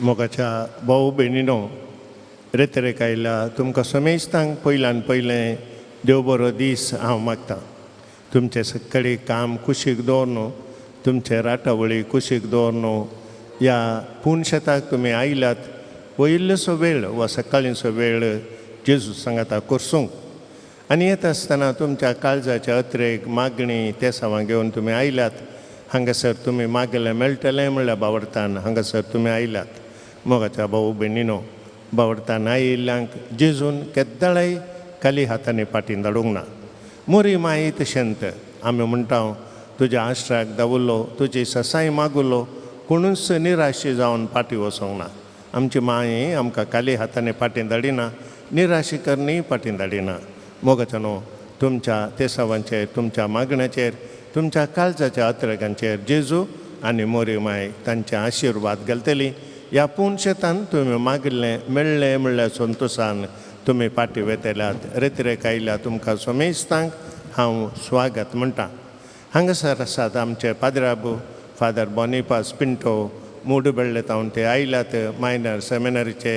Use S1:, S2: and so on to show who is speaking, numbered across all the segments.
S1: मोगाच्या भाऊ भयणीनो, रेतरेक आयल्या तुमकां समेस्तांक पयल्यान पयलें देव बरो दीस हांव मागतां. तुमचें सकाळी काम कुशीक दवर, तुमचे राटावळी कुशीक दवर, ह्या पूण शेताक तुमी आयल्यात. वयल्लोसो वेळ वा सकाळींचो वेळ जेजू सांगाता करसूंक आनी येता आसतना तुमच्या काळजाच्या अत्रेक मागणी तेसावां घेवन तुमी आयल्यात. हांगासर तुमी मागलें मेळटलें म्हणल्यार बावडतान हांगासर तुमी आयल्यात. मोगाच्या भाऊ भयणीनो, बावडतान आयिल्ल्यांक जेजून केद्दाळाय खाली हातांनी फाटीं धाडूंक ना. मोरी माई तशेंत आमी म्हणटा, तुज्या आश्राक दावुल्लो, तुजी ससाय मागुलो, कोणूच निराशी जावन फाटीं वचोंक ना. आमची माई आमकां खाली हातांनी फाटीं धाडिना, निराशी करणी फाटीं धाडिना. मोगाच्या न्हू, तुमच्या तेसावांचेर, तुमच्या मागण्याचेर, तुमच्या काळजाच्या अत्रगांचेर जेजू आनी मोरी माय तांचे आशिर्वाद घालतली. ह्या पूण शेतान तुमी मागिल्लें मेळ्ळें म्हणल्यार संतोशान तुमी फाटीं वेतल्यात. रेतिरेक आयल्या तुमकां समेस्तांक हांव स्वागत म्हणटा. हांगासर आसात आमचे पाद्राबू फादर बॉनिपास पिंटो, मुडुबेल्ले तावन ते आयल्यात. मायनर सेमिनरीचे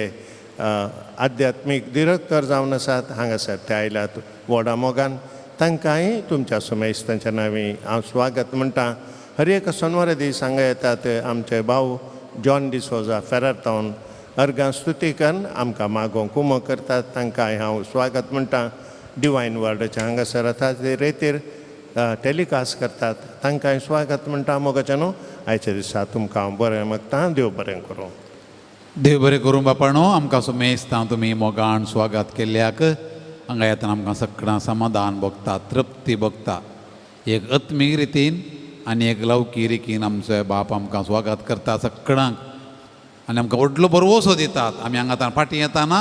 S1: आध्यात्मीक डिरेक्टर जावन आसात. हांगासर ते आयल्यात व्हडा मोगान. तांकांय तुमच्या समेस्तांच्या नांवी हांव स्वागत म्हणटा. हर एक सोनवारा दीस हांगा येतात आमचे भाव जॉन डिसोजा फेरार तावन, अर्गां स्तुती करून आमकां मागोवंक कुमो करतात. तांकांय हांव स्वागत म्हणटा. डिवायन वर्डाचे हांगासर आतां ते रेतीर टेलिकास्ट करतात, तांकांय स्वागत म्हणटा. मोगाच्या न्हू, आयच्या दिसा तुमकां हांव बरें मागता. देव बरें करूं.
S2: देव बरें करूं बापाणो. आमकां सुमेस्तां तुमी मोगान स्वागत केल्ल्याक. हांगा येतना आमकां सगळां समाधान भोगता, तृप्ती भोगता. एक आत्मीक रितीन आनी एक लौकीक रितीन आमचो बाप आमकां स्वागत करता सगळ्यांक आनी आमकां व्हडलो बरवसो दितात. आमी हांगा फाटीं येताना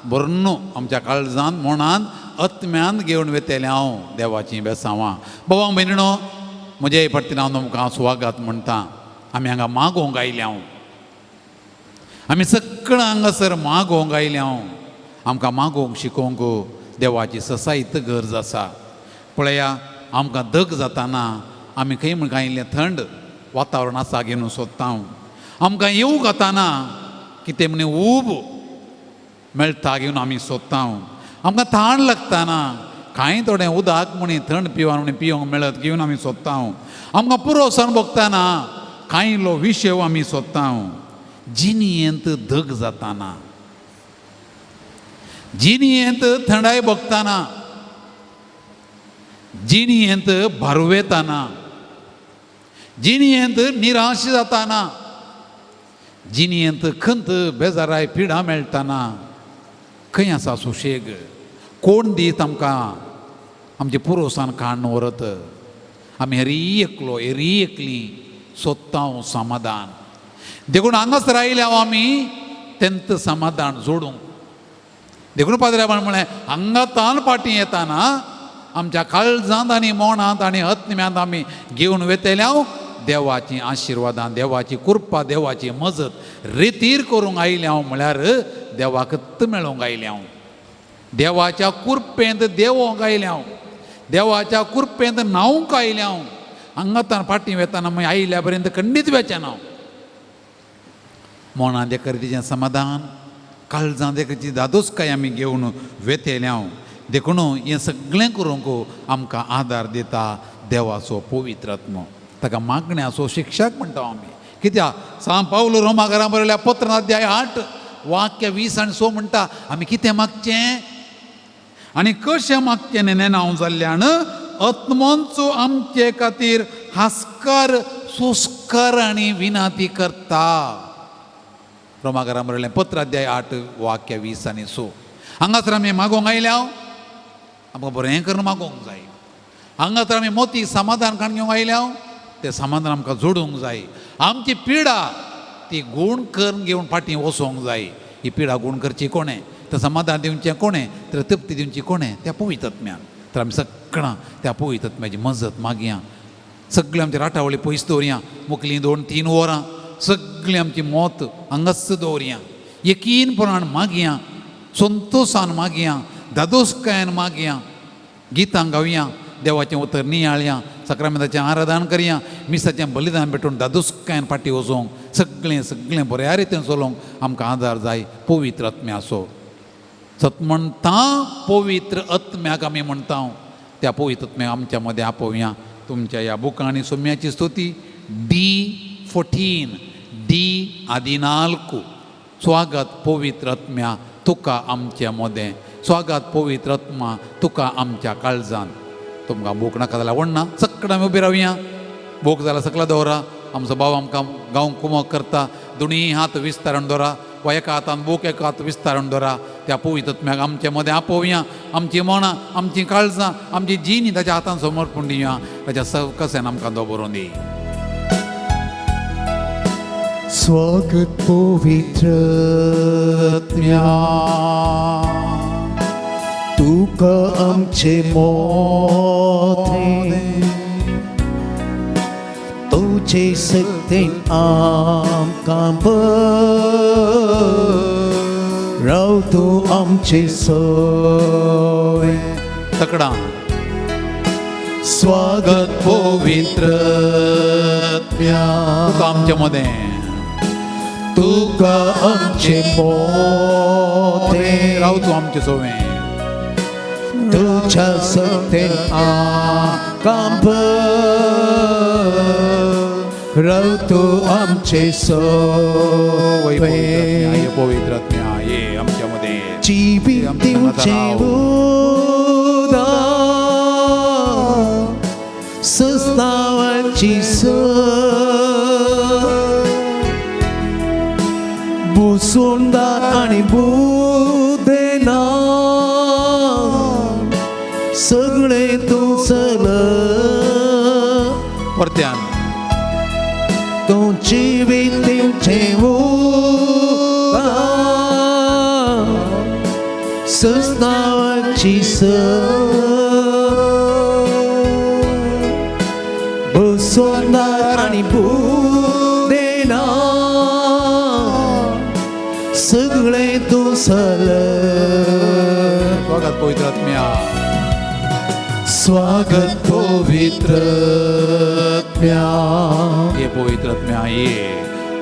S2: बरनू आमच्या काळजान, मनान, आत्म्यान घेवन वेतलें हांव देवाचीं बेसांवां. बाबा भयणीनो, म्हजे फाटल्यान हांव तुमकां स्वागत म्हणटा. आमी हांगा मागोवंक आयल्या हांव, आमी सगळं हांगासर मागोवंक आयल्या हांव. आमकां मागोवंक शिकोवंक देवाची ससायत गरज आसा. पळया, आमकां दग जाताना आमी खंय म्हण कांय इल्लें थंड वातावरण आसा घेवन सोदता. आमकां येवंक वताना कितें म्हण ऊब मेळटा घेवन आमी सोदता. आमकां थाण लागताना कांय थोडें उदक म्हणी थंड पिवन म्हणी पिवंक मेळत घेवन आमी सोदता. आमकां पुरोसन भोगताना कांय इल्लो विशेव आमी सोदता. जिणयेंत दग जाताना, जिणयेंत थंडाय भोगताना, जिणयेंत भारवेताना, जिणयेंत निराश जाताना, जिणयेंत खंत बेजाराय पिडा मेळटाना खंय आसा सुशेग? कोण दीत आमकां आमचे पुरोसान काडून व्हरत? आमी हरी एकलो, हरी एकली सोदता समाधान. देखून हांगासर आयल्या हांव आमी तेंत समाधान जोडूंक. देखून पाद्र्याबान म्हळें, हांगा तान फाटीं येताना आमच्या काळजांत आनी मोणांत आनी आत्म्यांत आमी घेवन वेतले हांव देवाची आशिर्वादां, देवाची कृपा, देवाची मजत. रेतीर करूंक आयलें हांव म्हळ्यार देवाकच मेळोवंक आयलें हांव, देवाच्या कुरपेंत देवोंक आयलें हांव, देवाच्या कुरपेंत न्हावंक आयलें हांव. हांगा तान फाटीं वेताना मागीर आयल्या पर्यंत खंडीत वेचें ना. मोणांत एका समाधान, काळजांत एकाची दादोसकाय आमी घेवन वेतले हांव. देखून हें सगळें करूंक आमकां आदार दिता देवाचो पवित्र आत्मो. ताका मागण्याचो शिक्षक म्हणटा आमी. कित्याक सांग पावलो रोमाकारां बरयल्या पत्र अध्याय 8 वाक्य 20 आनी 6 म्हणटा, आमी कितें मागचें आनी कशें मागचें नेनांव जाल्ल्यान आत्मोंचो आमचे खातीर हास्कार सुस्कार आनी विनाती करता. रोमाकारां बरयलें पत्र अध्याय 8 वाक्य 20 आनी 6. हांगासर आमी मागोवंक आयल्या, आमकां बरें करून मागोवंक जाय. हांगासर आमी मोती समाधान काडून घेवंक आयल्या, तें समाधान आमकां जोडूंक जाय. आमची पिडा ती गूण करून घेवन फाटीं वचोंक जाय. ही पिडा गूण करची कोणें? तें समाधान दिवचें कोणें? तर तृप्ती दिवची कोणें? त्या पवित्र आत्म्यान. तर आमी सगळां त्या पवित्र आत्म्याची मजत मागया. सगळीं आमची राटावळी पयस दवरया. मुकलीं 2-3 वरां सगळीं आमची मत हांगाच दवरया. यकीनपणान मागया, संतोशान मागया, दादोसकायेन मागया, गितां गावया, देवाचें उतर नियाळया, साक्रामेंताचें आराधन करया, मिसाचें बलिदान भेटून दादोसकायेन फाटीं वचोंक. सगळें सगळें बऱ्या रितीन चलोवंक आमकां आदार जाय पवित्र आत्म्याचो. सत म्हणटा पवित्र आत्म्याक आमी म्हणटा, त्या पवित्र आत्म्याक आमच्या मदें आपोवया. तुमच्या ह्या बुकांनी सोम्याची स्तुती D14 D14. स्वागत पवित्र आत्म्या तुका आमच्या मदें, स्वागत पवित्र आत्मा तुका आमच्या काळजान. तुमकां बूक नाका जाल्यार आवडना, सगळें आमी उबी रावया. बूक जाल्यार सकला दवरा. आमचो भाव आमकां गांव कुमक करता, दोनूय हात विस्तारण दवरा वा एका हातान बूक एका हात विस्तारण दवरा. त्या पवित्र आत्म्याक आमचे मदें आपोवया. आमची मनां, आमची काळजां, आमची जिणी ताच्या हातान समर्पण दिवया. ताच्या सवकसान आमकां तो बरोवन दी.
S3: स्वागत पवित्र आत्म्या तुका आमचे मोते, तुजे सक्तेन आमकां राव तूं आमचे सोय.
S2: तकडा
S3: स्वागत पवित्र आत्म्या
S2: तुका आमच्या मदें,
S3: तुका आमचे मोते,
S2: राव तूं आमचे सोवें,
S3: तुज्या सक्तेन आमकां राव तूं आमचे सोवे.
S2: पवित्र आत्म्या ये आमच्या मदें,
S3: जिवीत दिवचें उदक सस्तावाची स बुसुंदार आनी बुदेना सगळें तूं चल.
S2: परत्यान
S3: तूं जिवीत दिवचें उदक सस्तावाची स बुसुंदार आनी बुदेना सगळें तूं चल.
S2: स्वागत पवित्र आत्म्या,
S3: स्वागत पवित्र आत्म्या
S2: ये पवित्र आत्म्या ये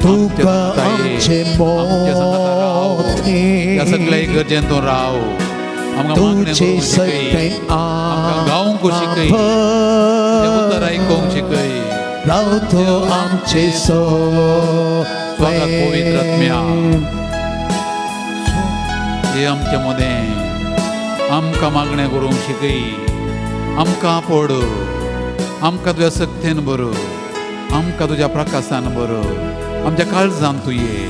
S3: तुका आमचे मोते,
S2: ह्या सगळ्या इगर्जेन तूं राव. आमकां मागणें
S3: तुजे
S2: करूंक शिकय,
S3: सगळें
S2: आमकां गावंक शिकय, तुजें उतर आयकूंक शिकय.
S3: राव तूं आमचे
S2: स्वागत पवित्र आत्म्या हे आमच्या मदें, आमकां मागणें करूंक शिकय, आमकां पड, आमकां तुज्या सक्तेन बरो, आमकां तुज्या प्रकाशान बरो, आमच्या काळजान तूं ये.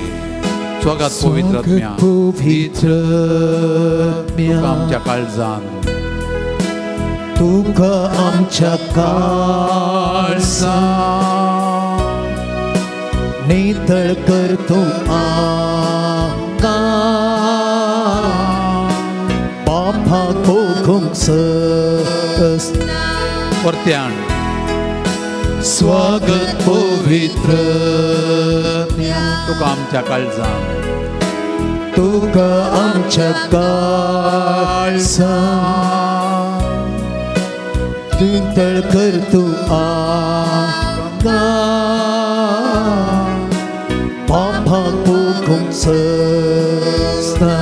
S2: स्वागत पवित्र आत्म्या
S3: पवित्र आत्म्या
S2: तुका आमच्या काळजान,
S3: तुका आमच्या काळजान नितळ कर तूं आमकां बापा कोकूंक सस.
S2: परत्यान
S3: स्वागत पवित्र
S2: तुका आमच्या काळजान,
S3: तुका आमच्या काळजान नितळ कर तूं आमकां बापा कोकूंक सस्ना.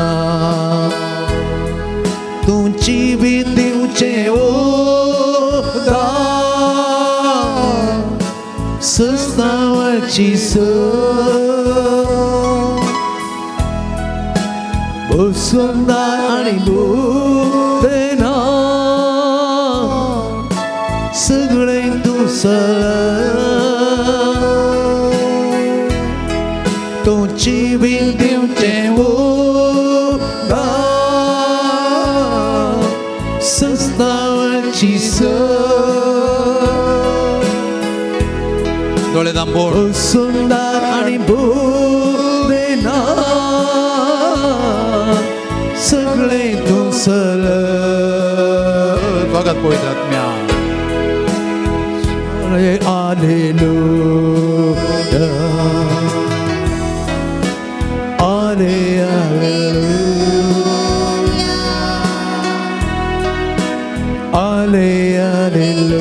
S3: तूं जिवीत दिवचें उदक सस्तावाची स सुंदर आनी बुदेना सगळें तूं चल. तूं जिवीत दिवचें उदक सस्तावाची स
S2: दोळे दांबोड
S3: सुंदर आनी बुदेना सगळें तूं चल.
S2: स्वागत पवित्र आत्म्या
S3: आलेलुया आले आले आलेलुया.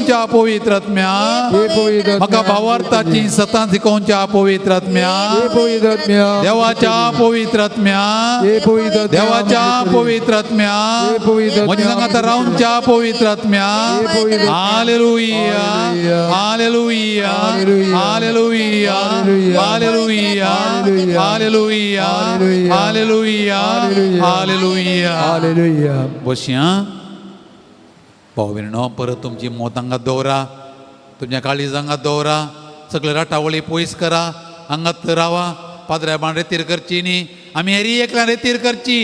S2: दिवच्या पवित्र आत्म्या,
S3: हे पवित्र
S2: म्हाका भावार्थाची सतां शिकोवच्या पवित्र आत्म्या,
S3: हे पवित्र आत्म्या,
S2: देवाच्या पवित्र आत्म्या,
S3: हे पवित्र आत्म्या,
S2: देवाच्या पवित्र आत्म्या,
S3: हे पवित्र
S2: म्हज्या सांगाता रावच्या पवित्र आत्म्या.
S3: हे पवित्र
S2: hallelujah, hallelujah, hallelujah, hallelujah, hallelujah, hallelujah, hallelujah.
S3: Hallelujah.
S2: बसया भाव भयणो, परत तुमची मोत हांगा दवरा, तुमच्या काळीज हांगा दवरा, सगळे राटावळी पयस करा, हांगात रावा. पाद्र्या बाण रेतीर करची न्ही, आमी हेरी एकल्यान रेतीर करची.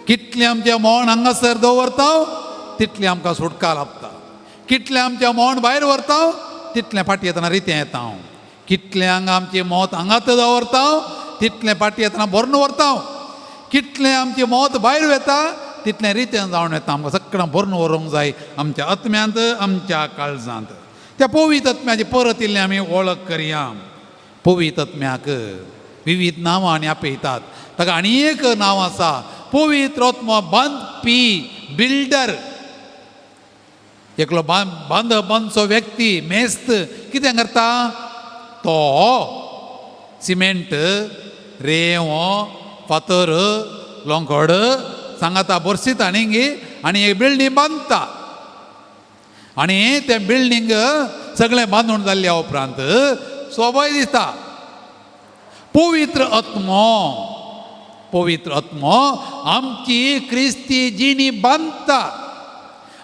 S2: कितलें आमचें मोण हांगासर दवरता तितलें आमकां सुटका लाबता. कितलें आमचें मोण भायर व्हरता तितलें फाटी येतना रितें येता हांव. कितलें हांगा आमचें मत हांगात दवरता तितलें फाटी येतना भरून व्हरता. कितलें आमचें मत भायर वता तितलें रितें जावन येता. आमकां सगळें भरून व्हरूंक जाय आमच्या आत्म्यांत, आमच्या काळजांत. त्या पवित्र आत्म्याची परत इल्लें आमी वळख करया. पवित्र आत्म्याक विविध नांवां आनी आपयतात. ताका आनी एक नांव आसा, पवित्र आत्मो बांदपी, बिल्डर. एकलो बांद बांदचो व्यक्ती, मेस्त कितें करता, तो सिमेंट, रेंव, फातर, लोंकड सांगाता बोरसीता न्ही, आनी एक बिल्डींग बांदता. आनी तें बिल्डींग सगळें बांदून जाल्ल्या उपरांत सोबय दिसता. पवित्र आत्मो, पवित्र आत्मो आमची क्रिस्ती जिणी बांदता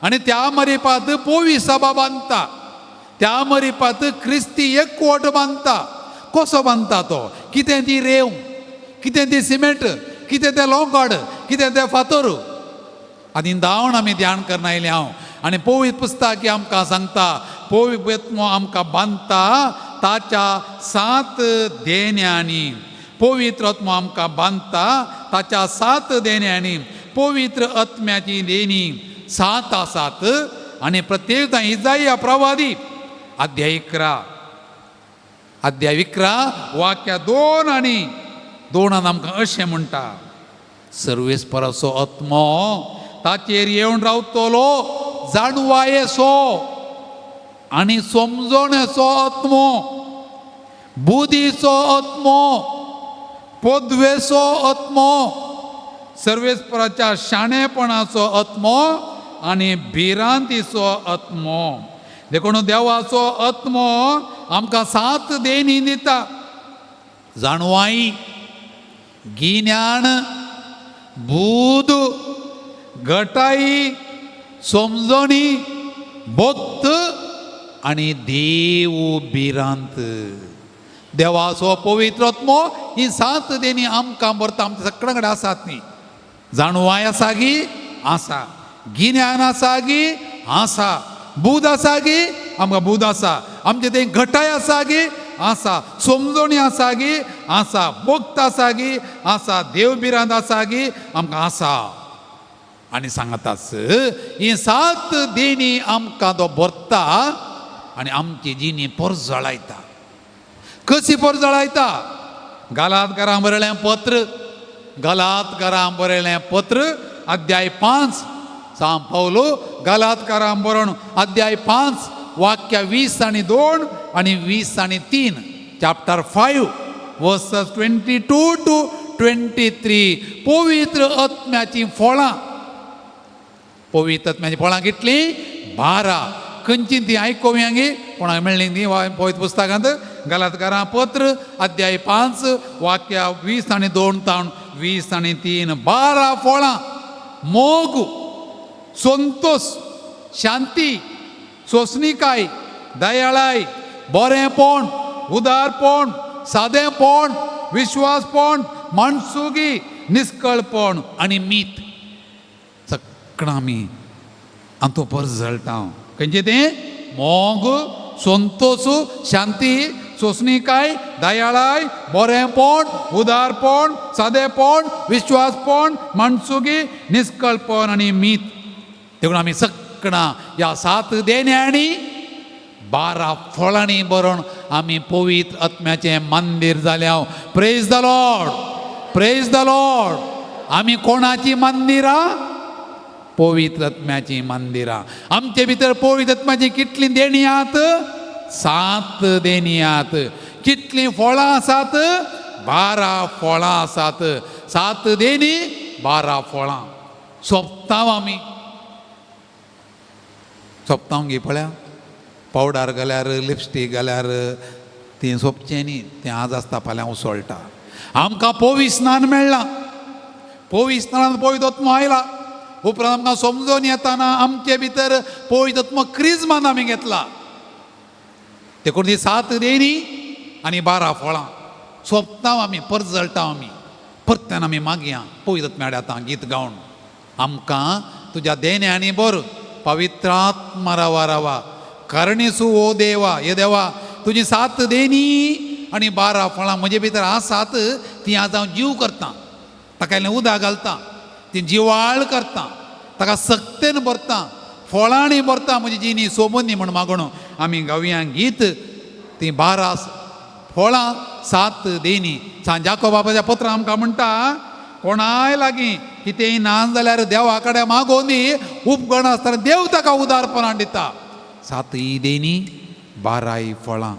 S2: आनी त्या मरिपात पोवी सभा बांदता, त्या मरिपात क्रिस्ती एकवट बांदता. कसो बांदता तो? कितें ती रेंव, कितें ती सिमेंट, कितें तें लोंकड, कितें तें फातर. आनी धांवन आमी ध्यान करना आयलें हांव. आनी पवित्र पुस्तक आमकां सांगता, पवित्र आत्मो आमकां बांदता ताच्या सात देण्यांनी. पवित्र आत्मो आमकां बांदता ताच्या सात देण्यांनी. पवित्र आत्म्याची देणी सात आसात. आनी प्रत्येक इजाया प्रवादी अध्याय 11, अध्याय 11 वाक्या 2 आनी 2 आमकां अशें म्हणटा, सर्वेस्पराचो आत्मो ताचेर येवन रावतलो, जाणवायेचो आनी समजणेचो आत्मो, बुद्धीचो आत्मो, पदवेचो आत्मो, सर्वेस्पराच्या शाणेपणाचो आत्मो आनी भिरांतीचो आत्मो. देखून देवाचो आत्मो आमकां सात देणी दिता, जाणवाय, गिन्यान, बूद, गटाई, समजणी, भक्त आनी देव भिरांत. देवाचो पवित्र आत्मो ही सात देणी आमकां भरता. आमच्या सगळ्यां कडेन आसात न्ही. जाणवाय आसा गी? आसा. गिन्यान आसा गी? आसा. बूद आसा गी? आमकां बूद आसा. आमचे तें घटाय आसा गी? आसा. समजणी आसा गी? आसा. भक्त आसा गी? आसा. देव भिरांत आसा गी? आमकां आसा. आनी सांगताच ही सात देणी आमकां तो भरता आनी आमची जिणी परजळायता. कशी परजळायता? गालातकारां बरयलें पत्र, गालातकारां बरयलें पत्र अध्याय 5, सांव पावलो गालातकारां बरोवन अध्याय 5 वाक्य 20 आनी 2 आनी 20 आनी 3, चॅप्टर 5 वर्सस 22 to 23. पवित्र आत्म्याची फळां, पवित्र आत्म्याची फळां कितलीं? 12. खंयची ती आयकोवया गे? कोणाक मेळ्ळी ती पवित्र पुस्तकांत? गालातकारां पत्र अध्याय 5 वाक्य 20 आनी 2 तावन 20 आनी 3. 12 फळां, मोग, संतोष, शांती, सोंसणीकाय, दयाळाय, बरेंपण, उदारपण, सादेपण, विश्वासपण, माणसुगी, निस्कळपण आनी मीत. सगळां आमी हातूंत परजळटा. खंयचें तें? मोग, संतोष, शांती, सोंसणीकाय, दयाळाय, बरेंपण, उदारपण, सादेपण, विश्वासपण, माणसुगी, निस्कळपण आनी मीत. देखून आमी सगळां ह्या सात देण्यांनी 12 फळांनी बरोवन आमी पवित्र आत्म्याचें मंदीर जाल्या. Praise the Lord, praise the Lord. आमी कोणाची मंदिरां? पवित्र आत्म्याचीं मंदिरां. आमचे भितर पवित्र आत्म्याचीं कितलीं देणी आहात? 7 देणी आहात. कितलीं फळां आसात? 12 फळां आसात. 7 देणी 12 फळां. सोंपताव आमी, सोंपताव गे पळया, पावडर घाल्यार लिपस्टीक घाल्यार तें सोंपचें न्ही, तें आज आसता फाल्यां उसळटा. आमकां पवित्र स्नान मेळ्ळां, पवित्र स्नानान पवित्र आत्मो आयला, उपरांत आमकां समजून येताना आमचे भितर पवित्र आत्मो क्रिजमान आमी घेतला. देखून ती 7 देणी आनी 12 फळां सोंपता आमी, परजळटा आमी, परत्यान आमी मागया पवित्र आत्म्या आतां गीत गावन आमकां तुज्या देण्यांनी बरो पवित्र आत्मा रावा रावा करणेसू ओ देवा. हे देवा, तुजी 7 देणी आनी 12 फळां म्हजे भितर आसात, ती आज हांव जीव करतां, ताका इल्लें उदक घालता, ती जिवाळ करता, ताका सक्तेन भरता, फळांनी भरता, म्हजी जिणी सोबोनी म्हण मागून आमी गावया गीत. ती 12 फळां 7 देणी. सांत जाकोब बाबाच्या पत्रां आमकां म्हणटा, कोणाय लागीं कितेंय ना जाल्यार देवा कडेन मागोनी, उपगण आसतना देव ताका उदारपणान दिता. 7 देणी 12 फळां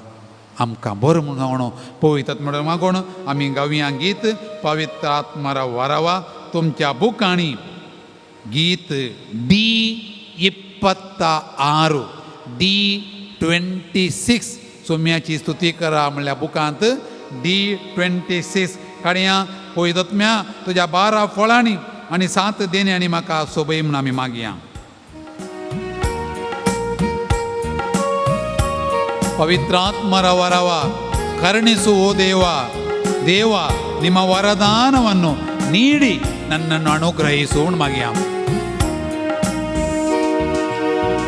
S2: आमकां बरो म्हूण सांगणो पवित्र म्हणून मागोण आमी गावया गीत पवित्र आत्मारा वारावा. तुमच्या बुकांनी गीत डी 26 डी 26 सोम्याची स्तुती करा म्हणल्या बुकांत डी 26 काडया. पवित्र आत्म्या तुज्या 12 फळांनी आनी 7 देण्यांनी म्हाका सोबय म्हूण आमी मागया. ಪವಿತ್ರಾತ್ಮರ ವರವ ಕರುಣಿಸು ಓ ದೇವ, ದೇವ ನಿಮ್ಮ ವರದಾನವನ್ನು ನೀಡಿ ನನ್ನನ್ನು ಅನುಗ್ರಹಿಸು ಮಗಿಯ.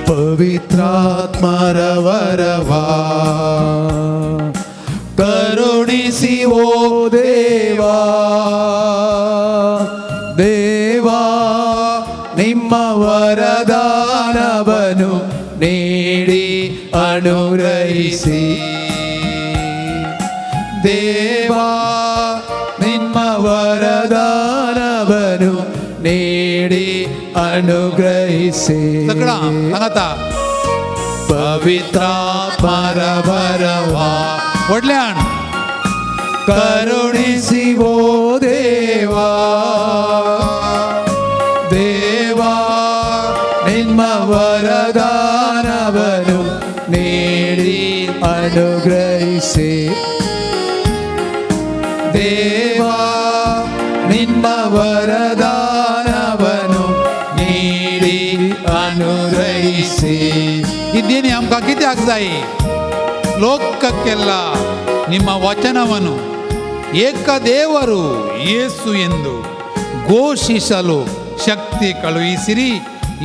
S3: ಪವಿತ್ರಾತ್ಮರ ವರವ ಕರುಣಿಸಿ ಓ ದೇವಾ, ದೇವಾ ನಿಮ್ಮ ವರದಾನವನ್ನು ನೀಡಿ ಅನುಗ್ರಹಿಸಿ, ದೇವಾ ನಿಮ್ಮ ವರದಾನವನ್ನು ನೀಡಿ ಅನುಗ್ರಹಿಸಿ.
S2: ಪವಿತ್ರಾತ್ಮರ ವರವ ಒಡ್ಲ್ಯಾಣ
S3: ಕರುಣಿಸಿ ಓ ದೇವಾ, ದೇವಾ ನಿಮ್ಮ ವರದಾನವನ್ನು ನೀಡಿ ಅನುಗ್ರಹಿಸಿ, ದೇವಾ ನಿಮ್ಮ ವರದಾನವನ್ನು ನೀಡಿ ಅನುಗ್ರಹಿಸಿ.
S2: ಇದೇನೆ ಆಮಕಾं कित्याक जाय? ಲೋಕಕ್ಕೆಲ್ಲ ನಿಮ್ಮ ವಚನವನ್ನು ಏಕದೇವರು ಯೇಸು ಎಂದು ಘೋಷಿಸಲು ಶಕ್ತಿ ಕಳುಹಿಸಿರಿ.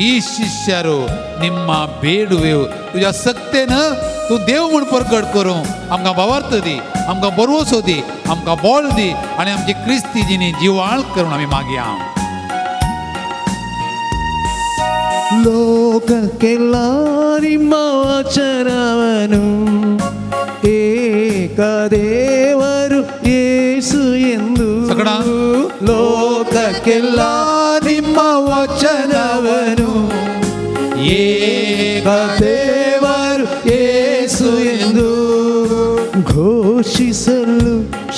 S2: ಈ ಶಿಷ್ಯರು ನಿಮ್ಮ ಬೇಡುವೆವು. तुज्या सक्तेन तूं देव म्हूण परगट करूं आमकां भावार्थ दी, आमकां बरवसो दी, आमकां बोळ दी आनी आमची क्रिस्ती जिणी जिवाळ करून आमी मागया.
S3: ಲೋಕಕ್ಕೆಲ್ಲ ನಿಮ್ಮ ವಚನವನ್ನು ಏಕದೇವರು ಯೇಸು ಎಂದು, ಲೋಕಕ್ಕೆಲ್ಲ ನಿಮ್ಮ ವಚನವನ್ನು ಏಕದೇವರು ಯೇಸು ಎಂದು ಘೋಷಿಸಲು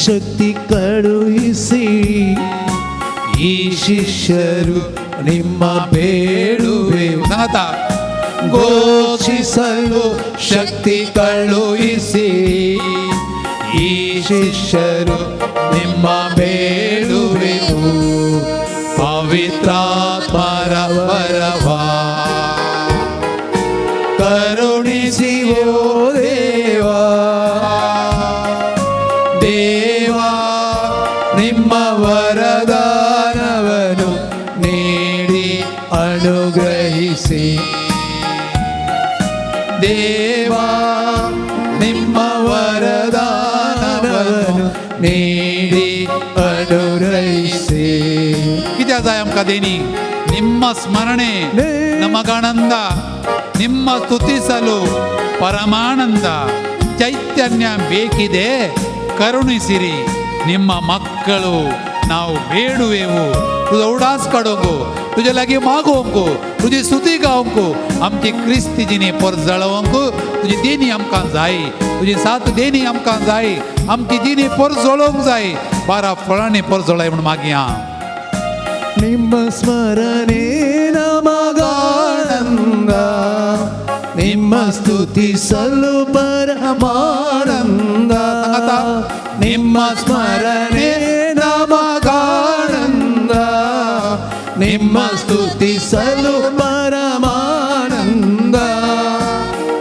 S3: ಶಕ್ತಿ ಕಳುಹಿಸಿ. ಈ ಶಿಷ್ಯರು ನಿಮ್ಮ ಬೇಡುವೆ ಘೋಷಿಸಲು ಶಕ್ತಿ ಕಳುಹಿಸಿ. ಈ ಶಿಷ್ಯರು ನಿಮ್ಮ ಬೇಡುವೆವು.
S2: ಪವಿತ್ರಾತ್ಮರ ವರವ
S3: ಕರುಣಿಸಿ ಓ ದೇವಾ, ದೇವಾ ನಿಮ್ಮ ವರದಾನವನ್ನು ನೀಡಿ ಅನುಗ್ರಹಿಸಿ, ದೇವಾ ನಿಮ್ಮ ವರದಾನವನ್ನು ನೀಡಿ ಅನುಗ್ರಹಿಸಿ.
S2: कित्याक जाय आमकां देणी? ನಿಮ್ಮ ಸ್ಮರಣೆ ನಮಗಾನಂದ, ನಿಮ್ಮ ಸ್ತುತಿಸಲು ಪರಮಾನಂದ. ಚೈತನ್ಯ ಬೇಕಿದೆ ಕರುಣಿಸಿರಿ, ನಿಮ್ಮ ಮಕ್ಕಳು नांव ಬೇಡುವೆವು. तुजो उडास काडूंक, तुजे लागीं मागोवंक, तुजी स्तुती गावंक, आमची क्रिस्ती जिणी परजळोवंक तुजी देणी आमकां जाय. तुजी सात देणी आमकां जाय. आमची जिणी परजळोवंक जाय. 12 फळांनी परजळाय म्हूण मागया.
S3: ನಿಮ್ಮ ಸ್ಮರಣೆ ನಮಗಾನಂದ, ನಿಮ್ಮ ಸ್ತುತಿಸಲು ಪರಮಾನಂದ. ನಿಮ್ಮ ಸ್ಮರಣೆ ನಮಗಾನಂದ, ನಿಮ್ಮ ಸ್ತುತಿಸಲು ಪರಮಾನಂದ.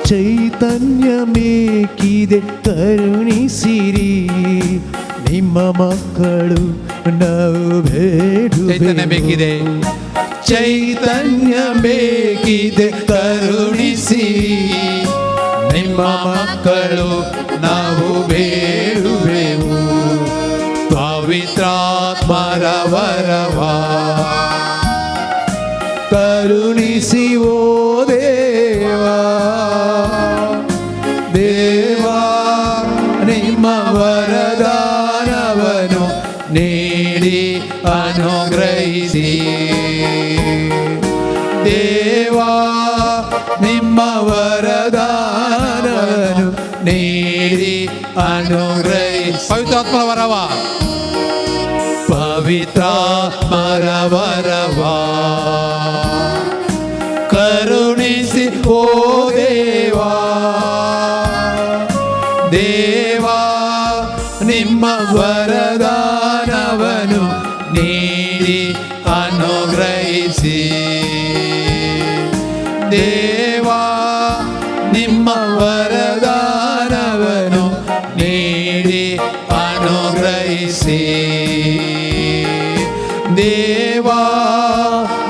S3: ಚೈತನ್ಯ ಬೇಕಿದೆ ಕರುಣಿಸಿರಿ, ನಿಮ್ಮ ಮಕ್ಕಳು ನಾವು
S2: ಚೈತನ್ಯ ಬೇಕಿದೆ.
S3: ಚೈತನ್ಯ ಬೇಕಿದೆ ಕರುಣಿಸಿ, ನಿಮ್ಮ ಮಕ್ಕಳು ನಾವು ಬೇಡುವೆವು.
S2: ಪವಿತ್ರಾತ್ಮರ ವರವ
S3: ಕರುಣಿಸಿ ಓ ದೇವಾ, ದೇವಾ ನಿಮ್ಮ ವರದಾನವನು ನೀಡಿ ಅನುಗ್ರಹಿಸಿ. ದೇವಾ ನಿಮ್ಮ ವರದಾನವನು ನೀಡಿ ಅನುಗ್ರಹಿಸಿ.
S2: ಪವಿತ್ರಾತ್ಮರ ವರವ,
S3: ಪವಿತ್ರಾತ್ಮರ ವರವ ಕರುಣಿಸಿ ಓ ದೇವಾ, ದೇವಾ ನಿಮ್ಮ ವರದಾನವನು ನೀಡಿ ಅನುಗ್ರಹಿಸಿ. ದೇವಾ ನಿಮ್ಮ ವರದಾನವನು ನೀಡಿ ಅನುಗ್ರಹಿಸಿ. ದೇವಾ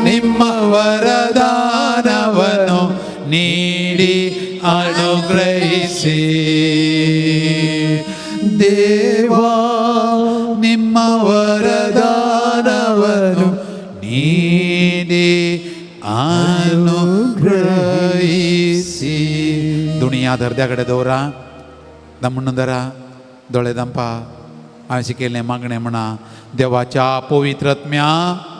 S3: ನಿಮ್ಮ ವರದಾನವನು ನೀಡಿ ಅನುಗ್ರಹಿಸಿ. ದೇವಾ ನಿಮ್ಮ ವರದಾನವನು ನೀಡಿ ಅನುಗ್ರಹಿಸಿ.
S2: दुनिया धरद्या कडेन दवरा, दमण धरा, दोळे दंपा. हांवें शिकयल्लें मागणें म्हणा. देवाच्या पवित्रत्म्या,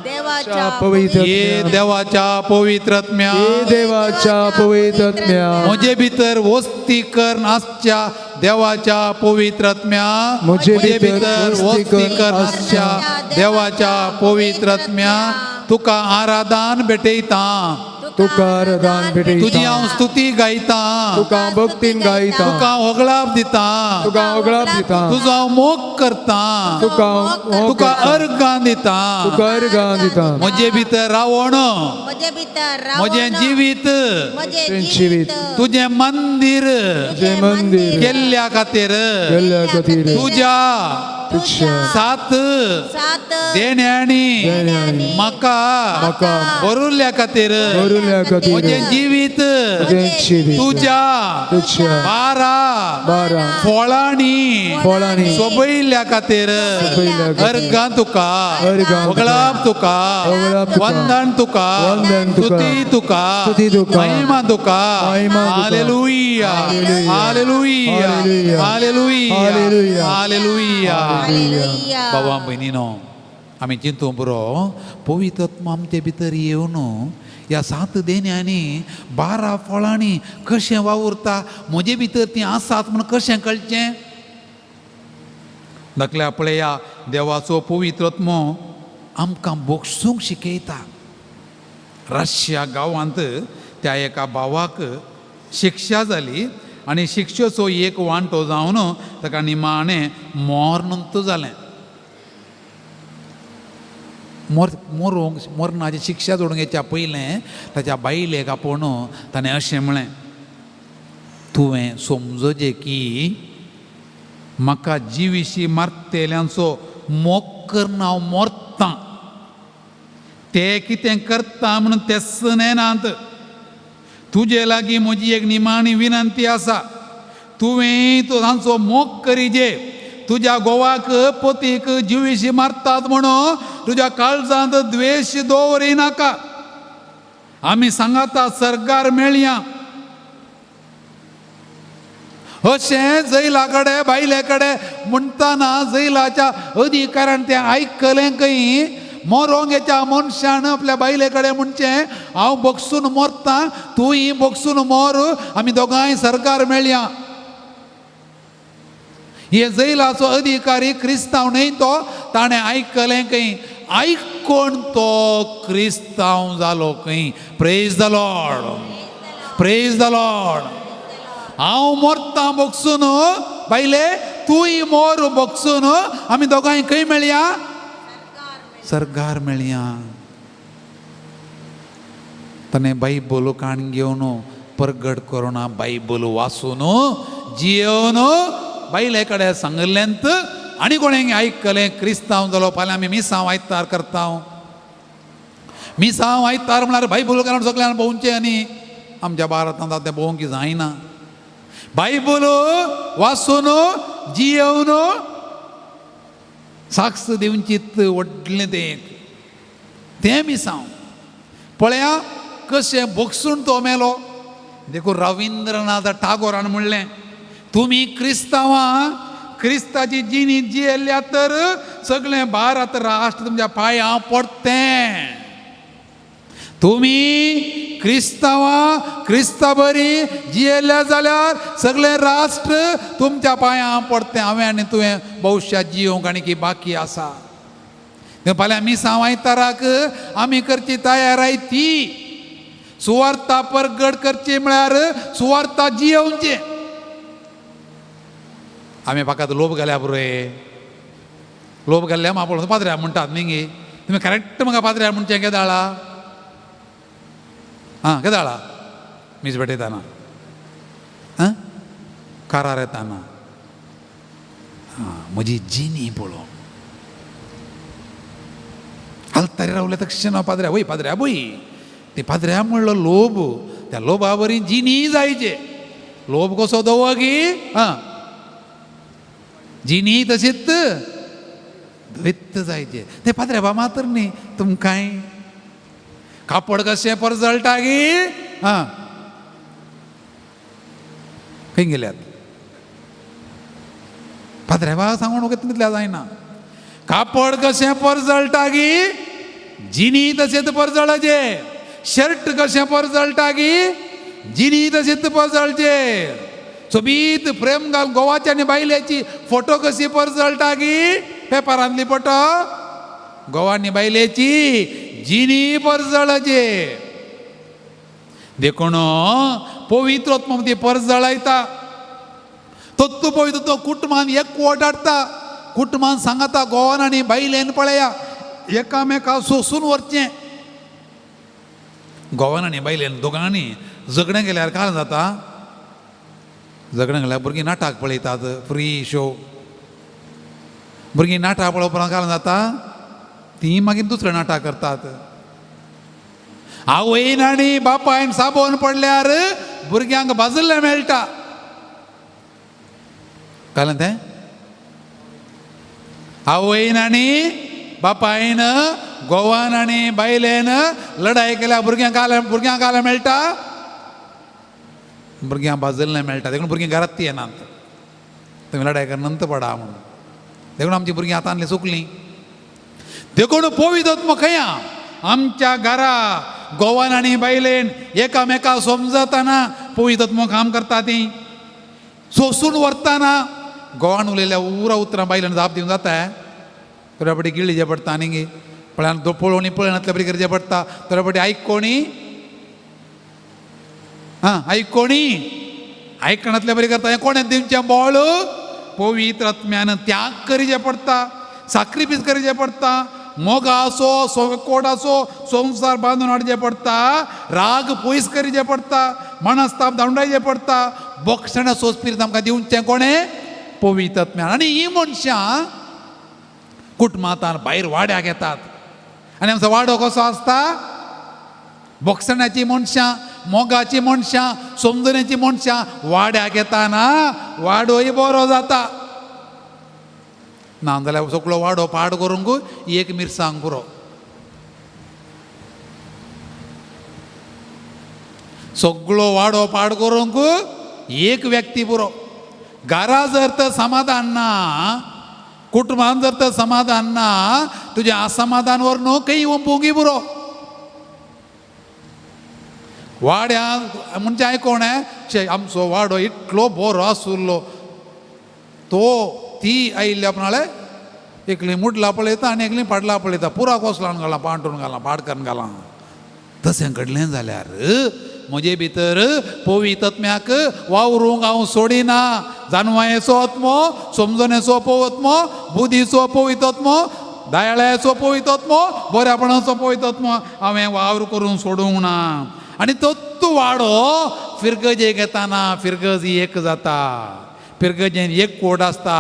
S4: देवाच्या
S3: पवित्र
S2: ये देवाच्या पवित्रत्म्या,
S3: देवाच्या पवित्रत्म्या,
S2: म्हजे भितर वस्ती कर आसच्या देवाच्या पवित्रत्म्या,
S3: म्हजे भितर
S2: वस्ती कर आसच्या देवाच्या पवित्रत्म्या, तुका आराधन भेटयता,
S3: तुका आराधन भेटयता,
S2: तुजी हांव स्तुती गायता,
S3: तुका भक्तीन गायता,
S2: तुका होगळाप दिता,
S3: तुका होगळाप दिता,
S2: तुजो हांव मोग करता,
S3: तुका मोग
S2: तुका
S3: करता,
S2: अर्गां दिता,
S3: तुका अर्गां दिता,
S2: म्हजे भितर रावण,
S4: म्हजे भितर रावण,
S2: म्हजें जिवीत,
S4: म्हजें
S3: जिवीत,
S2: तुजें मंदीर
S3: तुजें मंदीर
S2: केल्ल्या खातीर,
S3: केल्ल्या खातीर,
S2: तुज्या
S3: तुज्या
S2: सात
S4: सात
S2: देण्यांनी
S3: देण्यांनी
S2: म्हाका
S3: म्हाका
S2: बरुल्ल्या खातीर,
S3: बरुल्ल्या खातीर,
S2: म्हजें जिवीत
S3: म्हजें जिवीत
S2: तुज्या
S3: तुज्या
S2: 12
S3: 12
S2: फळांनी
S3: फळांनी
S2: सोबयल्ल्या खातीर,
S3: सोबयल्ल्या खातीर,
S2: अर्गां तुका,
S3: अर्गां तुका,
S2: होगळाप तुका,
S3: होगळाप तुका,
S2: वंदन तुका,
S3: वंदन तुका,
S2: स्तुती तुका,
S3: स्तुती तुका,
S2: महिमा तुका,
S3: महिमा तुका,
S2: hallelujah, hallelujah,
S3: hallelujah,
S2: hallelujah,
S3: hallelujah,
S2: hallelujah.
S4: Hallelujah.
S2: बाबा भयणीनो, आमी चिंतूं पुरो. पवित्रत्व आमचे भितर येवन ह्या सात देण्यांनी 12 फळांनी कशें वावुरता, म्हजे भितर तीं आसात म्हूण कशें कळचें? धाकल्या पळया, देवाचो पवित्रत्मो आमकां भोगसूंक शिकयता. रशिया गांवांत त्या एका भावाक शिक्षा जाली आनी शिक्षेचो एक वांटो जावन ताका निमाणें मरण जालें. मरूंक मरणाची शिक्षा जोडूंक येच्या पयलें ताच्या बायलेक आपोवन ताणें अशें म्हळें, तुवें समजोचें की म्हाका जिविशी मारतेल्यांचो मोग करून हांव मरतां, ते कितें करता म्हणून तेच नेनात. तुजे लागीं म्हजी एक निमाणी विनंती आसा, तुवें तांचो मोग करिजे. तुज्या घोवाक पतीक जिविशी मारतात म्हणून तुज्या काळजांत द्वेश दवरिनाका. आमी सांगाता सर्गार मेळया. अशें जैला कडेन बायले कडेन म्हणटाना जैलाच्या अधिकाऱ्यान तें आयकलें खंय. मोरोंगेच्या मनशान आपल्या बायले कडेन म्हणचें हांव बगसून मरता, तूंय बगसून मोर, आमी दोगांय सरकार मेळया. हे जैलाचो अधिकारी क्रिस्तांव न्हय तो, ताणें आयकलें खंय, आयकोन तो क्रिस्तांव जालो खंय. Praise the Lord, praise the Lord. हांव मरता बगसून बायले, तूंय मोर बगसून, आमी दोगांय खंय मेळया? सरकार मेळया. ताणें बायबल काण घेवन परगट करून बायबल वाचून जियोवन बायले कडेन सांगिल्लेंत आनी कोणें आयकलें क्रिस्तांव जालो. फाल्यां आमी मिसांव आयतार करता. मिसांव आयतार म्हळ्यार बायबल कारण सगळ्यान भोंवचें आनी आमच्या भारतांत आतां तें भोंवंक जायना. बायबल वाचून जियोवन साक्ष दिवचीत व्हडलें तें एक तें मिसांव. पळया कशें बगसून तो मेलो. देखून रविंद्रनाथ टागोरान म्हणलें तुमी क्रिस्तांवां क्रिस्ताची जिणी जियेल्या तर सगळें भारत राष्ट्र तुमच्या पांयां पडतें. तुमी क्रिस्तांवां क्रिस्ता बरी जियेल्या जाल्यार सगळें राष्ट्र तुमच्या पांयां पडतें. हांवें आनी तुवें भविश्यांत जियोवंक आनी की बाकी आसा. फाल्यां मिसांव आयताराक आमी करची तयाराय ती सुवार्ता परगट करची म्हळ्यार सुवार्ता जियोवचें. आमी फकत लोब घाल्या पुरो, लोब घाल्ल्या म्हाका पळोवन पाद्र्या म्हणटात न्ही गे तुमी करेक्ट म्हाका पाद्र्या म्हणचें केदाळा? आं केदाळा मीस भेटयताना, आं कारार येताना, आं म्हजी जिनी पळोवन आलतारी रावले तक्षण पाद्र्या वय पाद्र्या वय. ते पाद्र्या म्हणलो लोब, त्या लोबा बरी जिनी जायचे. लोब कसो दवो की आं जिनी तशीच द्वैत जायचे. ते पाद्र्या बा मात्र न्ही तुमकांय कापड कशें परजळटा गी आं खंय गेल्यात पाद्र्या बा सांगून तितल्या जायना. कापड कशें परजळटा गी जिनी तशेंच परजळाचे. शर्ट कशें परजळटा गी जिनी तशेंच परजळचे. सोबीत प्रेम घाल गोवाची आनी बायलेची फोटो कशी परजळटा गी पेपरांतली फोटो गोवा आनी बायलेची जिनी परजळाचे. देखून पवित्र आत्मो ती परजळायता. तत्व पवित्र तो कुटुंबान एकवट हाडटा. कुटुंबान सांगता गोवान आनी बायलेन पळया एकामेका सोसून व्हरचें. गोवान आनी बायलेन दोगांनी झगडें केल्यार काल जाता. झगडें केल्यार भुरगीं नाटक पळयतात फ्री शो. भुरगीं नाटक पळोवपा काल जाता तीं मागीर दुसरें नाटक करतात. आवयन आनी बापायन साबोन पडल्यार भुरग्यांक बाजुल्लें मेळटा. कळ्ळें तें? आवयन आनी बापायन गोवान आनी बायलेन लढाय केल्यार भुरग्यांक भुरग्यांक काल मेळटा, भुरग्यांक बाजल्लें मेळटा. देखून भुरगीं घरांत ती येनात, तुमी लढाय कर नंतर पडा म्हणून. देखून आमची भुरगीं आतां चुकलीं. देखून पवित्र आत्मो खंय आमच्या घरा गोवान आनी बायलेन एकामेका समजताना पवित्र आत्मो काम करता. ती सोसून व्हरताना गोवान उलयल्या उरा उतरां बायलेन जाप दिवन जाता. थोड्या फावटी गिळी जे पडटा आनी पळयान पळोवणी पळयनातल्या बरी गरजे पडटा. थोड्या फावटी आयकोणी आं आयकोणी आयकणांतल्या बरी करता. हें कोणें दिवचें बोळ पवित्र आत्म्यान त्याग करीचे पडटा, साक्रिफीस करीचे पडटा. मोगाचो कोडाचो संवसार बांदून हाडचे पडटा, राग पयस करीचे पडटा, मनस्ताप धांवडायचे पडटा. बोक्षणां सोंसपीर आमकां दिवचें कोणें? पवित्र आत्म्यान. आनी ही मनशां कुटुंबांत भायर वाड्याक येतात. आनी आमचो वाडो कसो आसता? बोक्षणाची मनशां, मोगाची मनशां, समजण्याची मनशां वाड्याक येताना वाडोय बरो जाता. ना जाल्यार सगळो वाडो पाड करूंक एक मिरसांग पुरो. सगळो वाडो पाड करूंक एक व्यक्ती पुरो. घरा जर तर समाधान ना, कुटुंबान जर तर समाधान ना, तुजें असमाधान वर न्हू खंय वंपूंक पुरो. वाड्यान म्हणजे आयकोण शे आमचो वाडो इतलो बरो आसुल्लो, तो ती आयिल्ल्या आपणाले एकली मुडला पळयता आनी एकली पाडला पळयता, पुरा कोसलान घाला, पांटून घाला, पाड करून घाला. तशें घडलें जाल्यार म्हजे भितर पवित्र आत्म्याक वावरूंक हांव सोडिना. जानवायेचो आत्मो, समजणेचो पवित्र आत्मो, बुद्धीचो पवित्र आत्मो, दयाळाचो पवित्र आत्मो, बऱ्यापणाचो पवित्र आत्मो हांवें वावर करूंक सोडूंक ना. आनी तत्तू वाडो फिरगजेक येताना फिरगज एक जाता, फिरगजेन एक कोड आसता.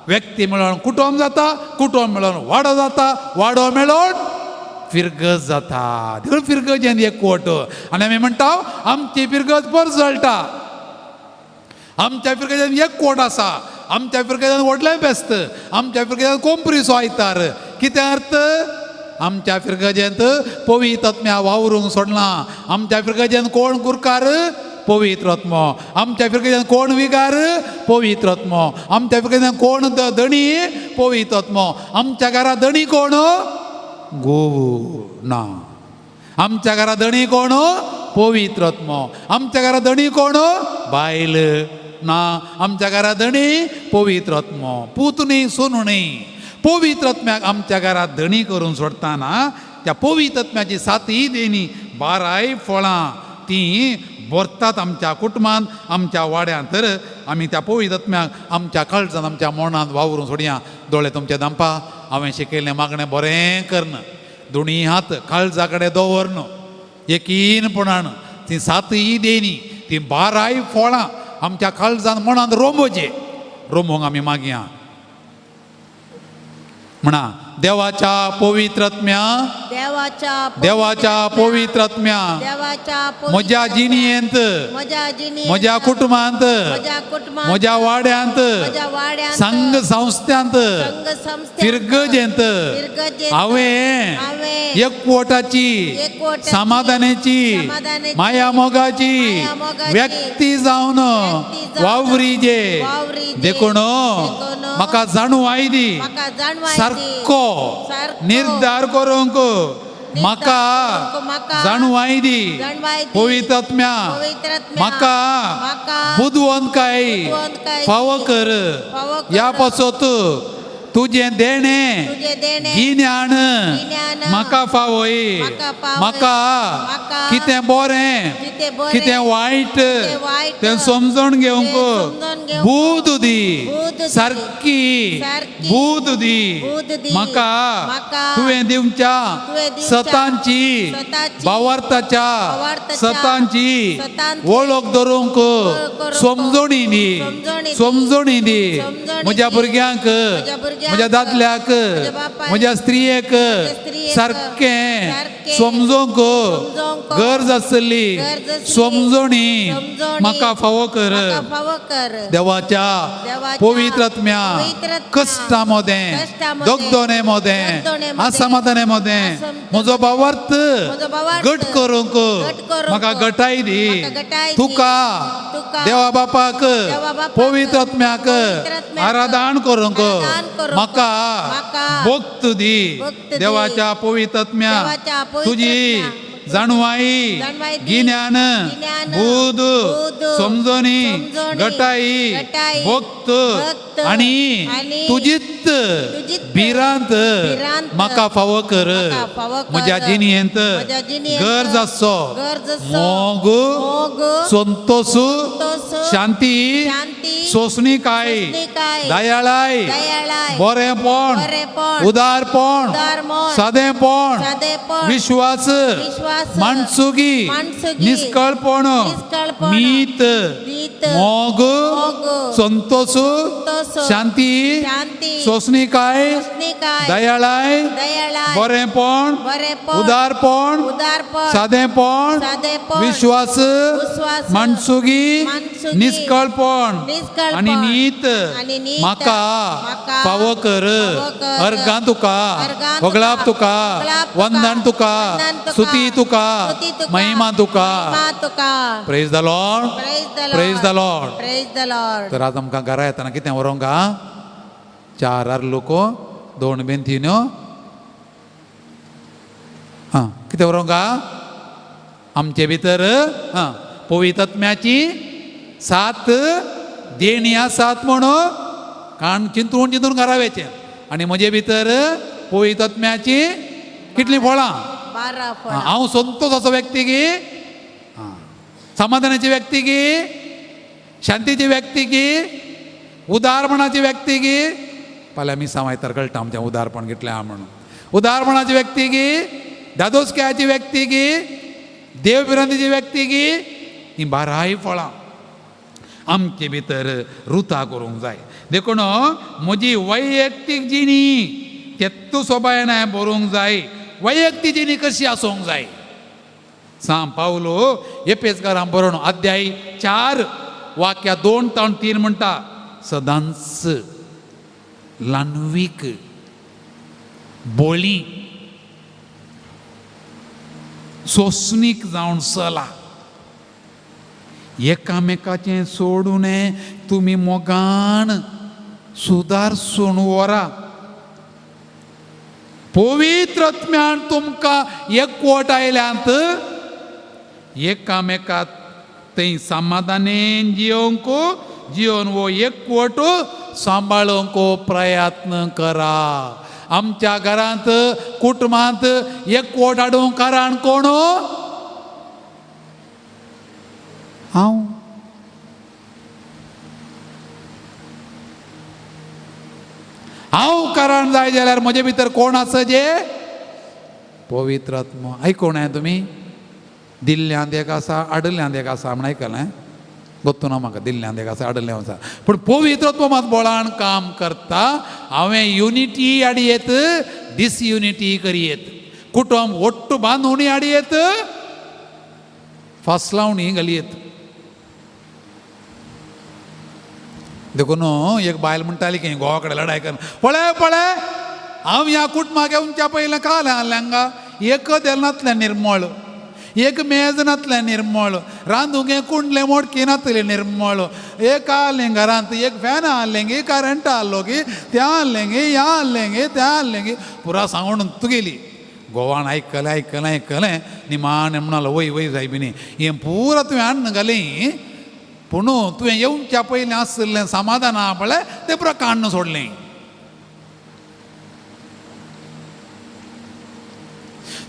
S2: व्यक्ती मेळोन कुटुंब जाता, कुटुंब मेळोन वाडो जाता, वाडो मेळोन फिरगज जाता. देखून फिरगजेन एक कोट. आनी आमी म्हणटा आमची फिरगज परजळटा, आमच्या फिरगजेन एक कोट आसा, आमच्या फिरगजेन व्हडलें बेस्त, आमच्या फिरगजेन कोंपरीचो आयतार. कितें अर्थ? आमच्या फिरगजेंत पवित्र आत्म्या वावरूंक सोडना. आमच्या फिरगजेन कोण गुरकार? पवित्र आत्मो. आमच्या फिरगजेन कोण विगार? पवित्र आत्मो. आमच्या फिरगजेन कोण धणी? पवित्र आत्मो. आमच्या घरा धणी कोण? गोवू ना. आमच्या घरा धणी कोण? पवित्र आत्मो. आमच्या घरा धणी कोण? बायल ना. आमच्या घरा धणी पवित्र आत्मो. पूत न्ही, सोनू न्ही. पवित्र आत्म्याक आमच्या घरात धणी करून सोडताना त्या पवित्र आत्म्याची सातय देणी, बाराय फळां ती भरतात आमच्या कुटुंबांत, आमच्या वाड्यांत. तर आमी त्या पवित्र आत्म्याक आमच्या काळजांत, आमच्या मनांत वावरून सोडया. दोळे तुमचे दामपा. हांवें शिकयल्लें मागणें बरें करन, दोनी हात काळजा कडेन दवरन, यकीनपणान ती सातय देणी, ती बाराय फळां आमच्या काळजांत, मनांत रोमोवचें. रोमोंक आमी मागया. म्हणा, देवाच्या पवित्र आत्म्या,
S4: देवाच्या
S2: देवाच्या पवित्र आत्म्या,
S4: देवाच्या पवित्र
S2: म्हज्या
S4: आत्म्या,
S2: जिणेंत,
S4: म्हज्या जिणेंत,
S2: म्हज्या कुटुंबांत,
S4: म्हज्या कुटुंबांत,
S2: म्हज्या वाड्यांत,
S4: म्हज्या वाड्यांत,
S2: संघ संस्थ्यांत,
S4: संघ संस्थ्यांत,
S2: फिरगजेंत
S4: फिरगजेंत,
S2: हांवें
S4: हांवें
S2: एकवटाची,
S4: एकवटाची,
S2: समाधानाची,
S4: समाधानाची,
S2: माया मोगाची
S4: माया मोगाची,
S2: व्यक्ती जावन
S4: व्यक्ती जावन
S2: वावरीजे.
S4: वावरीजे.
S2: देखून
S4: देखून
S2: म्हाका जाणवाय दी,
S4: म्हाका जाणवाय दी,
S2: सारको
S4: सारको
S2: निर्धार करूंक म्हाका
S4: करूंक म्हाका
S2: जाणवाय दी.
S4: जाणवाय दी.
S2: पवित्र आत्म्या,
S4: पवित्र आत्म्या,
S2: म्हाका
S4: म्हाका
S2: बुदवंतकाय
S4: बुदवंतकाय
S2: फावो कर.
S4: फावो कर.
S2: ह्या पासत तुजें देणें,
S4: तुजें देणें,
S2: गिन्यान
S4: गिन्यान
S2: म्हाका फावय.
S4: म्हाका फावय.
S2: म्हाका
S4: म्हाका
S2: कितें बरें,
S4: कितें बरें,
S2: कितें वायट
S4: कितें वायट
S2: तें समजून घेवंक
S4: तें समजून घेवंक
S2: बूद दी,
S4: बूद दी.
S2: सारकी
S4: सारकी
S2: बूद दी.
S4: बूद दी.
S2: म्हाका
S4: म्हाका
S2: तुवें दिवच्या
S4: तुवें दिवच्या
S2: सतांची,
S4: सताची,
S2: भावार्थाच्या
S4: भावार्थाच्या
S2: सतांची
S4: सतांची
S2: वळख धरूंक
S4: करूंक
S2: समजणी दी,
S4: समजणी दी.
S2: समजणी दी.
S4: समजणी
S2: म्हज्या
S4: दी.
S2: भुरग्यांक,
S4: म्हज्या भुरग्यांक,
S2: म्हज्या दादल्याक,
S4: म्हज्या बापायक,
S2: म्हज्या स्त्रियेक
S4: स्त्रियेक
S2: सारकें
S4: सारकें
S2: समजूंक
S4: समजूंक
S2: गरज आसली
S4: गरज आसली
S2: समजणी
S4: समजणी
S2: म्हाका फावो कर.
S4: म्हाका फावो कर.
S2: देवाच्या
S4: देवाच्या
S2: पवित्र आत्म्या,
S4: पवित्र आत्म्या,
S2: कश्टा मदें,
S4: कश्टा मदें,
S2: दगदोणे मदें,
S4: दगदोणे मदें,
S2: असमाधाने मदें
S4: असमाधाने
S2: म्हजो भावार्थ
S4: म्हजो भावार्थ
S2: घट करूंक
S4: घट करूंक
S2: म्हाका घटाय दी.
S4: म्हाका घटाय दी.
S2: तुका,
S4: तुका,
S2: देवा बापाक,
S4: देवा बापाक,
S2: पवित्र आत्म्याक
S4: पवित्र आत्म्याक,
S2: आराधन करूंक
S4: आराधन करूंक
S2: म्हाका
S4: म्हाका
S2: भक्त दी.
S4: भक्त दी.
S2: देवाच्या पवित्र आत्म्या,
S4: देवाच्या पवित्र
S2: तुजी
S4: आत्म्या,
S2: जाणवाई,
S4: जाणवाय दी,
S2: गिन्यान,
S4: गिन्यान,
S2: बूद,
S4: बूद,
S2: समजणी,
S4: समजणी,
S2: घटाई,
S4: घटाई,
S2: भक्त
S4: भक्त,
S2: आणि
S4: आणि
S2: तुजीच
S4: तुजीच
S2: भिरांत
S4: भिरांत
S2: म्हाका फावो कर.
S4: म्हाका फावो कर.
S2: म्हज्या जिणेंत
S4: म्हज्या जिणेंत
S2: गरज आसचो
S4: गरज आसचो,
S2: मोग,
S4: मोग,
S2: संतोष,
S4: संतोष,
S2: शांती,
S4: शांती,
S2: सोंसणीकाय,
S4: सोंसणीकाय,
S2: दयाळाय,
S4: दयाळाय,
S2: बरेंपण,
S4: बरेंपण,
S2: उदारपण,
S4: उदारपण,
S2: सादेपण,
S4: सादेपण,
S2: विश्वास,
S4: विश्वास,
S2: माणसुगी,
S4: माणसुगी,
S2: निष्कळपण,
S4: निष्कळपण,
S2: मीत,
S4: मीत,
S2: मोग,
S4: मोग,
S2: संतोष,
S4: संतोष,
S2: शांती,
S4: शांती,
S2: सोंसणीकाय,
S4: सोंसणीकाय,
S2: दयाळाय,
S4: दयाळाय,
S2: बरेंपण,
S4: बरेंपण,
S2: उदारपण,
S4: उदारपण,
S2: सादेपण,
S4: सादेपण,
S2: विश्वास,
S4: विश्वास,
S2: माणसुगी,
S4: माणसुगी,
S2: निष्कळपण
S4: निष्कळपण,
S2: आणि नीत
S4: आणि नीत
S2: म्हाका
S4: म्हाका
S2: फावो कर.
S4: फावो कर.
S2: अर्गां तुका,
S4: अर्गां तुका,
S2: होगळाप तुका,
S4: होगळाप तुका,
S2: वंदन तुका,
S4: वंदन तुका,
S2: स्तुती तुका. तुका,
S4: स्तुती तुका,
S2: महिमा तुका.
S4: महिमा तुका.
S2: Praise the Lord.
S4: Praise the Lord.
S2: Praise the Lord.
S4: Praise the Lord.
S2: तर आज आमकां घरा येतना कितें व्हरूंक आ? चार आर्लुको, दोन बेंतीन्यो, आं, कितें व्हरूंक आ? आमचे भितर आं पवित्रत्म्याची सात देणी आसात म्हणून कान चिंतून चिंतून घरा वयचें. आनी म्हजे भितर पवित्रत्म्याची कितलीं फळां?
S4: 12 फळां.
S2: हांव संतोषाचो व्यक्ती की, समाधानाची व्यक्ती की, शांतीची व्यक्ती की, उदारपणाची व्यक्ती की. फाल्यां मिसां आयतार कळटा आमचें उदारपण कितलें आहा म्हणून. उदारपणाची व्यक्ती की, दादोसकायाची व्यक्ती की, देव भिरांतीची व्यक्ती की, हीं बाराय फळां आमचे भितर रुता करूंक जाय. देखून म्हजी वैयक्तीक जिणी तेत्तू सोबायन हांवें बरोवंक जाय. वैयक्तीक जिणी कशी आसूंक जाय? सांग पावलो एपेसकारां बरोवन अध्याय 4 वाक्या 2 तावन 3 म्हणटा, सदांच ल्हानवीक बोली सोंसणीक जावन चला, एकामेकाचें सोडून तुमी मोगान सुदारसून व्हरा. पवित्र आत्म्यान तुमकां एकवट आयल्यांत, एकामेकाक थंय समाधानेन जियोवंक, जियोवन हो एकवट सांबाळूंक प्रयत्न करा. आमच्या घरांत कुटुंबांत एकवट हाडूंक कारण कोण? हांव. हांव कारण जाय जाल्यार म्हजे भितर कोण आसा जे? पवित्र आत्मो. आयकोण आहे तुमी? दिल्ल्यांत एक आसा, आडल्यांत एक आसा म्हण आयकलें? गोत्तू ना म्हाका, दिल्ल्यांत एक आसा, आडल्लें आसा. पूण पवित्र आत्मो मात बळान काम करता. हांवें युनिटी हाडयेत, डिसयुनिटी करयेत, कुटुंब ಒಟ್ಟು बांदून हाडयेत, फासलावणी घालयेत. देखून एक बायल म्हणटाली की घोवा कडेन लढाय कर, पळय पळय हांव ह्या कुटुंबाक येवच्या पयलें काल हाडलें हांगा, एक देल नातलें निर्मळ, एक मेज नातलें निर्मळ, रांदूंक हें कुंडलें मोडकी नातलें निर्मळ, एक हाडलें घरांत, एक फॅन हाडलें गी, करंट हाडलो गी, तें हाडलें गी, ह्या हाडलें गी, तें हाडलें गी, पुरा सांगून तुगेली. गोवान आयकलें आयकलें आयकलें, निमाणें म्हणलो वय वय सायबिनी, हें पुरा तुवें हाडून घालें, पूण तुवें येवच्या पयलीं आशिल्लें समाधान आहा पळय तें पुरा काडून सोडलें.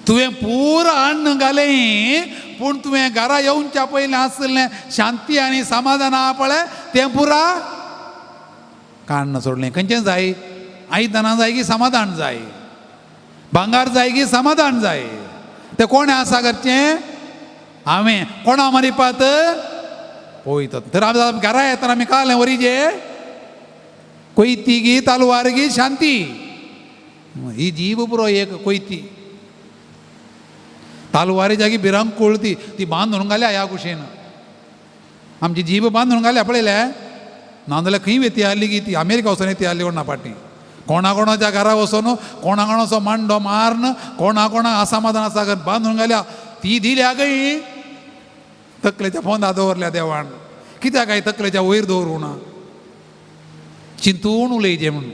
S2: तुवें पुरा हाडून घालें, पूण तुवें घरा येवच्या पयलीं आशिल्लें शांती आनी समाधान आहा पळय तें पुरा काडून सोडलें. खंयचें जाय? आयदनां जाय की समाधान जाय? भांगार जाय की समाधान जाय? तें कोणें आसा करचें? हांवें. कोणा मारिपात पळयतात. तर आमी घरा येतना आमी कालें वरीजे कोयती गी तलवार गी शांती, ही जीव पुरो एक कोयती तलवारी जागी भिरांकूळ ती, ती बांदून घाल्या ह्या कुशीन, आमची जीव बांदून घाल्या पळयलें ना जाल्यार खंय वेती आहली की ती अमेरिका वचोन येती आहली कोणा फाटी, कोणा कोणाच्या घरा वचोन कोणा कोणाचो मांडो मारून कोणा कोणा असामाधान आसा बांदून घाल्या. ती दिल्या खंय? तकलेच्या पोंदा दवरल्या देवान. कित्याक काय तकलेच्या वयर दवरूं ना? चिंतून उलयचे म्हणून,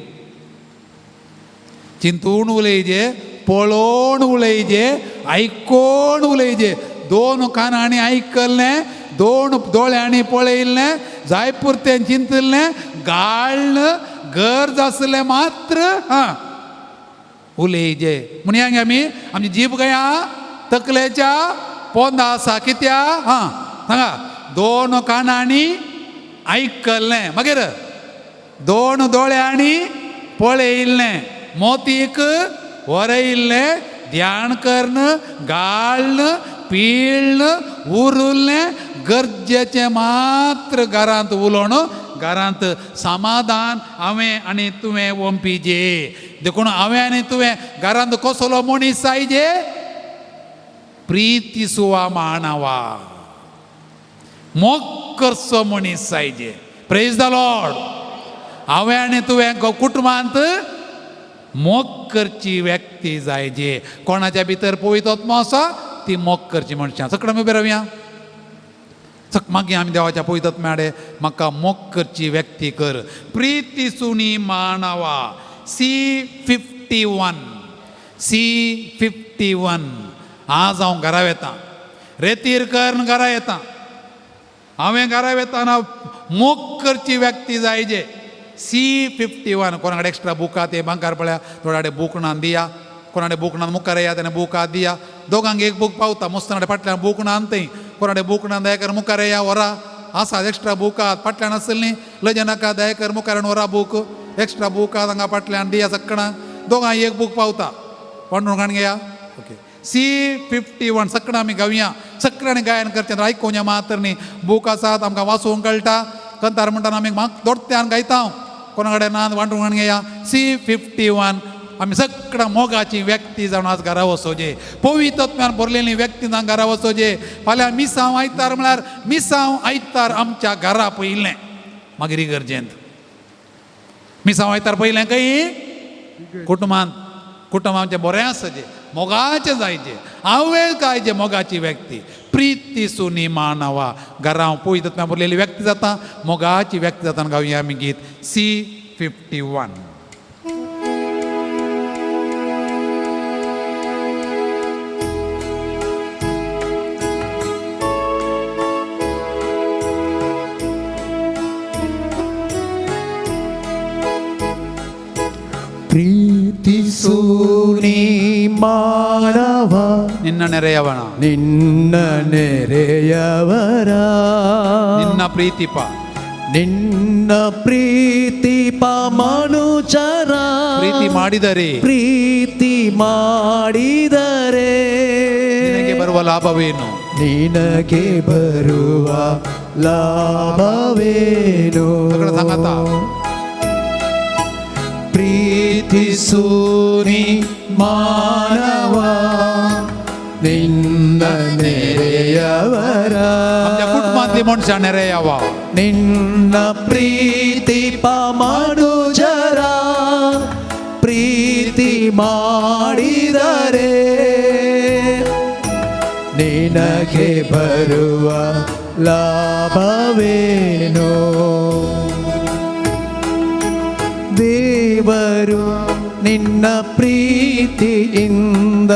S2: चिंतून उलयचे, पळोवन उलयचे, आयकोन उलयचे. दोन कानांनी आयकल्लें, दोन दोळ्यांनी पळयल्लें, जाय पुरतें चिंतिल्लें, गाळ्ळ गरज आसलें मात्र हां उलयचे. म्हणया आमी आमची जीब खंय आहा? तकलेच्या पोंदा आसा. कित्या? हां सांगा. दोन कानांनी आयकल्लें, मागीर दोन दोळ्यांनी पळयल्लें, मोतीक वरयल्लें, ध्यान करून गाळ्ळ पिळ्ळ उरुल्लें, गरजेचें मात्र घरांत उलोवन घरांत समाधान हांवें आनी तुवें वंपीजे. देखून हांवें आनी तुवें घरांत कसलो मनीस जायजे? प्रितीसुवा मानवा, मोग करचो मनीस जायजे. Praise the Lord. हांवें आनी तुवें कुटुंबांत मोग करची व्यक्ती जायजे. कोणाच्या भितर पवित्र आत्मो आसा ती मोग करची मनशां. सगळें आमी उबे रावया. मागीर आमी देवाच्या पवित्र मेळे म्हाका मोग करची व्यक्ती कर. प्रिती सुनी मानवा C51 C51. आज हांव घरा वेता, रेतीर करून घरा येता. हांवें घरा वेताना मोग करची व्यक्ती जाय जे C51. कोणा कडेन एक्स्ट्रा बूक आहा ते बांकार पळया, थोड्या कडेन बूक ना दिया, कोणा कडेन बूक ना मुखार येया तेणें बूक आहा दिया. दोगांक एक बूक पावता, मुस्तान कडेन फाटल्यान बूक ना थंय, कोणा कडेन बूक ना दयाकर मुखार येया व्हरा. आसा एक्स्ट्रा बूक आहात फाटल्यान आसतली न्ही, लजे नाका दयाकर मुखार व्हरा बूक. एक्स्ट्रा बूक आहात हांगा फाटल्यान दिया सगळ्यांक, दोगांक एक बूक पावता. वांटून काण घेया. ओके C51 सगळ्यां आमी गावया, सगळ्यांनी गायन करचें, आयकोवया मात्र न्ही. बूक आसात आमकां वाचूंक कळटा, कंतार म्हणटा आमी दोडत्यान गायता. कोणा कडेन ना वांटून काण घेया. C51 आमी सगळ्या मोगाची व्यक्ती जावन आज घरा वचोजे, पवित्रत्म्यान भरलेली व्यक्ती जावन घरा वचोजे. फाल्यां मिसांव आयतार म्हळ्यार मिसांव आयतार आमच्या घरा पयलें, मागीर इगर्जेंत मिसांव आयतार पयलें खंय कुटुंबांत. कुटुंब आमचें बरें आसचें, मोगाचें जायचें, हांवें गायचें मोगाची व्यक्ती. प्रिती सुनी मानवा घरा पवित्रत्म्यान भरलेली व्यक्ती जाता, मोगाची व्यक्ती जाता. गावया आमी गीत C51.
S3: ಪ್ರೀತಿಸು ನೀ ಮಾನವ
S2: ನಿನ್ನ ನೆರೆಯವನ,
S3: ನಿನ್ನ ನೆರೆಯವರ,
S2: ನಿನ್ನ ಪ್ರೀತಿಪ,
S3: ನಿನ್ನ ಪ್ರೀತಿಪ ಮನುಜರ,
S2: ಪ್ರೀತಿ ಮಾಡಿದರೆ,
S3: ಪ್ರೀತಿ ಮಾಡಿದರೆ
S2: ನಿನಗೆ ಬರುವ ಲಾಭವೇನು?
S3: ನಿನಗೆ ಬರುವ ಲಾಭವೇನು?
S2: ಸಂಗತ
S3: ಪ್ರೀತಿಸು ನೀ ಮಾನವ ನಿನ್ನ ನೆರೆಯವರ,
S2: ಕುಟುಂಬಾಂತಲಿ ಮನುಷ್ಯ ನೆರೆಯವ,
S3: ನಿನ್ನ ಪ್ರೀತಿ ಮನುಜರ, ಪ್ರೀತಿ ಮಾಡಿದರೆ ನಿನಗೆ ಬರುವ ಲಾಭವೇನು? ದೇವರು ನಿನ್ನ ಪ್ರೀತಿಯಿಂದ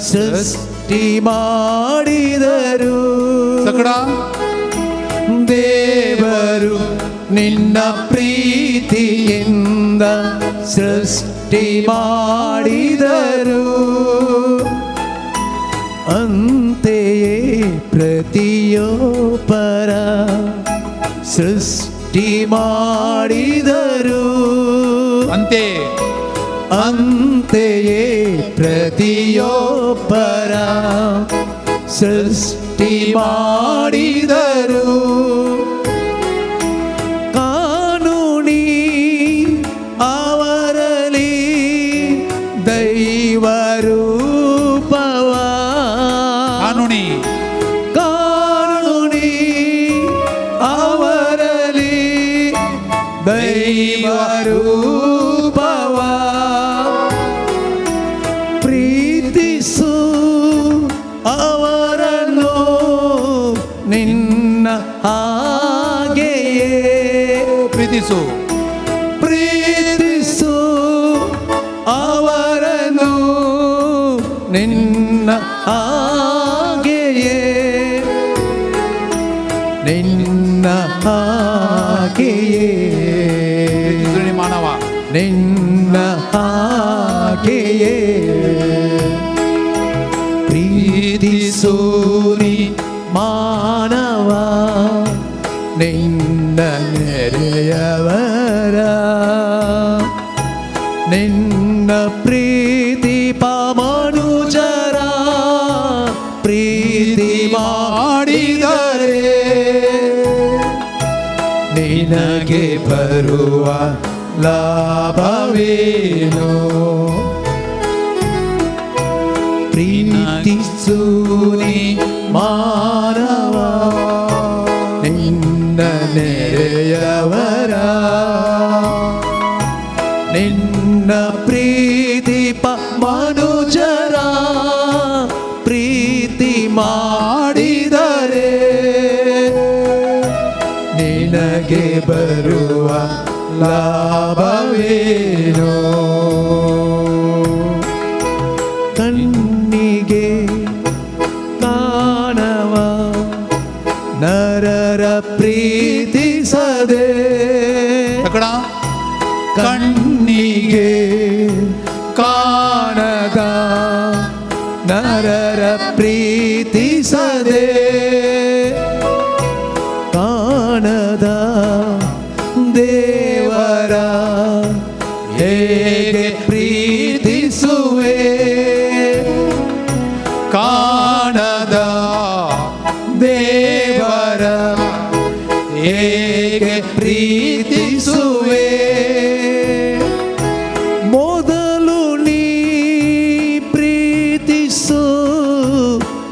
S3: ಸೃಷ್ಟಿ ಮಾಡಿದರು, ದೇವರು ನಿನ್ನ ಪ್ರೀತಿಯಿಂದ ಸೃಷ್ಟಿ ಮಾಡಿದರು, ಅಂತೆಯೇ ಪ್ರತಿಯೊಬ್ಬರ ಸೃಷ್ಟಿ ಮಾಡಿದರು, ಅಂತೆಯೇ ಪ್ರತಿಯೊಬ್ಬರ ಸೃಷ್ಟಿ ಮಾಡಿದರು. ಕಾನೂನಿ ಅವರಲ್ಲಿ ದೈವರೂಪವ,
S2: ಕಾನೂನಿ
S3: ಕಾನೂನಿ ಅವರಲ್ಲಿ ದೈವರೂಪವ, ಪ್ರೀತಿಸು ಅವರನ್ನು ನಿನ್ನ ಹಾಗೆಯೇ,
S2: ಪ್ರೀತಿಸು
S3: ಪ್ರೀತಿಸು ಅವರನ್ನು ನಿನ್ನ ಹಾಗೆಯೇ, ನಿನ್ನ ಹಾಗೆಯೇ,
S2: ಮಾನವ
S3: ನಿನ್ನ ಹಾಗೆಯೇ, ಪ್ರೀತಿಸು ನೀ ಮಾನವ ನಿನ್ನ ನೆರೆಯವರ, ನಿನ್ನ ಪ್ರೀತಿ ಮನುಜರ, ಪ್ರೀತಿ ಮಾಡಿದರೆ ನಿನಗೆ ಬರುವ ಲಾಭವೇನು? ಪ್ರೀತಿಸು ನೀ ಮಾನವ ನಿನ್ನ ನೆರೆಯವರ, ನಿನ್ನ ಪ್ರೀತಿ ಮನುಜರ, ಪ್ರೀತಿ ಹೇಗೆ ಪ್ರೀತಿಸುವೆ? ಕಾಣದ ದೇವರ ಹೇಗೆ ಪ್ರೀತಿಸುವೆ? ಮೊದಲು ನೀ ಪ್ರೀತಿಸು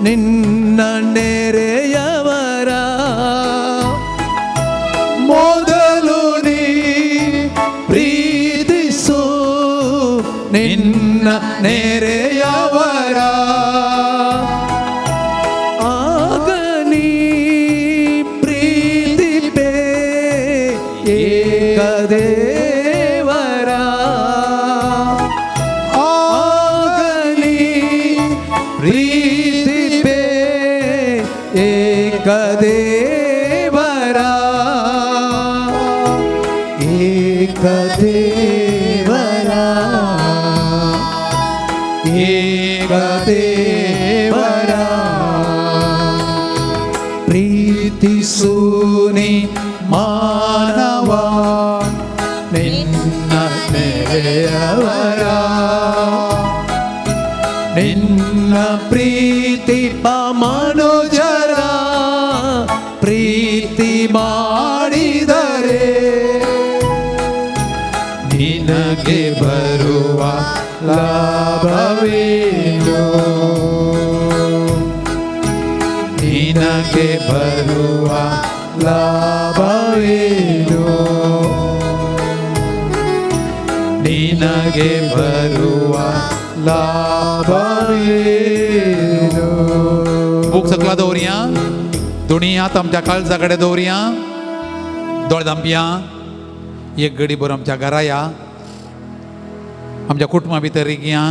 S3: ನಿನ್ನ ನೆರೆಯವರ. ಮೊದಲು ನೀ ಪ್ರೀತಿಸು ನಿನ್ನ ನೆರೆಯವರ. ಆಗ ನೀ ಪ್ರೀತಿಪೆ ಏಕದೇವರ. ಆಗ ನೀ ಪ್ರೀತಿಪೆ ಏಕದೇವರ. ಏಕದೇವರ, ಏಕದೇವರ. ಪ್ರೀತಿಸು ನೀ ಮಾನವ ನಿನ್ನ ನೆರೆಯವರ. ನಿನ್ನ ಪ್ರೀತಿ ಮನುಜರ ಪ್ರೀತಿ ಮಾಡಿದರೆ ನಿನಗೆ ಬರುವ ಲಾಭವೇನು? ನಿನಗೆ ಬರುವ ಲಾಭವೇನು? ನಿನಗೆ ಬರುವ ಲಾಭವೇನು?
S2: बूक सकला दवरया, दोणी हात आमच्या काळजा कडेन दवरया, दोळे धांपया. एक घडी भर आमच्या घरा या, आमच्या कुटुंबा भितर रिगया.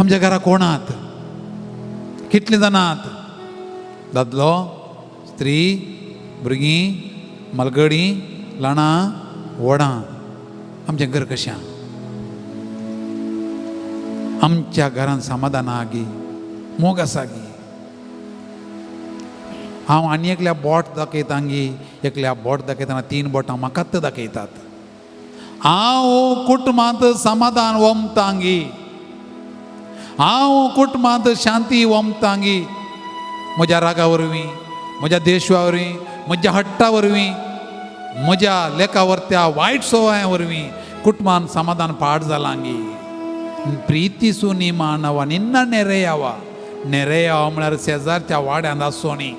S2: आमच्या घरा कोणात कितलीं जाणां? दादलो, स्त्री, भुरगीं, मालगडीं, ल्हानां व्हडां. आमचें घर कशें? आमच्या घरांत समाधान आहा गी? मोग आसा गी? हांव आनी एकल्या बोट दाखयता गी, एकल्या बोट दाखयतना तीन बोटां म्हाकाच दाखयतात. हांव कुटुंबांत समाधान ओमतांगी? हांव कुटुंबांत शांती ओमतांगी? म्हज्या रागा वरवीं, म्हज्या देशवा वरवीं, म्हज्या हट्टा वरवीं, म्हज्या लेखा वरत्या वायट संवयां वरवीं कुटुंबान समाधान पाड जालांगी? प्रीतिसू नी मानवा निन्न ನೆರೆಯವ. ನೆರೆಯವ म्हळ्यार शेजारच्या वाड्यांत आसचो न्ही.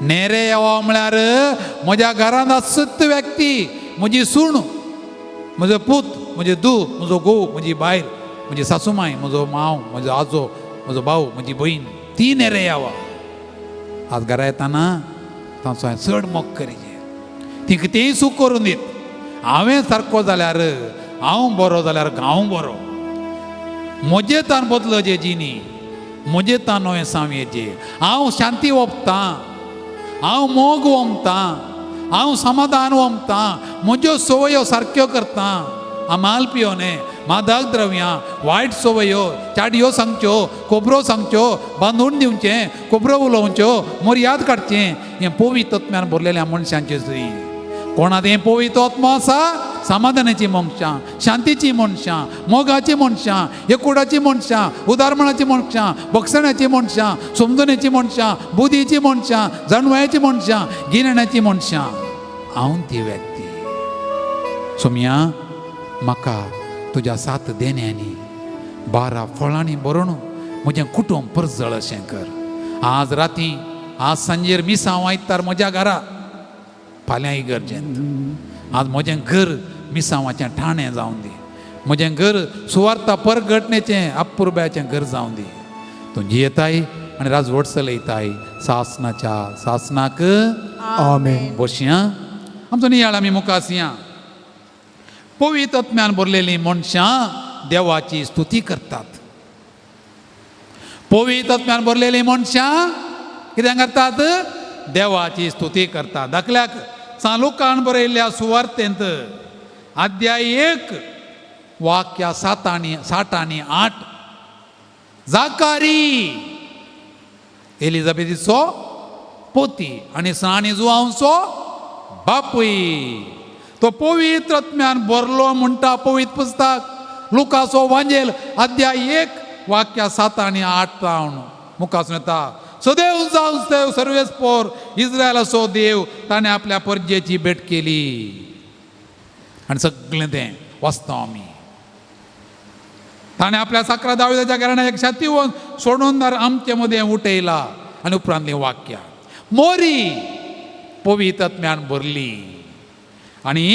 S2: नेरेयव म्हळ्यार म्हज्या घरांत आसत व्यक्ती, म्हजी सून, म्हजो पूत, म्हजे धूव, म्हजो घोव, म्हजी बायल, म्हजी सासूमाय, म्हजो मांव, म्हजो आजो, म्हजो भाव, म्हजी भयण, ती नेरेयावा. आज घरा येताना तांचो हांवें चड मोग करीजे. ती कितेंय सूख करून दीत. हांवें सारको जाल्यार, हांव बरो जाल्यार गांव बरो. म्हजे तान बदल जे जिनी, म्हजे तान नवें सांवयेचे. हांव शांती ओंपतां, हांव मोग ओंपतां, हांव समाधान ओंपतां, म्हज्यो संवयो सारक्यो करतां. अमाल पियोने, मादक द्रव्यां, वायट संवयो, चाडयो सांगच्यो, खबरो सांगच्यो, बांदून दिवचें, खबरो उलोवच्यो, मर्याद काडचें, हें पवित्र आत्म्यान भरलेल्या मनशांचें सुई. कोणाक हें पवित्र आत्मो आसा? समाधानाची मनशां, शांतीची मनशां, मोगाची मनशां, एकुडाची मनशां, उदारमणाची मनशां, बक्षण्याची मनशां, समजण्याची मनशां, बुद्धीची मनशां, जाणवायेची मनशां, गिन्यानाची मनशां. हांव ती व्यक्ती. सोमया, म्हाका तुज्या सात देण्यांनी, 12 फळांनी भरून म्हजें कुटुंब परजळ अशें कर. आज राती, आज सांजेर मिसांव आयतार म्हज्या घरा, फाल्यां इगर्जेंत. आज म्हजें घर मिसांवाचें ठाणें जावन दी. म्हजें घर सुवार्ता परगटणेचें, अपुरबायेचें घर जावन दी. तूं जियेताय आनी राजवट चलयताय सासनाच्या सासनाक.
S3: आमेन.
S2: बसया. आमचो नियाळ आमी मुखासया. पवित्र आत्म्यान भरलेलीं मनशां देवाची स्तुती करतात. पवित्र आत्म्यान भरलेलीं मनशां कितें करतात? देवाची स्तुती करतात. दाखल्याक सांत लुकान बरयल्ल्या सुवार्तेंत अध्याय 1 वाक्या 7 आनी 60 आनी 8. जाकारी, एलिझाबेथीचो पोती आनी सानी जुवांचो बापूय, तो पवित्र आत्म्यान भरलो म्हणटा पवित्र पुस्तक लुकासो वांजेल अध्याय 1 वाक्या 7 आनी 8 जावन मुखासून येता. सदैव जावन देव सर्वेस्पोर इस्रायलाचो देव ताणें आपल्या परजेची भेट केली. आनी सगळें तें वाचता आमी. ताणें आपल्या साकरा दाविदाच्या घराण्याक एक शातीवन सोडून आमचे मदें उठयला. आनी उपरांतलीं वाक्यां मोरी पवित्र आत्म्यान भरली आनी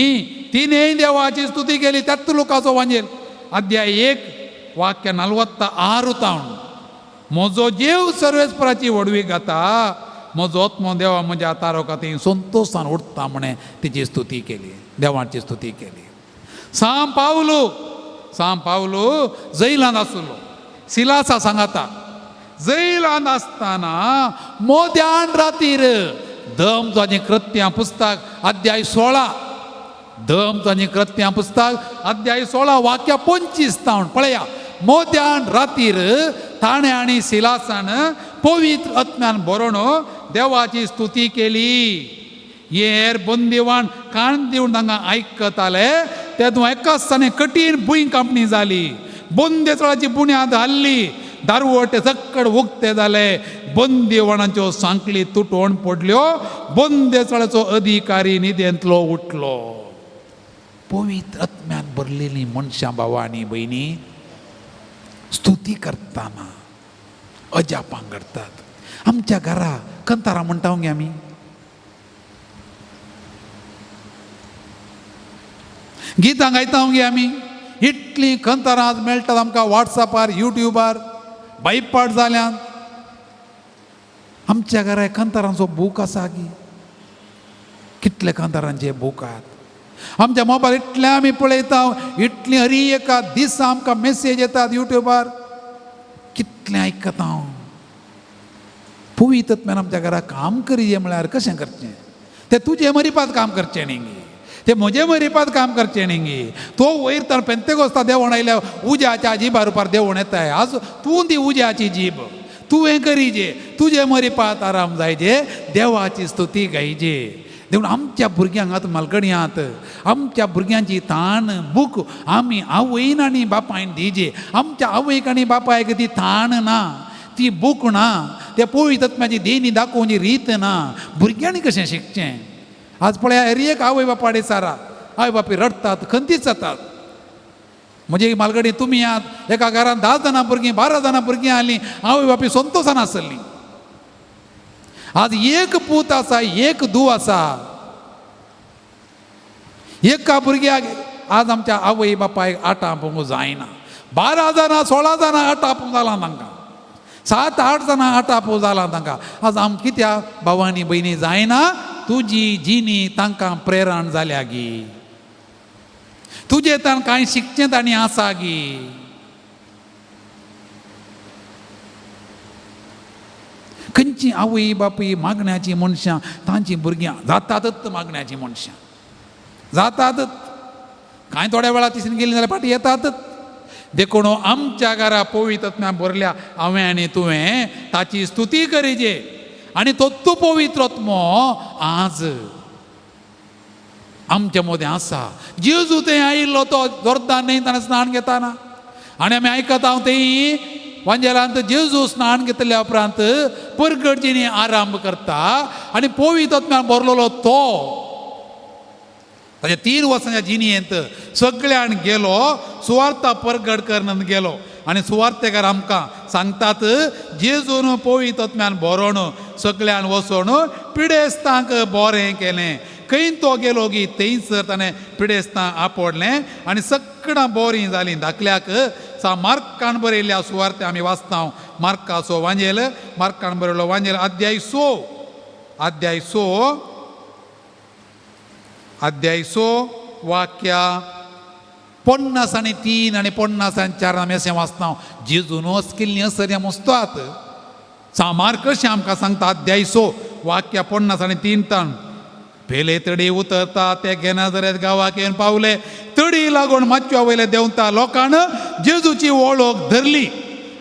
S2: तिणें देवाची स्तुती केली. त्याच लुकाचो वांजेल अध्याय 1 वाक्य 46 तावन म्हजो जीव सर्वेस्पराची व्हडवीक गाता, म्हजो आत्मो देवा म्हज्या तारो खातीर संतोशान उठता म्हणे तिची स्तुती केली, देवाची स्तुती केली. सांव पावलू जैलांत आसलो, सिलासा सांगाता. जैलांत आसतना मोद्यान रातीर दम ताचें कृत्यां पुस्तक अध्याय 16, दम ताचें कृत्यां पुस्तक अध्याय 16 वाक्या 25 तावन पळया. मोद्यान रातीर ताणें आनी सिलासान पवित्र आत्म्यान बरोवन देवाची स्तुती केली. हेर बंदिवान कान दिवन तांकां आयकताले. तेदूं एकाच ताणें कठीण भूंय कांपणी जाली, बंदेचळाची बुन्याद हाल्ली, दारवटे सक्कड उक्ते जाले, बंदिवाणाच्यो सांकळी तुटोवन पडल्यो, बंदेचळाचो अधिकारी न्हिदेंतलो उठलो. पवित्र आत्म्यान भरलेलीं मनशां भावा आनी भयणी स्तुती करतना अजापां करतात. आमच्या घरा कंतारां म्हणटा गे आमी, गितां गायता गे आमी. इतलीं कंतारां आज मेळटात आमकां वॉट्सॅपार, युट्यूबार, बायपाट जाल्यान. आमच्या घरा कंतारांचो बूक आसा की कितले कंतारांचे बूक आहात आमच्या मोबायल. इतलें आमी पळयता, इतलीं हरी एका दिसा आमकां मेसेज येतात युट्यूबार, कितलें आयकता हांव. पवित्र आत्म्यान आमच्या घरा काम करिये म्हळ्यार कशें करचें? तें तुजें मरिपात काम करचें न्ही गे, ते म्हजे मरिपात काम करचें न्ही गे. तो वयर तर पेंतेकोस्ता देवण आयल्या उज्याच्या जिबा रुपार देवण येताय. आज तूं ती उज्याची जीब तुवें करिजे, तुजे मरिपात आराम जायजे, देवाची स्तुती गायजे. देखून आमच्या भुरग्यांक आतां मालगड्यांत आमच्या भुरग्यांची ताण बूक आमी आवयन आनी बापायन दिजे. आमच्या आवयक आनी बापायक ती ताण ना, ती बूक ना, त्या पवित्र आत्म्याची देणी दाखोवची रीत ना. भुरग्यांनी कशें शिकचें? आज पळया हर एक आवय बापाडे सारा आवय बापूय रडटात, खंतीच जातात. म्हजे मालगडी तुमी आहात, एका घरांत 10 जाणां भुरगीं, 12 जाणां भुरगीं आसलीं, आवय बापूय संतोशान आसलीं. आज एक पूत आसा, एक धूव आसा, एका भुरग्याक आज आमच्या आवय बापायक आटां आपोवंक जायना. 12 जाणां 16 जाणां आटां आपोवंक जालां तांकां, 7-8 जाणां आटां आपोवंक जालां तांकां. आज आम कित्याक भावांनी भयणी जायना? तुजी जिणी तांकां प्रेरण जाल्या गी, तुजे ताण कांय शिकचें तांणी आसा गी. खंयची आवय बापूय मागण्याची मनशां, तांची भुरगीं जातातच मागण्याची मनशां जातातच. कांय थोड्या वेळा तिसून गेलीं जाल्यार फाटीं येतातच. देखून आमच्या घरा पवित्र आत्म्या भरल्या हांवें आनी तुवें ताची स्तुती करिजे. आनी तो पवित्र आत्मो आज आमच्या मदें आसा. जेजू थंय आयिल्लो तो जोर्दान न्हय ताणें स्नान घेताना, आनी आमी आयकता हांव थंय वांजेलांत जेजू स्नान घेतल्या उपरांत परगटजीनी आरंभ करता आनी पवित्र आत्म्यान भरलेलो तो ताच्या 3 वर्सांच्या जिणेंत सगळ्यान गेलो, सुवार्ता परगट करून गेलो. आनी सुवार्तेकार आमकां सांगतात जेजून पवित्र आत्म्यान भरोवन सगळ्यान वचोन पिडेस्तांक बरें केलें. खंय तो गेलो की थंयसर ताणें पिडेस्तां आपडलें आनी सगळां बोरीं जालीं. धाकल्याक सा मार्कान बरयल्ल्या सुवार्ते आमी वाचता. मार्काचो वांजेल, मार्कान बरयल्लो वांजेल अध्याय 6, अध्याय 6, अध्याय 6 वाक्या 53 आनी 54 आमी अशें वाचता. जेजून केल्लीं असर्या मस्तात सा मार्क कशें आमकां सांगता अध्याय 6 वाक्या 53 तान पेले तडी उतरता ते गेनाजरेत गांवाक येवन पावले. तडी लागून मातव्या वयले देंवता लोकान जेजूची वळख धरली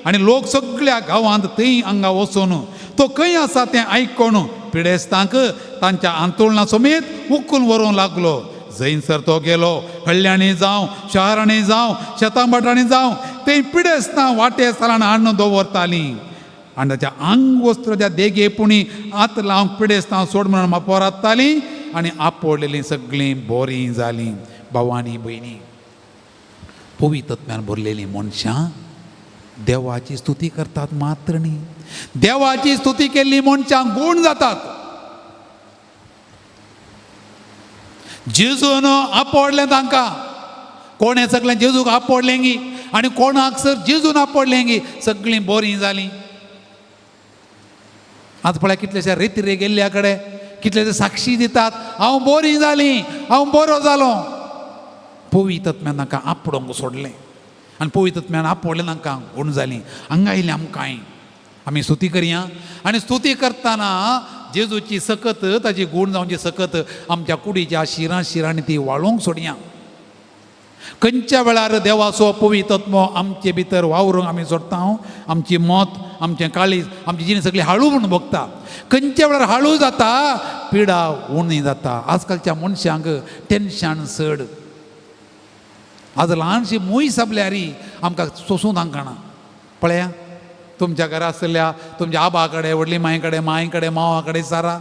S2: आनी लोक सगळ्या गांवांत थंय हांगा वचून तो खंय आसा तें आयकून पिडेस्तांक तांच्या आंतोळणा समेत उखलून व्हरूंक लागलो. जंयसर तो गेलो हळ्ळ्यांनी जावं, शहरांनी जावं, शेतां भाटांनी जावं, ते पिडेस्तां वाटे स्थलान हाडून दवरतालीं आनी ताच्या आंग वस्त्राच्या देगे पुणी आत लावंक पिडेस्तां सोड म्हणून पोरातालीं आनी आपोडलेलीं सगळीं बोरीं जालीं. भावानी भयणी, पवित्रत्म्यान भरलेलीं मनशां देवाची स्तुती करतात मात्र न्ही, देवाची स्तुती केल्ली मनशां गूण जातात. जेजून आपोडलें तांकां, कोणें सगळें जेजूक आपोडलें गी आनी कोणाक सर जेजून आपोडलें गी सगळीं बोरीं जालीं. आज पळय कितलेशे रेतिरे गेल्ल्या कडेन कितलेशे साक्षी दितात, हांव बोरी जालीं, हांव बरो जालो. पवित्रत्म्यान तांकां आपोडोंक सोडलें आनी पवित्रत्म्यान आपोडलें तांकां गूण जालीं. हांगा आयलें आमकांय आमी स्तुती करया आनी स्तुती करतना जेजूची सकत, ताची गूण जावची सकत आमच्या कुडीच्या शिरां शिरांनी ती वाळोवंक सोडया. खंयच्या वेळार देवाचो पवित्रत्मो आमचे भितर वावरूंक आमी सोडटा, आमची मत, आमचें काळीज, आमची जिणी सगळी हाळू म्हूण भोगता. खंयच्या वेळार हाळू जाता, पिडा उणी जाता. आजकालच्या मनशांक टेन्शन चड. आज ल्हानशी मूय सापल्यार आमकां सोसूं तांकां. पळया तुमच्या घरा आसल्या तुमच्या आबा कडेन, व्हडली मांय कडेन, मांय कडेन, मावा कडेन सारा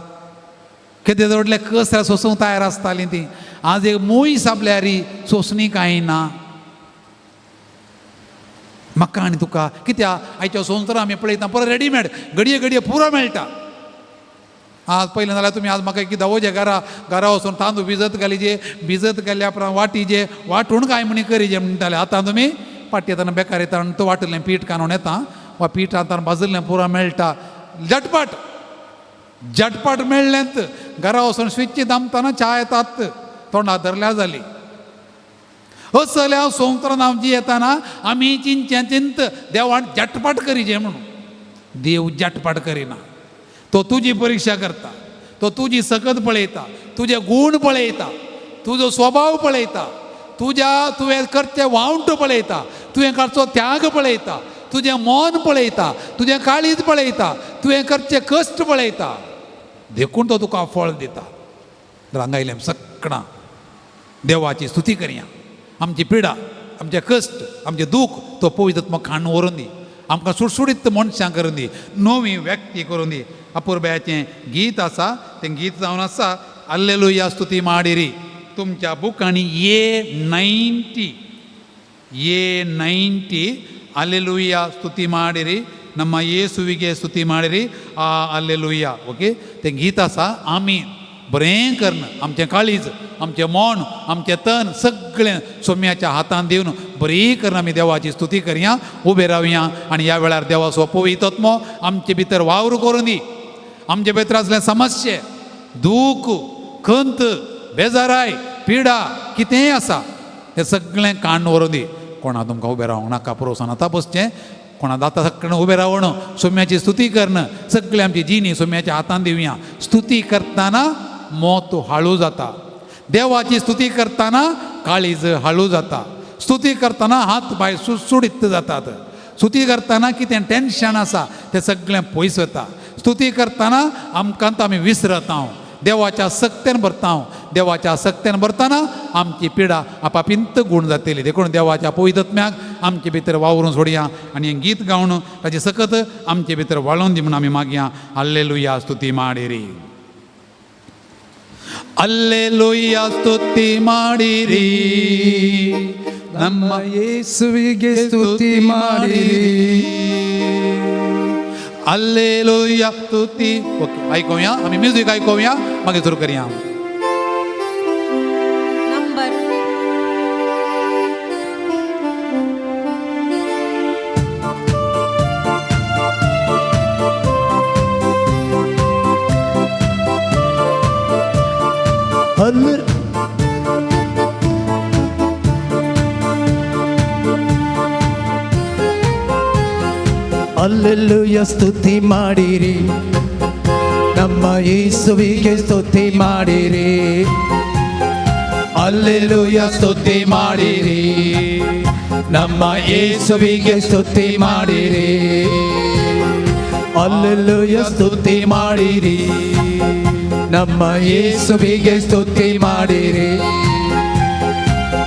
S2: कितें व्हडले कस सोसूंक तयार आसतालीं ती. आज एक मूय सापल्यार सोंसणी कांय ना. म्हाका आनी तुका कित्याक आयच्या संवसार आमी पळयता पुरो रेडीमेड घडये घडये पुरो मेळटा. आज पयलें जाल्यार तुमी आज म्हाका कितें वचे घरा घरा वचून तांदूळ भिजत घालीजे, भिजत घाल्या उपरांत वाटीजे, वांटून कांय म्हणी करीजे म्हणटाले. आतां तुमी पाटी येतना बेकार येता आनी तो वाटिल्लें पीठ काडून येता वा पीठ आतां भाजिल्लें पुरो मेळटा. झटपट झटपट मेळ्ळेंत. घरा वचून स्विच दामतना च्या येतात, तोंडा धरल्या जाली. असल्या संवसारान हांव जी येताना आमी चिंतचें चिंत देवान झटपट करीजे म्हणून. देव झटपट करिना. तो तुजी परिक्षा करता, तो तुजी सकत पळयता, तुजे गूण पळयता, तुजो स्वभाव पळयता, तुज्या तुवें करचें वावंट पळयता, तुवें करचो त्याग पळयता, तुजें मन पळयता, तुजें काळीज पळयता, तुवें करचें कश्ट पळयता. देखून तो तुका फळ दिता. हांगा आयलें सगळां देवाची स्तुती करया. आमची पिडा, आमचें कश्ट, आमचें दूख तो पवित्रत्म खाण व्हरून दी, आमकां सुडसुडीत मनशां करून दी, नवी व्यक्ती करून दी. अपुरबायाचें गीत आसा, तें गीत जावन आसा आल्लेलुया स्तुती माडिरी. तुमच्या बुकांनी A90 A90 alleluia ಸ್ತುತಿ ಮಾಡಿರಿ, ನಮ್ಮ ಯೇಸುವಿಗೆ ಸ್ತುತಿ ಮಾಡಿರಿ, ಆ ಅಲ್ಲೆಲುಯ್या. ओके, तें गीत आसा. आमी बरें करून आमचें काळीज, आमचें मन, आमचें तन सगळें सोम्याच्या हातान दिवन बरी करून आमी देवाची स्तुती करया, उबे रावया आनी ह्या वेळार देवाचो पवित्रत्मो आमचे भितर वावर करून दी. आमचे भितर आसलें समस्ये, दूख, खंत, बेजाराय, पिडा कितेंय आसा तें सगळें काण्ण व्हरून दी. कोणा तुमकां उबें रावंक नाका, पुरोसान आतां बसचें, कोणा दाता सगळें उबें रावण, सोम्याची स्तुती करण, सगळें आमची जिणी सोम्याच्या हातान दिवया. स्तुती करतना मोत हाळू जाता, देवाची स्तुती करतना काळीज हाळू जाता, स्तुती करतना हात पांय सुडसुडीत जातात, स्तुती करतना कितें टेन्शन आसा तें सगळें पयस वता, स्तुती करतना आमकां आमी विसरता, देवाच्या सक्तेन भरता. देवाच्या सक्तेन भरतना आमची पिडा आपापींत गूण जातली. देखून देवाच्या पवित्रत्म्याक आमचे भितर वावरून सोडया आनी हें गीत गावन ताची सकत आमचे भितर वाळोवन दी म्हूण आमी मागया. आल्लेलुया स्तुती माडिरी, ಅಲ್ಲೆಲುಯ್ಯ ಸ್ತುತಿ ಮಾಡಿರಿ,
S3: ನಮ್ಮ ಯೇಸುವಿಗೆ ಸ್ತುತಿ ಮಾಡಿರಿ,
S2: ಅಲ್ಲೆಲುಯ್ಯ ಸ್ತುತಿ. ओके, आयकोया आमी म्युजीक आयकोया, मागीर सुरू करया.
S4: नंबर
S3: ಅಲ್ಲೆಲ್ಲೂಯ ಸ್ತುತಿ ಮಾಡಿರಿ, ನಮ್ಮ ಯೇಸುವಿಗೆ ಸ್ತುತಿ ಮಾಡಿರಿ, ಅಲ್ಲೆಲ್ಲೂಯ ಸ್ತುತಿ ಮಾಡಿರಿ, ನಮ್ಮ ಯೇಸುವಿಗೆ ಸ್ತುತಿ ಮಾಡಿರಿ, ಅಲ್ಲೆಲ್ಲೂಯ ಸ್ತುತಿ ಮಾಡಿರಿ, ನಮ್ಮ ಯೇಸುವಿಗೆ ಸ್ತುತಿ ಮಾಡಿರಿ.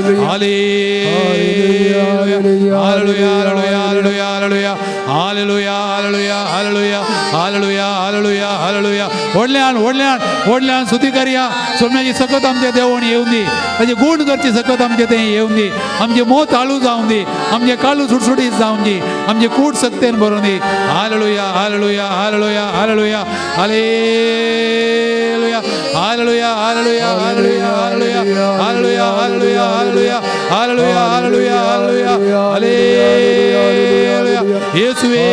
S2: Hallelujah, hallelujah, hallelujah, hallelujah, hallelujah, hallelujah, hallelujah, hallelujah, hallelujah, hallelujah. व्हडल्यान व्हडल्यान व्हडल्यान स्तुती करया. सोम्याची सकत आमच्या देवण येवन दी, ताची गूण करची सकत आमचे तें येवन दी, आमचे मोत हाळू जावन दी, आमचे काळू सुटसुटीत जावन दी, आमचे कूट सक्तेन भरून दी. Hallelujah, hallelujah, hallelujah, hallelujah, hallelujah, hallelujah, hallelujah, hallelujah, hallelujah, hallelujah, hallelujah, hallelujah, hallelujah, hallelujah, hallelujah, hallelujah. येसुवे,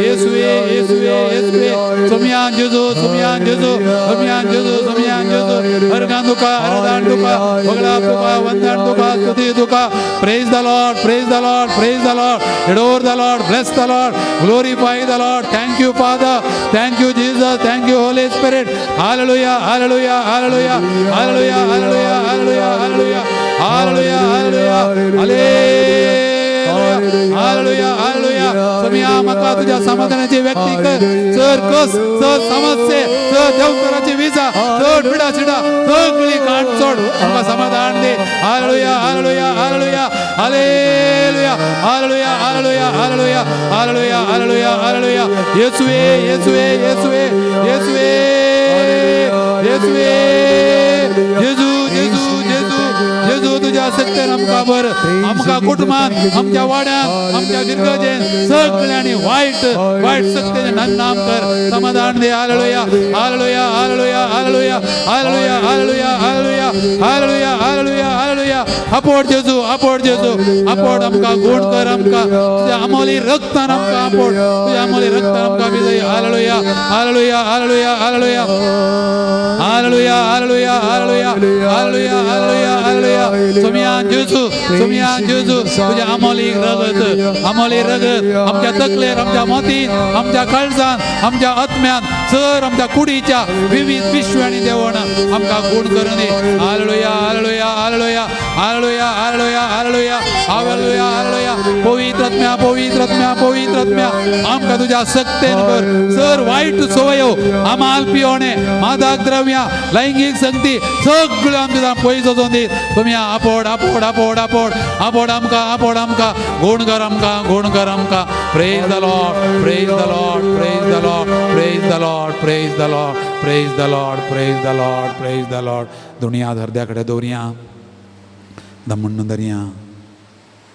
S2: येसुवे, येसुवे, येसुवे. सोम्यान जेजू, सोम्यान जेजू, सोम्यान जेजू, सोम्यान जेजू. हरगान तुका, हरदान तुका, होगळाप तुका, वंदन तुका, स्तुती तुका. Praise the Lord, praise the Lord, praise the Lord. Adore the Lord, bless the Lord, glorify the Lord. Thank you Father, thank you Jesus, thank you Holy Spirit. Hallelujah, hallelujah, hallelujah, hallelujah, hallelujah, hallelujah, hallelujah, hallelujah, hallelujah, hallelujah, hallelujah, hallelujah. Saumya म्हाका तुज्या समाधानाची व्यक्ती कर. चड कस, चड समस्ये, चड देवतराची विजा, चड पिडा सिडा सगळी काण चड आमकां समाधान दी. Hallelujah, hallelujah, hallelujah, hallelujah, hallelujah, hallelujah, hallelujah, hallelujah, hallelujah, hallelujah. येसुवे, येसुवे, येसुवे, येसुवे, येसुवे. जेजू, जेजू, जेजू, जेजू, तुज्या सक्तेन आमकां भर. आमकां कुटुंबान, आमच्या वाड्यान, आमच्या गिरगजेन सगळ्यांनी वायट वायट सक्तेन नाम कर, समाधान दे. Hallelujah, hallelujah, hallelujah, hallelujah, hallelujah, hallelujah, hallelujah, hallelujah, hallelujah, hallelujah. आपोड जेजू, आपोड जेजू, आपोड आमकां, गुण कर आमकां. तुज्या आमोली रक्तान आमकां आपोड, तुज्या आमोली रक्तान आमकां Vijay. Hallelujah, hallelujah, hallelujah, hallelujah, hallelujah, hallelujah, hallelujah, hallelujah, hallelujah, hallelujah. सोम्यान जेजू, सोम्यान जेजू, तुज्या आमोली रगत, आमोली रगत आमच्या तकलेर, आमच्या मतीन, आमच्या काळजान, आमच्या आत्म्यान, सर आमच्या कुडीच्या विविध पिशव्यांनी देवण आमकां गुण करून दी. Hallelujah, hallelujah, hallelujah, hallelujah, hallelujah, hallelujah, hallelujah, hallelujah. पवित्र आत्म्या, पवित्र आत्म्या, पवित्र आत्म्या, आमकां तुज्या सक्तेन भर. सर वायट सवयो, आमाल पियोणे, मादक द्रव्यां, लैंगीक संगती सगळ्यो आमच्या पयस वचोन दी. तुमी आपोड, आपोड, आपोड, आपोड, आपोड आमकां, आपोड आमकां, गुण कर आमकां, गुण कर आमकां. Praise the Lord, praise the Lord, praise the Lord, praise the Lord, praise the Lord, praise the Lord, praise the Lord, praise the Lord. दुनिया धरद्या कडेन दवरया, दमण दरया.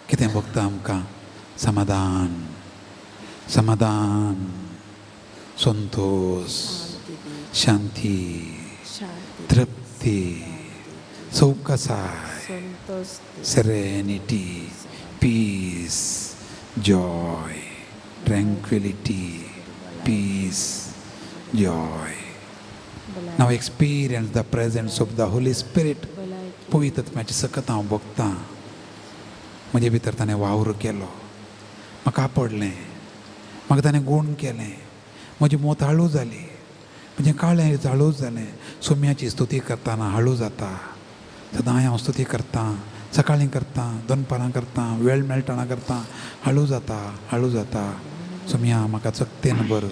S2: कितें भोगता आमकां? समाधान, समाधान, संतोष, शांती, तृप्ती, सवकासाय, serenity, peace, joy, tranquility, peace, joy. Now experience the presence of the Holy Spirit. पवित्र आत्म्याची सकत हांव भोगतां. म्हजे भितर ताणें वावर केलो, म्हाका आपडलें, म्हाका ताणें गूण केलें, म्हजी मोत हाळू जाली, म्हजें काळें हाळू जालें. सोम्याची स्तुती करतना हाळू जाता. सदांय हांव स्तुती करतां, सकाळीं करतां, दनपारां करतां, वेळ मेळटना करतां, हाळू जाता, हाळू जाता. सोम्या म्हाका चकतेन भर,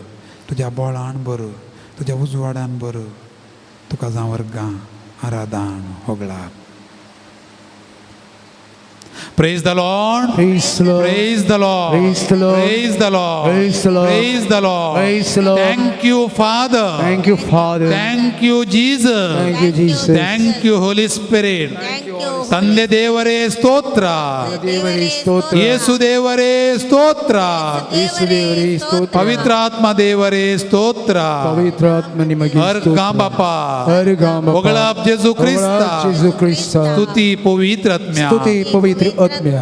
S2: तुज्या बोळान भर, तुज्या उजवाडान भर. तुका जावं वर्गां, आराधान, होगळाप. Praise the Lord.
S3: Praise the Lord.
S2: Praise the Lord.
S3: Praise the Lord.
S2: Praise the Lord.
S3: Praise the Lord.
S2: Praise the Lord.
S3: Praise the Lord.
S2: Thank you, Father.
S3: Thank you, Father.
S2: Thank you, Jesus.
S3: Thank you, Jesus.
S2: Thank you, Holy Spirit.
S4: Thank you.
S2: ತಂದೆ ದೇವರೇ ಸ್ತೋತ್ರ,
S3: ದೇವರೇ ಸ್ತೋತ್ರ,
S2: ಯೇಸು ದೇವರೇ ಸ್ತೋತ್ರ,
S3: ಯೇಸು ದೇವರೇ ಸ್ತೋತ್ರ,
S2: ಪವಿತ್ರಾತ್ಮ ದೇವರೇ ಸ್ತೋತ್ರ,
S3: ಪವಿತ್ರಾತ್ಮ ನಿಮಗೆ
S2: ಹರ್ ಗಾಂಬಪ್ಪ,
S3: ಹರ್ ಗಾಂಬಪ್ಪ,
S2: ಹೊಗಳಾಪ್ ಜೇಸು ಕ್ರಿಸ್ತ,
S3: ಜೇಸು ಕ್ರಿಸ್ತ,
S2: ಸ್ತುತಿ ಪವಿತ್ರ आत्म्या,
S3: ಸ್ತುತಿ ಪವಿತ್ರ ಆತ್ಮ್ಯ.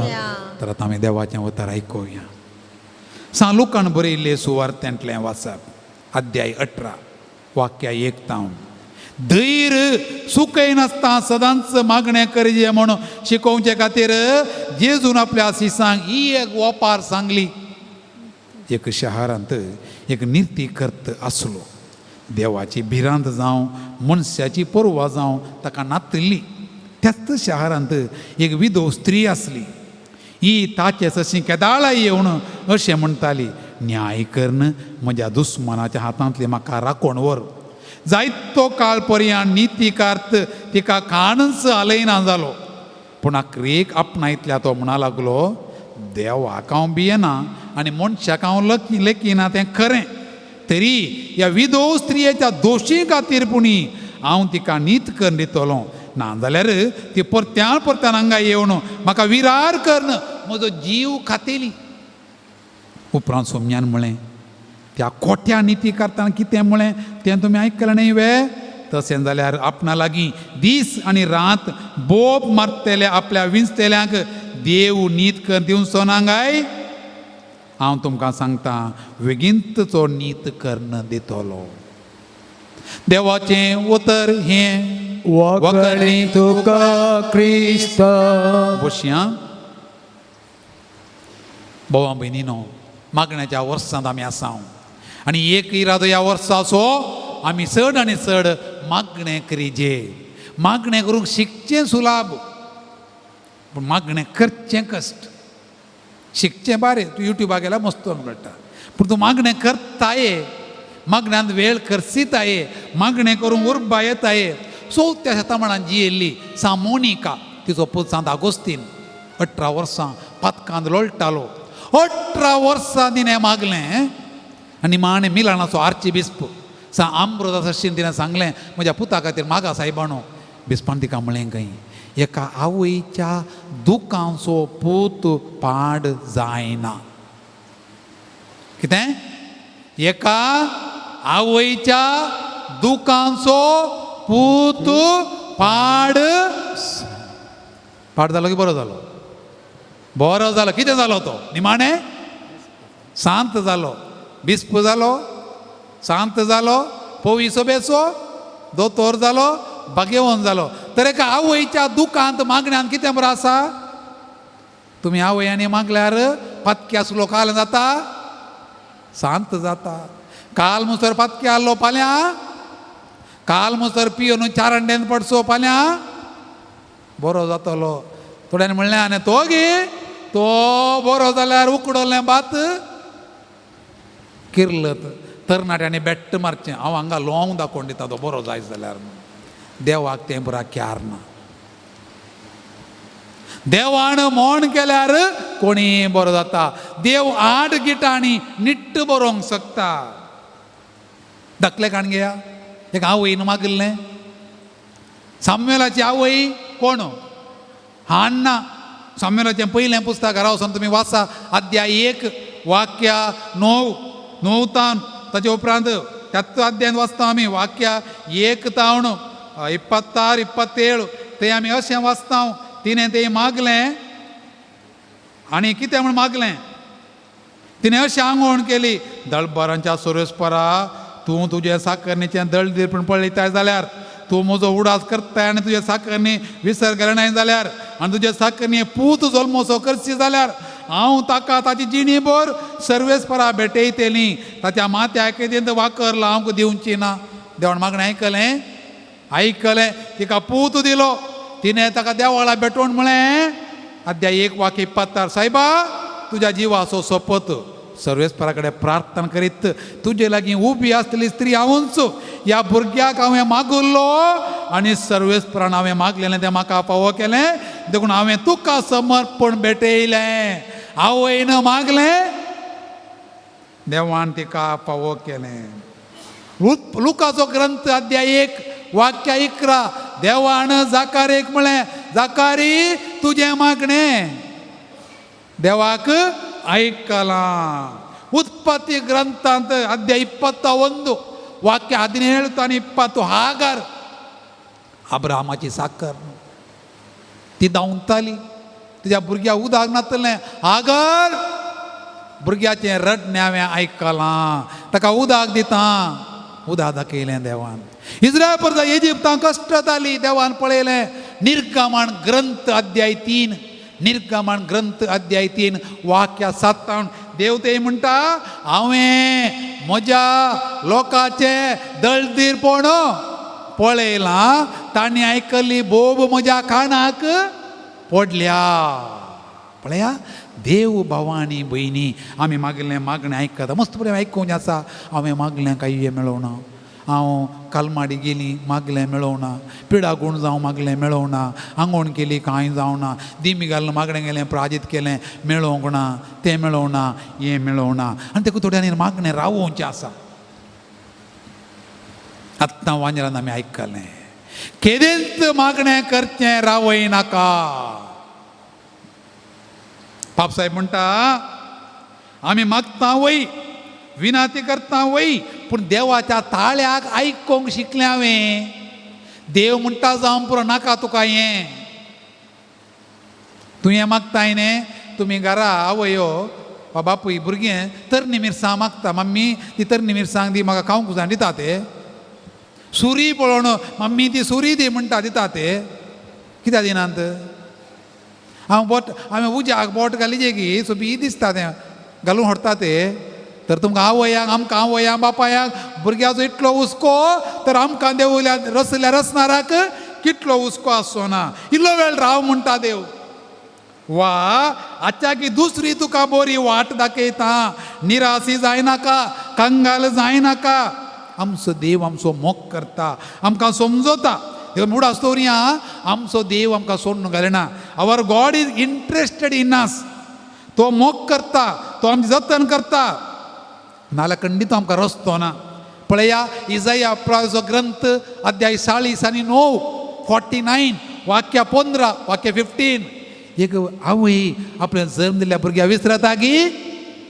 S2: तर आतां आमी देवाचें उतर आयकुया. सान लुकान बरयल्लें सुवार्तेंतलें वाचप, अध्याय 18 वाक्या 1 तावन. धैर सुकयनासतना सदांच मागणें करचें म्हणून शिकोवचे खातीर जेजून आपल्या शिसांक ही एक ओपार सांगली. एक शहरांत एक निर्तीकर्त आसलो. देवाची भिरांत जावं मनशाची पर्वा जावं ताका नातिल्ली. त्याच शहरांत एक विधव स्त्री आसली. ही ताचे सशी केदाळा येवन अशें म्हणटाली, न्याय करून म्हज्या दुस्मनाच्या हातांतली म्हाका राखण व्हर. जायतो काळ पर्यंत नितीकार्त तिका काणच हालयना जालो. पूण आक्रेक आपणायतल्या तो म्हणा लागलो, देवाक हांव भियेना आनी मनशाक हांव लेखिना तें खरें, तरी ह्या विधव स्त्रियेच्या दोशी खातीर पुणी हांव तिका नीत करून दितलो, नाजाल्यार ती परत्यान परत्यान हांगा येवन म्हाका विरार करून म्हजो जीव खातेली. उपरांत सोम्यान म्हळें, त्या खोट्या निती करतना कितें म्हळें तें तुमी आयकलें न्हय वे? तशें जाल्यार आपणा लागीं दीस आनी रात बोब मारतले आपल्या विंचतेल्यांक देव नीत कर दिवचो ना काय? हांव तुमकां सांगता, वेगींत तो नीत करून दितलो. देवाचें उतर हें.
S3: वखणी तुका क्रिस्ता.
S2: बसया. भावा भयणीनो, मागण्याच्या वर्सांत आमी आसा आनी एक इरादो ह्या वर्साचो, आमी चड आनी चड मागणें करिजे. मागणें करूंक शिकचें सुलाभ, पूण मागणें करचें कश्ट. शिकचें बारें, तूं युट्यूबार गेल्यार मस्त मेळटा, पूण तूं मागणें करताये, मागण्यांत वेळ खर्चिताये, मागणें करूंक उर्बा येताये. चवथ्या शतमानान जियेल्ली सा मोनिका, तिचो पूत सांत आगोस्तीन 18 वर्सां पातकांत लोळटालो. 18 वर्सां तिणें मागलें आनी माणे मिलानाचो आर्ची बिस्प सा आंब्रोजा सरशीन तिणें सांगलें, म्हज्या पुता खातीर मागा सायबानो. बिस्पान तिका म्हळें खंय, एका आवयच्या दुकांचो पूत पाड जायना. कितें? एका आवयच्या दुकांचो पूत पाड पाड जालो की बरो जालो? बरो जालो. कितें जालो तो? निमाणें शांत जालो, बिस्प जालो, शांत जालो, पोवी सोबेचो दोतोर जालो, भाग्यवंत जालो. तर एका आवयच्या दुकांत मागण्यान कितें बरो आसा? तुमी आवयांनी मागल्यार पातकी आसलो काल जाता, शांत जाता. काल मुसर पातकी आहलो पाल्यां, काल मुसर पिवन चार अंड्यान पडसो पाल्यां बरो जातलो. थोड्यांनी म्हणलें आनी तो गे तो बरो जाल्यार उकडलें भात किर्लत. तरणाट्यांनी बेट्ट मारचें, हांव हांगा लोंग दाखोवन दिता तो बरो जायत जाल्यार. देवाक तें पुरा क्यार ना. देवान मोण केल्यार कोणी बरो जाता. देव 8 गिटांनी निट्ट बरोवंक शकता. धाकलें काण घेया, एक आवयन मागिल्लें. सामुएलाची आवय कोण? हान्ना. सामुएलाचें पयलें पुस्तक घरा वचून तुमी वाचा, अध्याय 1 वाक्य 9 9 तावन, ताचे उपरांत त्याच अध्यायांत वाचता आमी वाक्य 1 तावन 26 27 ते आमी अशें वाचता. तिणें तें मागलें आनी कितें म्हूण मागलें? तिणें अशें आंगवण केली, दळबरांच्या सुरेस्परा तूं तुजें साकरणीचें दळदीर पूण पळयताय जाल्यार, तूं म्हजो उडास करताय आनी तुजे साकरणी विसर घालनाय जाल्यार, आनी तुजे साकरणी पूत जल्मोसो करशी जाल्यार, हांव ताका ताची जिणी भर सर्वेस्परा भेटयतली, ताच्या माथ्याक वाकर लावंक दिवची ना. देवान मागणें आयकलें? आयकलें. तिका पूत दिलो. तिणें ताका देवाळा भेटोवन म्हळें, अध्याय 1 वाक्य 26, सायबा तुज्या जिवाचो सोपत सर्वेस्परा कडेन प्रार्थना करीत तुजे लागीं उबी आसतली स्त्री हांवूच, ह्या भुरग्याक हांवें मागुल्लो आनी सर्वेस्परान हांवें मागलेलें तें म्हाका फावो केलें, देखून हांवें तुका समर्पण भेटयलें. आवयन मागलें, देवान तिका फावो केलें. लुकाचो ग्रंथ अध्याय 1 वाक्य 11, देवान जाकारेक म्हळें, जाकारी तुजें मागणें देवाक आयकलां. उत्पत्ती ग्रंथांत अध्याय 21 वाक्य 17 आनी 20, हागार अब्राहमाची साकर ती धांवताली, तुज्या भुरग्या उदक नातलें. हागार भुरग्याचें रडणें हांवें आयकलां, ताका उदक दिता. उदक दाखयलें देवान. इस्रायल परत इजिप्तांत कश्ट जाली, देवान पळयलें. निर्गमन ग्रंथ अध्याय 3, निर्गमन ग्रंथ अध्याय 3 वाक्य 7, देव ते म्हणटा, हांवें म्हज्या लोकांचें दळदीरपण पळयलां, तांणी आयकल्ली बोब म्हज्या कानाक पडल्या. पळया देव भावा आनी भयणी, आमी मागलें मागणें आयकता, मस्त बरें आयकूंक आसा. हांवें मागलें कांय मेळोना, हांव कालमाडी गेली मागलें मेळोवना, पिडा गूण जावं मागलें मेळोवना, आंगवण केली कांय जावना, दिमी घालून मागणें गेलें प्राजीत केलें मेळोवंक ना, तें मेळोवना, हें मेळोवना. आनी तेका थोड्यांनी मागणें रावोवचें आसा. आत्तां वांजरान आमी आयकलें, केदेंच मागणें करचें रावय नाका. पापसाहेब म्हणटा आमी मागता वय, विनाती करता वय, पूण देवाच्या ताळ्याक आयकोंक शिकलें हांवें. देव म्हणटा जावं पुरो, नाका तुका हें, तूं हें मागताय न्ही. तुमी घरा आवयो वा बापूय भुरगें तरणी मिरसांग मागता, मम्मी ती तरणी मिरसांग दी म्हाका खावंक जाण दिता ते, सुरी पळोवन मम्मी ती सुरी दी म्हणटा दिता ते, कित्याक दिनात? हांव बोट हांवें उज्याक बोट घाली की सोबी दिसता तें घालून व्हरता ते. तर तुमकां आवयांक, आमकां आवयांक बापायांक भुरग्याचो इतलो हुस्को, तर आमकां देवल्या रसल्या रसणाराक कितलो हुस्को आसचो ना. इल्लो वेळ राव म्हणटा देव, वा आतां की दुसरी तुका बरी वाट दाखयता, निराशी जायनाका, कंगाल जायनाका. आमचो देव आमचो मोग करता, आमकां समजता. देव मुडास दवरया, आमचो देव आमकां सोडून घालना. Our God is interested in us. तो मोग करता, तो आमचें जतन करता, नाल्यार खंडीत आमकां रस्तो ना. पळया इजाया प्रवासाचो ग्रंथ अध्याय 49, 49 वाक्य 15 वाक्य 15. एक आवय आपल्या जल्म दिल्ल्या भुरग्या विसरता की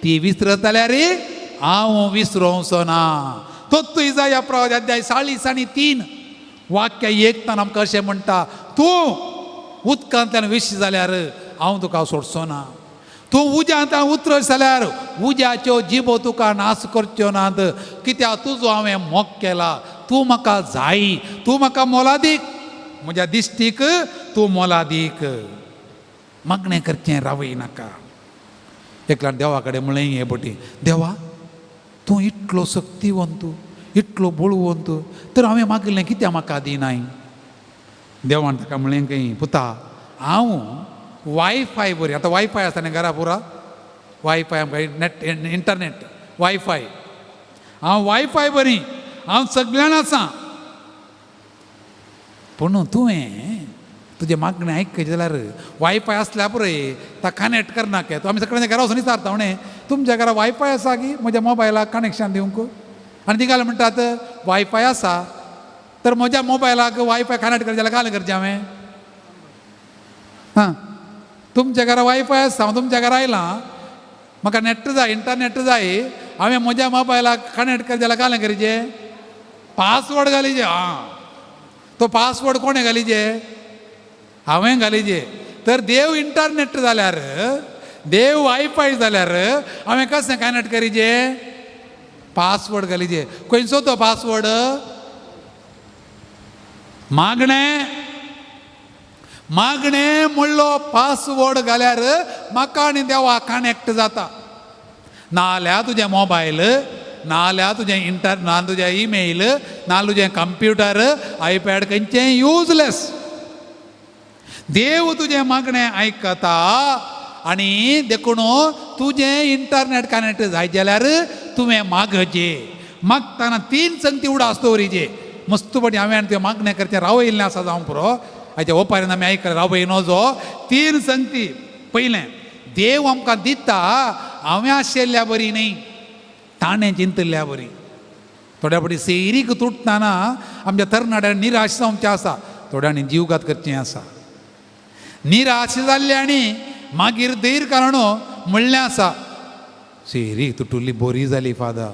S2: ती विसरत जाल्यार हांव विसरोवचो ना. तोच इजाया प्रवास अध्याय 43 वाक्य 1 आमकां अशें म्हणटा, तूं उदकांतल्यान विश जाल्यार हांव तुका सोडचो ना, तूं उज्यांतल्यान उतरत जाल्यार उज्याच्यो जिबो तुका नाश करच्यो नात, कित्याक तुजो हांवें मोग केला, तूं म्हाका जाय, तूं म्हाका मोलादीक, म्हज्या दिश्टीक तूं मोलादीक. मागणें करचें रावय नाका. एकल्यान देवा कडेन म्हणलें हे पटी, देवा तूं इतलो शक्तिवंत, इतलो बळवंत, तर हांवें मागिल्लें कित्याक म्हाका दिनाय? देवान ताका म्हणलें खंय, पुता हांव वायफाय बरी, आतां वायफाय आसा न्ही घरा पुरा, वायफाय आमकां नेट इंटरनेट वायफाय, हांव वायफाय बरी, हांव सगळ्यान आसा, पूण तुवें तुजें मागणें आयकचें जाल्यार वायफाय आसल्यार पुरो ता कनेक्ट करनाका. आमी सगळ्यांच्या घरा वचून विचारता म्हणे तुमच्या घरा वायफाय आसा की म्हज्या मोबायलाक कनेक्शन दिवंक? आनी तिगाले म्हणटात वायफाय आसा, तर म्हज्या मोबायलाक वायफाय कनेक्ट करचें जाल्यार कालें करचें हांवें? हां, तुमच्या घरा वायफाय आसा, हांव तुमच्या घरा आयलां, म्हाका नेट जाय, इंटरनेट जाय, हांवें म्हज्या मोबायलाक कनेक्ट करचें जाल्यार कालें करचें? पासवर्ड घालीचे. आं, तो पासवर्ड कोणें घालीचे? हांवें घालीचे. तर देव इंटरनेट जाल्यार, देव वायफाय जाल्यार हांवें कशें कनेक्ट करीचे? पासवर्ड घालीचे. खंयचो तो पासवर्ड? मागणें. मागणें म्हणलो पासवर्ड घाल्यार म्हाका आनी देवा कनेक्ट जाता. नाल्यार तुजें मोबायल, नाल्यार तुजें इंटर, ना तुजें ईमेल, ना तुजें कंप्युटर, आयपॅड खंयचें युजलेस. देव तुजें मागणें आयकता आनी देखून तुजें इंटरनेट कनेक्ट जाय जाल्यार तुवें मागचें. मागतना 3 संगती उडास दवरीचे. मस्त पटी हांवें तें मागणें करचें रावयल्लें आसा जावंक पुरो, हाच्या ओपारीन आमी आयकलें रावय नजो. 3 संगती. पयलें, देव आमकां दिता हांवें आशिल्ल्या बरी न्ही, ताणें चिंतिल्ल्या बरी. थोड्या फावटी सेरीक तुटतना आमच्या तरणाट्यांनी निराश जावचें आसा, थोड्यांनी जीवघात करचें आसा. निराश जाल्ले आनी मागीर धैर्य कारण म्हणलें आसा, सेरीक तुटुल्ली बरी जाली फादर,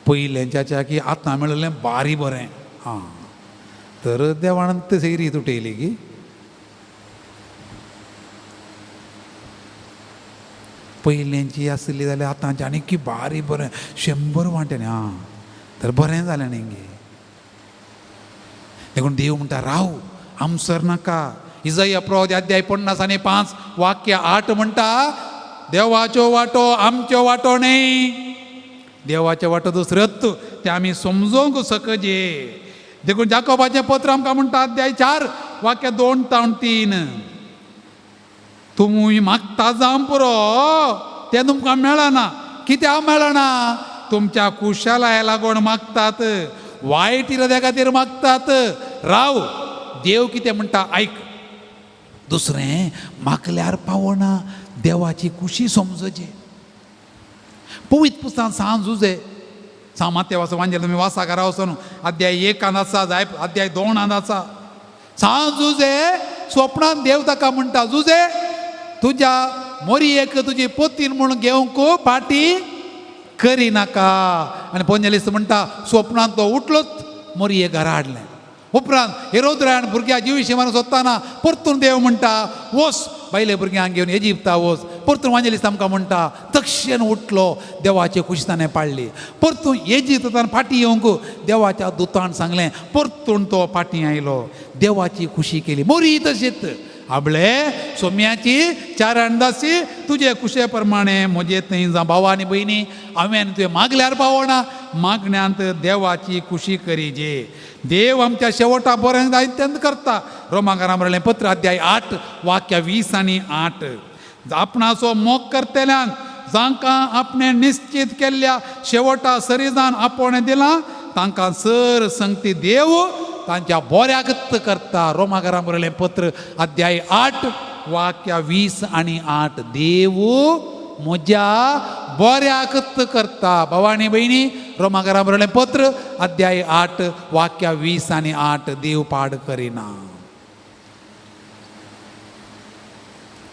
S2: पयलेंच्या की आतां मेळिल्लें बारी बरें. आं, तर देवान ते सेरी तुटयली की पयलेंची आसली जाल्यार आतांची आनी बारी बरें 100 वांट्यानी. आं, तर बरें जालें न्ही गे. देखून देव म्हणटा राव, आमसर नाका. इजाया प्रवादी अध्याय 55 वाक्य 8 म्हणटा, देवाच्यो वाटो आमच्यो वाटो न्ही, देवाच्यो वाटो दुसऱ्योच, ते आमी समजूंक शकजे. देखून जाकोबाचें पत्र आमकां म्हणटा अध्याय 4 वाक्य 2 ते 3, तुमी मागता जावं पुरो तें तुमकां मेळना. कित्याक मेळना? तुमच्या कुशलाय लागून मागतात. वायट इराद्या खातीर मागतात. राव, देव कितें म्हणटा आयक. दुसरें मागल्यार पावना, देवाची खुशी समजची. पवित्र पुस्तकान सांज जुजे सांग मातेवाचो वांजेल तुमी वासा घरा वचून अध्याय 1 आसा, जाय अध्याय 2 आसा. सांज जुजे स्वप्नान देव ताका म्हणटा, जुजे तुज्या मोरयेक तुजी पोतीन म्हूण घेवंक पाटी करिनाका. आनी पोंजेलिस्त म्हणटा स्वप्नान तो उठलोच, मोरये घरा हाडलें. उपरांत हेरोद रायान भुरग्या जिविशी मारून सोदताना परतून देव म्हणटा वोस बायले भुरग्यांक घेवन इजिप्ता वोस. परतून वांजेलिस्त आमकां म्हणटा तक्षण उठलो, देवाचे खुशी ताणें पाडली. परतून इजिप्तान फाटीं येवंक देवाच्या दुतान सांगलें, परतून तो फाटीं आयलो, देवाची खुशी केली. मोरी तशीच आबळे सोम्याची 4 अंदासी तुजे खुशे प्रमाणे म्हजे थंय जावं. भाव आनी भयणी, हांवें तुवें मागल्यार पावना, मागण्यांत देवाची खुशी करीजे. देव आमच्या शेवटा बरें जायतेंत करता. रोमाकारां बरयलें पत्र अध्याय 8 वाक्य 20 आनी 8. आपणाचो मोग करतल्यांक जांकां आपणें निश्चीत केल्ल्या शेवटा सरीजान आपोवणें दिलां तांकां सर संगती देव तांच्या बोऱ्याकत करता. रोमाकारां बरयलें पत्र अध्याय 8 वाक्य 20 आनी 8. देव म्हज्या बोऱ्याकत करता. भाव आनी भयणी, रोमाकारां बरयलें पत्र अध्याय 8 वाक्य 20 आनी 8. देव पाड करिना.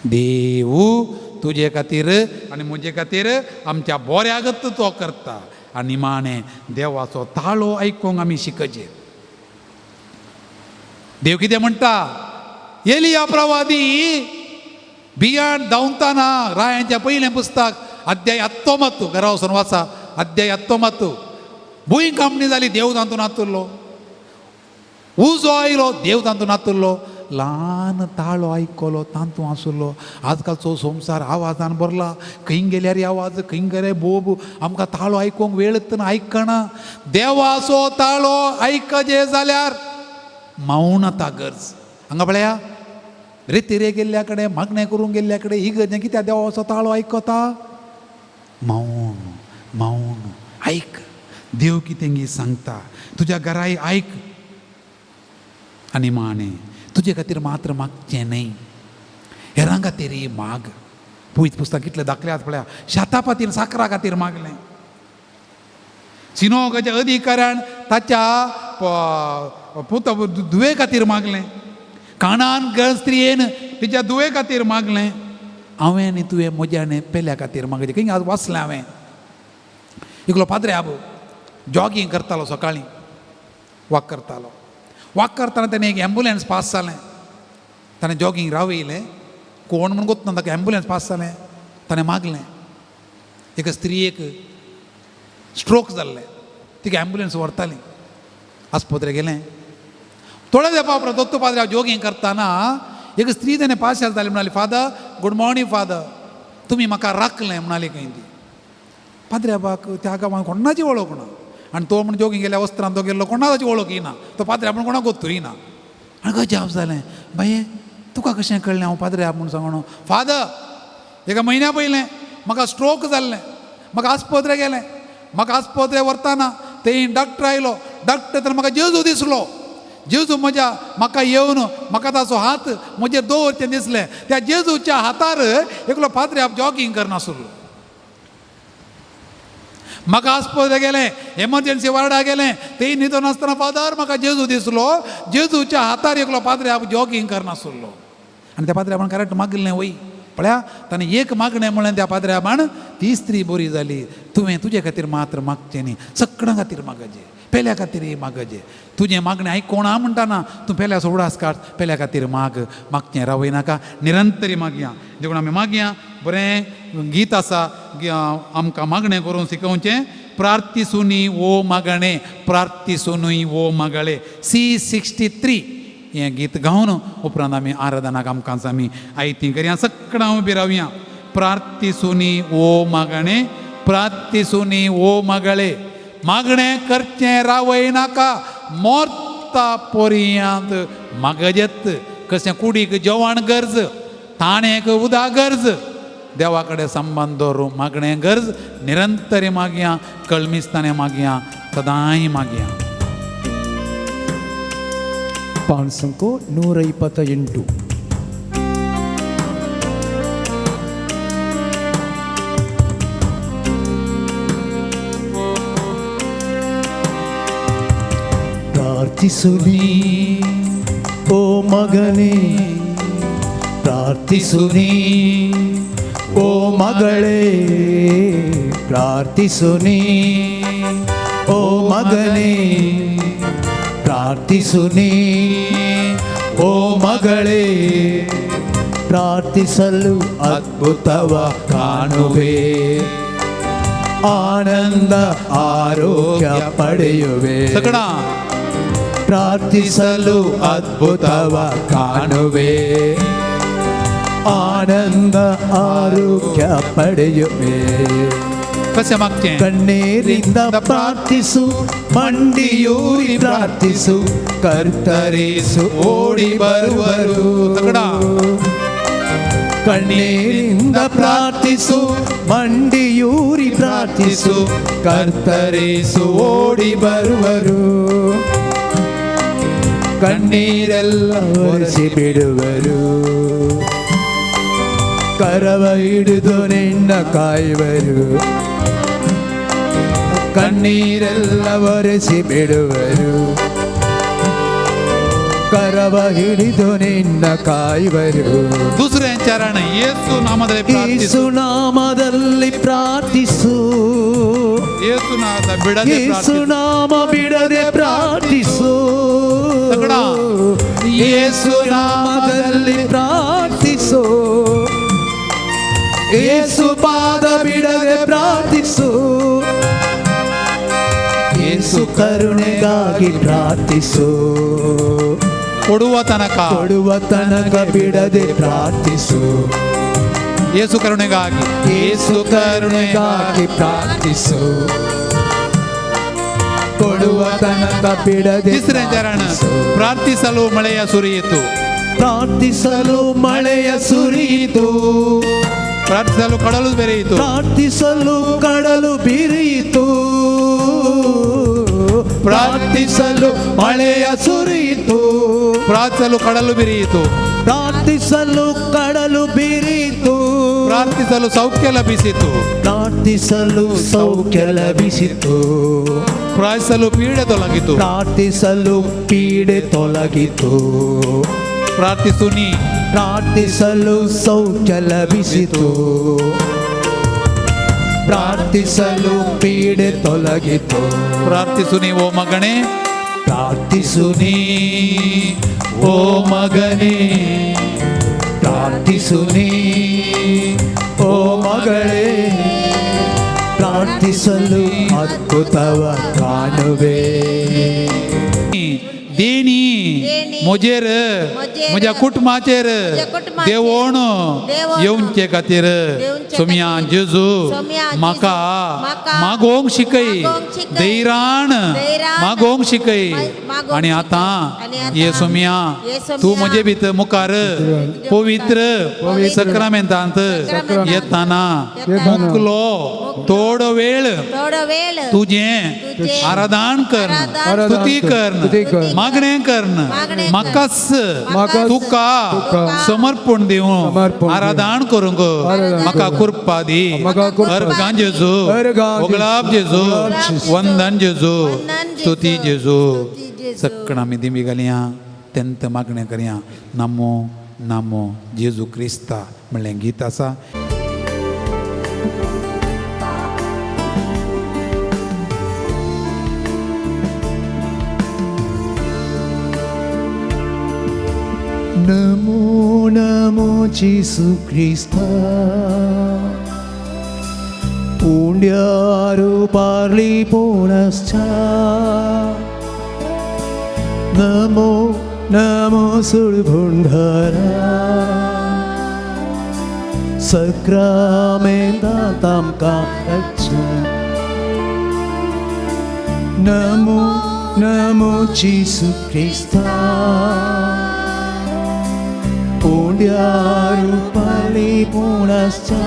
S2: देव तुजे खातीर आनी म्हजे खातीर आमच्या बोऱ्यागत तो करता. आनी माणे देवाचो ताळो आयकूंक आमी शिकचे. देव कितें म्हणटा, एलिया प्रवादी बियाण धांवताना रायांच्या पयलें पुस्तक अध्याय 19, घरा वचून वाचा अध्याय 19. भूंय कांपणी जाली, देव तातूंत नातुरलो. उजो आयलो, देव तातूंत नातुरलो. ल्हान ताळो आयकलो, तातूंत आसलो. आजकालचो संवसार आवाजान भरला, खंय गेल्यार आवाज, खंय गेल्यार बोब. आमकां ताळो आयकूंक वेळ ना, आयकना. देवाचो ताळो आयकजे जाल्यार मौन आतां गरज. हांगा पळया रेतिरे गेल्ल्या कडेन, मागणें करूंक गेल्ल्या कडेन ही गरज कित्याक देवाचो ताळो आयकता. मौन मौन आयक, देव कितें सांगता तुज्या घराय आयक. आनी माणे तुजे खातीर मात्र मागचें न्हय, हेरां खातीर माग. पवित्र पुस्तक कितलें दाखल्यात पळया, शेता खातीर साकरा खातीर मागलें. सिनोगाच्या अधिकाऱ्यान ताच्या पुता धुवे खातीर मागलें. काणान स्त्रियेन तिच्या धुवे खातीर मागलें. हांवें आनी तुवें म्हज्या पेल्या खातीर मागचें. खंय आज वाचलें हांवें, एकलो पाद्रे आबो जॉगींग करतालो, सकाळीं वॉक करतालो. वॉक करतना ताणें एक एम्बुलन्स पास जालें. ताणें जॉगींग रावयलें, कोण म्हूण गोतना ताका एम्बुलन्स पास जालें. ताणें मागलें, एका स्त्रियेक स्ट्रोक जाल्लें, तिका एम्बुलन्स व्हरताली. आस्पत्रे गेलें. थोड्या तेंपा उपरांत दत्तू पाद्रे जॉगींग करतना एक स्त्री ताणें पास जाली. म्हणाली, फादर गूड मॉर्निंग फादर, तुमी म्हाका राखलें म्हणाली खंय ती. पाद्रे बाबाक त्या गांवांत कोणाची वळख ना, आनी तो म्हण जॉगींग गेल्या वस्त्रान तो गेल्लो, कोणाची वळख येना, तो पाद्रे म्हण कोणाक गोत्तूय ना. आनी गजाप जालें, बाये तुका कशें कळ्ळें हांव पाद्रे म्हूण सांगून? फादर एका म्हयन्या पयलें म्हाका स्ट्रोक जाल्लें, म्हाका आस्पत्रे गेलें. म्हाका आस्पत्रे व्हरतना थंय डॉक्टर आयलो. डॉक्टर तर म्हाका जेजू दिसलो. जेजू म्हज्या म्हाका येवन म्हाका ताचो हात म्हजेर दवरचें दिसलें. त्या जेजूच्या हातार एकलो पाद्रे जॉगींग करनासलो. म्हाका आस्पत्रे गेलें, एमर्जन्सी वार्डा गेलें, थंय न्हिदोन आसतना फादर म्हाका जेजू दिसलो. जेजूच्या हातार एकलो पाद्रे जॉगींग करनासलो. आनी त्या पाद्र्याबान करेक्ट मागलें वय. पळया ताणें एक मागणें म्हणलें त्या पाद्र्याबान, ती स्त्री बरी जाली. तुवें तुजे खातीर मात्र मागचें न्ही, सगळ्यां खातीर मागचें, पेल्या खातीर मागचें. तुजें मागणें आयकोना म्हणटा ना, तूं पेल्या सोडास काड, पेल्या खातीर माग, मागचें रावयनाका, निरंतरी मागया. देखून आमी मागया. बरें गीत आसा आमकां मागणें करून शिकोवचें, प्रार्थिसुनी ओ मागणें, प्रार्थिसुनी ओ मागळे, C63 हें गीत गावन उपरांत आमी आराधनाक आमकां आमी आयती करया. सगळ्यां उबी रावया. प्रार्थिसुनी ओ मागणें, प्रार्थिसुनी ओ मागळे, मागणें करचें रावयनाका, मोर्ता पोरयांत मागजेत. कशें कुडीक जेवण गरज, ताणेक उदक गरज, देवा कडेन संबंद दवरूं मागणें गरज. निरंतरी मागया, कळमिस्ताने मागया, सदांय मागया.
S3: ಪಾನ್ಸಂಕು 128. ಪ್ರಾರ್ಥಿಸು ನೀ ಓ ಮಗನೇ, ಪ್ರಾರ್ಥಿಸು ನೀ ಓ ಮಗಳೇ, ಪ್ರಾರ್ಥಿಸು ನೀ ಓ ಮಗನೇ, ಪ್ರಾರ್ಥಿಸು ನೀ ಓ ಮಗಳೇ, ಪ್ರಾರ್ಥಿಸಲು ಅದ್ಭುತವ ಕಾಣುವೆ, ಆನಂದ ಆರೋಗ್ಯ ಪಡೆಯುವೆ.
S2: ಸಕಣ
S3: ಪ್ರಾರ್ಥಿಸಲು ಅದ್ಭುತವ ಕಾಣುವೆ, ಆನಂದ ಆರೋಗ್ಯ ಪಡೆಯುವೆ.
S2: ಕಸೆ ಮಾಗ್ಚें
S3: ಕಣ್ಣೀರಿಂದ ಪ್ರಾರ್ಥಿಸು, ಮಂಡಿಯೂರಿ ಪ್ರಾರ್ಥಿಸು, ಕರ್ತರೇಸು ಓಡಿ ಬರುವರು.
S2: ತಗಡ.
S3: ಕಣ್ಣೀರಿಂದ ಪ್ರಾರ್ಥಿಸು, ಮಂಡಿಯೂರಿ ಪ್ರಾರ್ಥಿಸು, ಕರ್ತರೇಸು ಓಡಿ ಬರುವರು. ಕಣ್ಣೀರೆಲ್ಲ ಒರೆಸಿ ಬಿಡುವರು, ಕರವ ಹಿಡಿದು ನಿನ್ನ ಕಾಯುವರು. ಕಣ್ಣೀರೆಲ್ಲ ಒರೆಸಿ ಬಿಡುವರು, ಕರವ ಹಿಡಿದು ನಿನ್ನ ಕಾಯುವರು.
S2: दुसरें चरण येसु नामದಲ್ಲಿ ಪ್ರಾರ್ಥಿಸು.
S3: ಯೇಸು ನಾಮದಲ್ಲಿ ಪ್ರಾರ್ಥಿಸು,
S2: ಯೇಸು ನಾಮದ ಬಿಡದೆ
S3: ಯೇಸು
S2: ಪ್ರಾರ್ಥಿಸು.
S3: ನಾಮ ಬಿಡದೆ ಪ್ರಾರ್ಥಿಸು,
S2: ತಗಡ.
S3: ಯೇಸು ನಾಮದಲ್ಲಿ ಪ್ರಾರ್ಥಿಸು, ಯೇಸು ಪಾದ ಬಿಡದೆ ಪ್ರಾರ್ಥಿಸು, ಯೇಸು ಕರುಣೆಗಾಗಿ ಪ್ರಾರ್ಥಿಸು,
S2: ಕೊಡುವ ತನಕ,
S3: ಕೊಡುವ ತನಕ ಬಿಡದೆ ಪ್ರಾರ್ಥಿಸು,
S2: ಯೇಸು ಕರುಣೆಗಾಗಿ,
S3: ಯೇಸು ಕರುಣೆಗಾಗಿ ಪ್ರಾರ್ಥಿಸು, ಕೊಡುವ ತನಕ ಬಿಡದೆ
S2: तीसरें ಚರಣ
S3: ಪ್ರಾರ್ಥಿಸು.
S2: ಪ್ರಾರ್ಥಿಸಲು ಮಳೆಯ ಸುರಿಯಿತು,
S3: ಪ್ರಾರ್ಥಿಸಲು ಮಳೆಯ ಸುರಿಯಿತು,
S2: ಪ್ರಾರ್ಥಿಸಲು ಕಡಲು ಬೆರೆಯಿತು,
S3: ಪ್ರಾರ್ಥಿಸಲು ಕಡಲು ಬಿರಿಯಿತು, ಪ್ರಾರ್ಥಿಸಲು ಮಳೆಯ ಸುರಿಯಿತು,
S2: ಪ್ರಾರ್ಥಿಸಲು ಕಡಲು ಬಿರಿಯಿತು,
S3: ಪ್ರಾರ್ಥಿಸಲು ಕಡಲು ಬಿರಿಯಿತು,
S2: ಪ್ರಾರ್ಥಿಸಲು ಸೌಖ್ಯ ಲಭಿಸಿತು,
S3: ಪ್ರಾರ್ಥಿಸಲು ಸೌಖ್ಯ ಲಭಿಸಿತು,
S2: ಪ್ರಾರ್ಥಿಸಲು ಪೀಡೆ ತೊಲಗಿತು,
S3: ಪ್ರಾರ್ಥಿಸಲು ಪೀಡೆ ತೊಲಗಿತು,
S2: ಪ್ರಾರ್ಥಿಸು ನೀ,
S3: ಪ್ರಾರ್ಥಿಸಲು ಸೌಖ್ಯ ಲಭಿಸಿತು, ಪ್ರಾರ್ಥಿಸಲು ಪೀಡೆ ತೊಲಗಿತು,
S2: ಪ್ರಾರ್ಥಿಸು ನೀ ಓ ಮಗನೇ,
S3: ಪ್ರಾರ್ಥಿಸು
S2: ನೀ ಓ ಮಗನೇ,
S3: ಪ್ರಾರ್ಥಿಸು ನೀ ಓ ಮಗಳೇ, ಪ್ರಾರ್ಥಿಸಲು ಅದ್ಭುತವ ಕಾಣುವೆ.
S2: देणी
S4: देणी,
S2: म्हजेर,
S4: म्हजेर,
S2: म्हज्या कुटुंबाचेर,
S4: म्हज्या कुटुंबाचेर,
S2: देवोण
S4: देवोण,
S2: येवचे खातीर
S4: येवचे
S2: सोम्या
S4: खातीर,
S2: जेजू
S4: सोम्या जेजू,
S2: म्हाका
S4: म्हाका
S2: मागोवंक शिकय,
S4: मागोवंक शिकय,
S2: धैरान
S4: धैरान
S2: मागोवंक शिकय.
S4: मागोवंक
S2: आनी
S4: शिकय.
S2: आतां
S4: आनी आतां
S2: ये सोम्या
S4: ये सोम्या,
S2: तूं म्हजे भितर मुखार पवित्र
S4: पवित्र
S2: सक्रामेंतांत
S4: सक्रामेंतांत
S2: येताना
S4: येताना
S2: मुकलो थोडो वेळ
S4: थोडो वेळ
S2: तुजें
S4: तुजें
S2: आराधन कर,
S4: आराधन
S2: स्तुती कर,
S3: स्तुती कर,
S2: मागणें कर,
S4: मागणें कर,
S2: म्हाकाच
S3: म्हाकाच
S2: तुका
S3: तुका
S2: समर्पण दिवं,
S3: समर्पण दिवं,
S2: आराधन करूंक
S3: आराधन
S2: म्हाका
S3: करूंक,
S2: कृपा दी.
S3: म्हाका कृपा
S2: हर गां जेजू,
S3: हर गां जेजू,
S2: ओगलाब जेजू,
S3: ओगलाब जेजू,
S2: वंदन जेजू,
S4: वंदन जेजू,
S2: स्तुती जेजू.
S4: स्तुती जेजू.
S2: सगळं आमी दिमी घालया, तेंत मागणें करया. नमो नमो जेजू क्रिस्ता म्हणलें गीत आसा.
S3: नमो नमो जेसु क्रिस्ता, पुण्यारो पारली पोणश्चा, नमो नमो सुरभुंडरा, सक्रामेंतांत आमकां रक्षा. नमो नमो जेसु क्रिस्ता, पुण्यारुपाली पुणश्चा,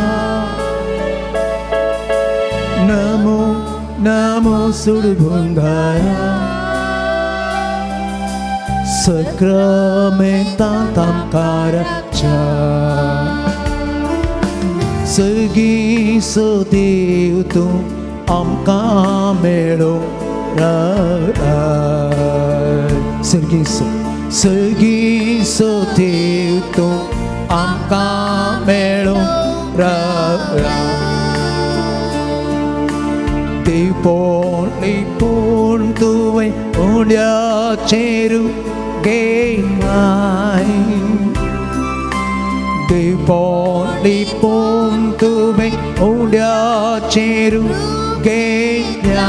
S3: नमो नमो सुरभुंडरा, सक्रामेंतांत आमकां राखच्या सगळीं सदैव तूं आमकां मेळो सगळीं सगळीं सदैव तूं आमकां मेळो देवपण लिपून तुवें उंड्याचेर गेलाय देवपण लिपून तुवें उंड्याचेर गेलाय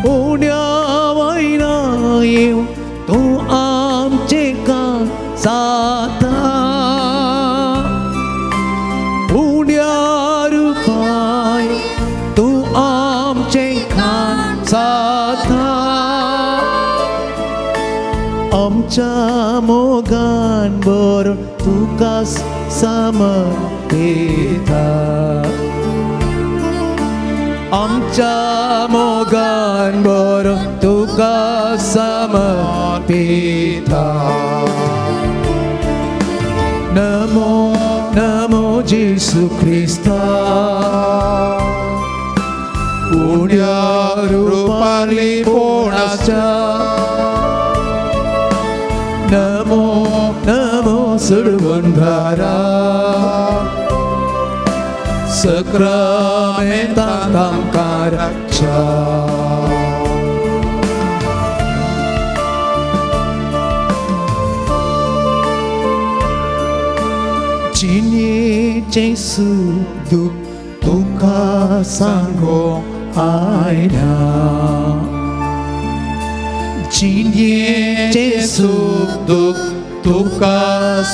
S3: उंड्या वयना येवन तूं आमचे कान साता उंड्या रुपाय तूं आमचे खान साता आमच्या मोगान बरो तुका समर्पिता आमच्या मोगान बरो तुका समर्पिता नमो नमो जेसू क्रिस्ता उण्या रुपार लिपोणाच्या नमो नमो सुरवंधारा सक्रामेंतांत आमकां राखच्या जिणेचें सूख दूख तुका सांगूंक आयल्या जिणेचें सूख दूख तुका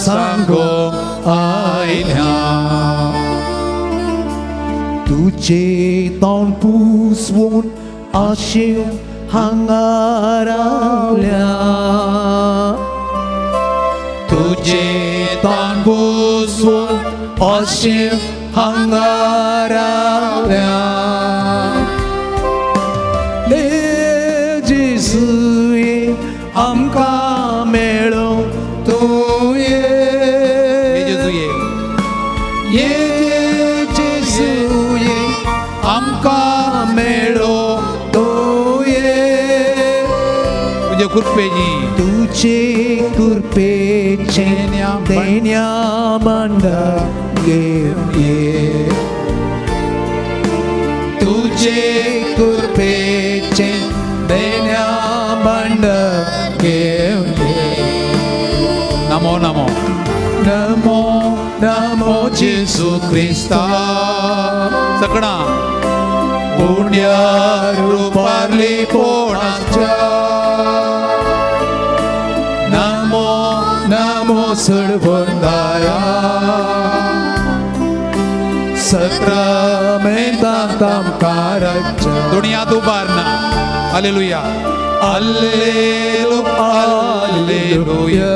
S3: सांगूंक आयल्या तुजें तोंड पुसवून आशेवन हांगा रावल्या तुजें तोंड पुसवून आशेवन हांगा रावल्या जेजू ये आमकां मेळो तूं ये
S2: जेजू ये
S3: ये जेजू ये आमकां मेळो तूं ये
S2: तुजे कृपेची
S3: तुजे कृपेचें देण्या भांडार घेवन ये तुजे कृपेचें देण्या भांडार घेवन ये
S2: नमो नमो
S3: नमो नमो
S2: जेजू क्रिस्ता सगळा
S3: उण्या रुपार लिपोणाच्या नमो नमो सडवंदाया सक्रामेंतांत आमकां राखच्या
S2: दुनिया उबार ना hallelujah
S3: Alleluia, Alleluia,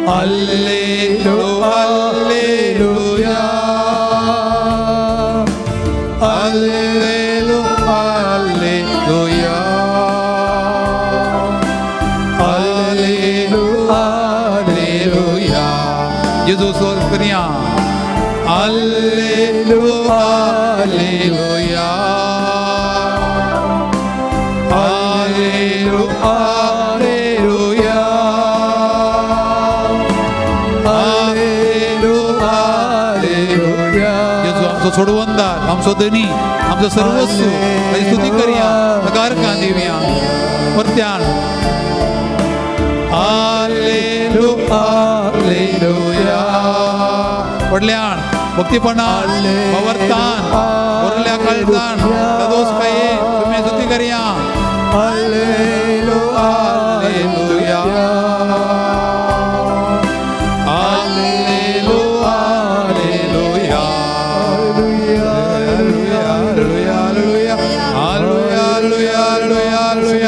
S3: Alleluia, Alleluia, Alleluia, Alleluia, Alleluia.
S2: जेजू स्तोत्र करया
S3: Alleluia, Alleluia, Alleluia, Alleluia, Alleluia, Alleluia.
S2: जेजू आमचो सोडवंदार आमचो धनी आमचो सर्वस्व ताची स्तुती करया ताका अर्कां दिवया परत्यान
S3: Alleluia, Alleluia.
S2: व्हडल्यान भक्तीपणान भावार्थान व्हडल्या कळटान दोस काये तुमी स्तुती करया
S3: Alleluia,
S2: hallelujah hallelujah hallelujah hallelujah hallelujah hallelujah hallelujah hallelujah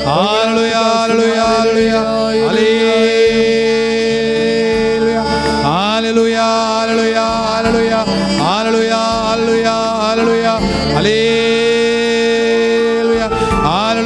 S2: hallelujah hallelujah hallelujah hallelujah hallelujah hallelujah hallelujah hallelujah hallelujah hallelujah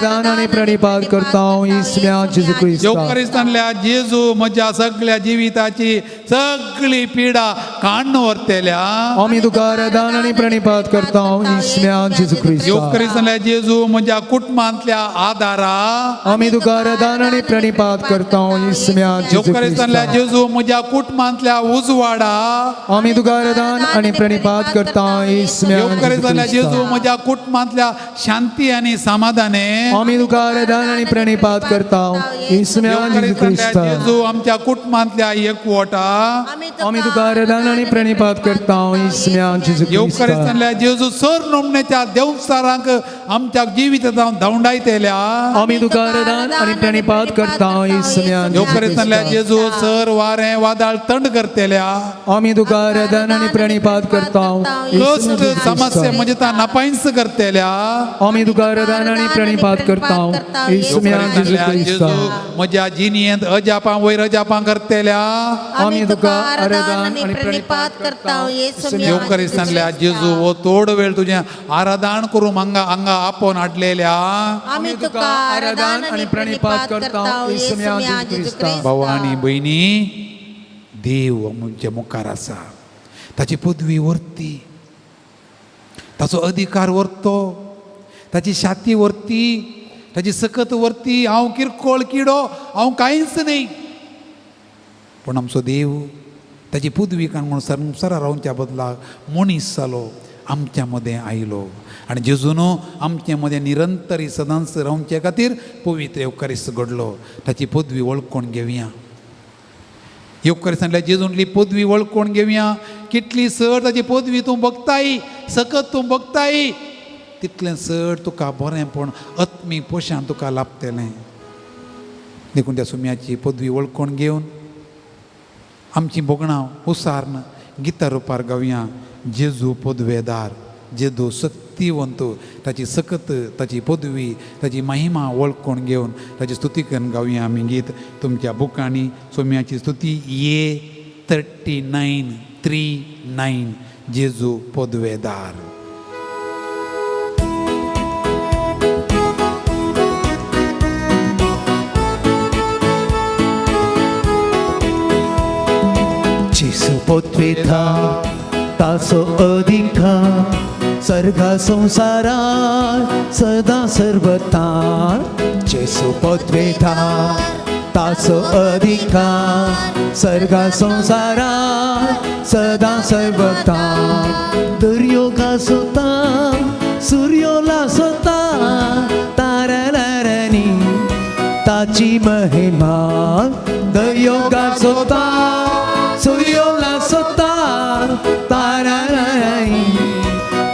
S3: आराधन आनी प्रणिपात करता इसम्या जेजू क्रिस्ता.
S2: येवकरिस्तांतल्या जेजू म्हज्या सगळ्या जिविताची सगळी पिडा काण्ण व्हरतेल्या.
S3: आमी तुका आराधन आनी प्रणिपात करता इसम्या जेजू क्रिस्ता.
S2: येवकरिस्तांतल्या जेजू म्हज्या कुटुंबांतल्या आदारा.
S3: आमी तुका आराधन आनी प्रणिपात करता इसम्या जेजू
S2: येवकरिस्तांतल्या
S3: क्रिस्ता.
S2: जेजू म्हज्या कुटुंबांतल्या उजवाडा.
S3: आमी तुका आराधन आनी प्रणिपात करता इसम्या जेजू
S2: येवकरिस्तांतल्या जेजू
S3: क्रिस्ता.
S2: म्हज्या कुटुंबांतल्या शांती आनी समाधाने.
S3: आमी तुका आराधन आनी प्रणिपात करता इसम्या जेजू
S2: येवकरिस्तांतल्या
S3: क्रिस्ता.
S2: जेजू आमच्या कुटुंबांतल्या एकवटा.
S3: आमी तुका आराधन आनी प्रणिपात करता इसम्या जेजू क्रिस्ता.
S2: येवकरिस्तांतल्या जेजू सर नमण्याच्या देवसारांक आमच्या जिवितांत धांवडायतेल्या.
S3: आमी तुका आराधन आनी प्रणिपात करता इसम्या जेजू
S2: येवकरिस्तांतल्या
S3: क्रिस्ता.
S2: जेजू सर वारें वादळ थंड करतेल्या.
S3: आमी तुका आराधन आनी प्रणिपात करता
S2: कश्ट समस्या म्हणजे ता नपायंस करतेल्या.
S3: आमी तुका आराधन आनी प्रणिपात करता इसम्या जेजू
S2: येवकरिस्तांतल्या
S3: क्रिस्ता.
S2: जेजू म्हज्या जिणेंत अजापां वयर अजापां करतेल्या.
S3: आमी तुका आराधन आनी प्रणिपात करता
S2: येवकरिस्तांतल्या जेजू हो थोडो वेळ तुजें आराधन करूं हांगा हांगा आपोवन हाडलेल्या.
S4: आमी तुका आराधन आनी प्रणिपात करता इसम्या जेजू क्रिस्ता.
S2: भाव आनी भयणी, देव आमच्या मुखार आसा. ताची पदवी व्हरती, ताचो अधिकार व्हरतो, ताची शाती व्हरती, ताची सकत व्हरती. हांव किरकोळ किडो, हांव कांयच न्ही, पूण आमचो देव ताची पदवी काण म्हूण संवसारा रावच्या बदलाक मनीस जालो, आमच्या मदें आयलो आनी जेजून आमचे मदें निरंतरी सदांच रावचे खातीर पवित्र येवकारिस्त घडलो. ताची पदवी वळखून घेवया. येवकरिस्तांतल्या जेजूंतली पदवी वळखून घेवया. कितली चड ताची पदवी तूं बगताय, सकत तूं बगताय, तितलें चड तुका बरेंपण आत्मीक पोशान तुका लाभतलें. देखून त्या सुम्याची पदवी वळखून घेवन आमची भोगणां उसार्न गिता रुपार गावया. जेजू पदवेदार, जेजू शक्तिवंत, ताची सकत, ताची पदवी, ताची महिमा वळखून घेवन ताची स्तुती करून गावया आमी गीत. तुमच्या बुकांनी सोम्याची स्तुती ए 39 39 जेजू पदवेदार.
S5: जेजू पदवेदार, ताचो अधिकार सर्गा संवसारात सदां सर्वतार. जेजू पदवेदार, ताचो अधिकार सर्गा संवसारात सदां सर्वतार. दर्यो घासता, सुर्यो लासता, तारारानी ताची महिमा. दर्यो घासता, सुर्यो लासता, तारारानी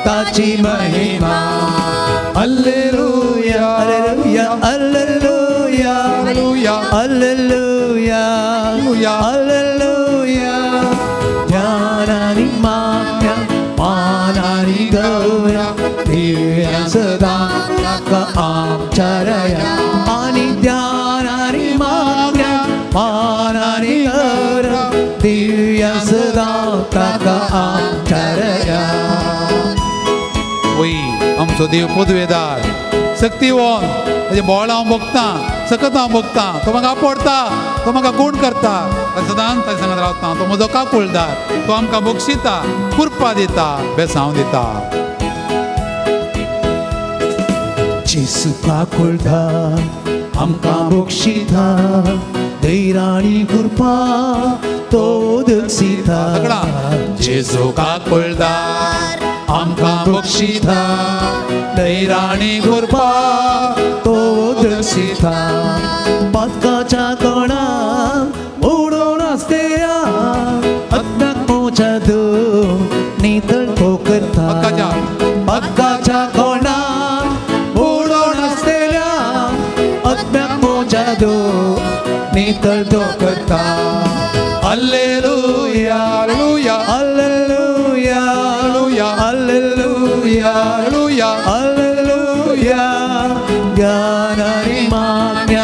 S5: ताची महिमा. Hallelujah, hallelujah, hallelujah, hallelujah, hallelujah. ध्यानानी मान्य मानानी गौरव दिव्या सदा ताका आमच्या रया. आनी ध्यानानी मान्य मानानी गौरव दिव्या सदा ताका आमच्या रया.
S2: वय आमचो देव पदवेदार, शक्तिवंत, ताचें बोळ हांव भोगतां, सकत हांव भोगतां. तो म्हाका आपोडटा, तो म्हाका गूण करता, सदांच ताचे सांगत रावता. तो म्हजो काकुळदार, तो आमकां बक्षिता, कृपा दिता, बेसांव दिता.
S5: जेजू काकुळदार, आमकां बक्षिता, धैर्यानी कृपा तो दक्षिता.
S2: जेजू काकुळदार, आमकां बक्षिता, धैर्यानी कृपा
S5: तो दक्षिता. पातकाच्या कोणाक उडोवन आसतेया, अज्ञात मोच्या नितळ तो करता. पातकाच्या कोणाक उडोवन आसतेल्या, अज्ञात मोच्या नितळ तो करता.
S2: Hallelujah, hallelujah,
S5: hallelujah, hallelujah,
S2: hallelujah,
S5: hallelujah. ज्ञानानी मान्य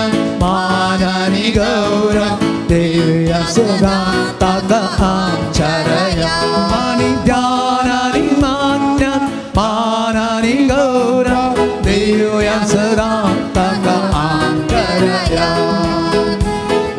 S5: मानानी गौरव देवया सदा ताका आमच्या रया. आनी ज्ञानानी मान्य मानानी गौरव देवया सदा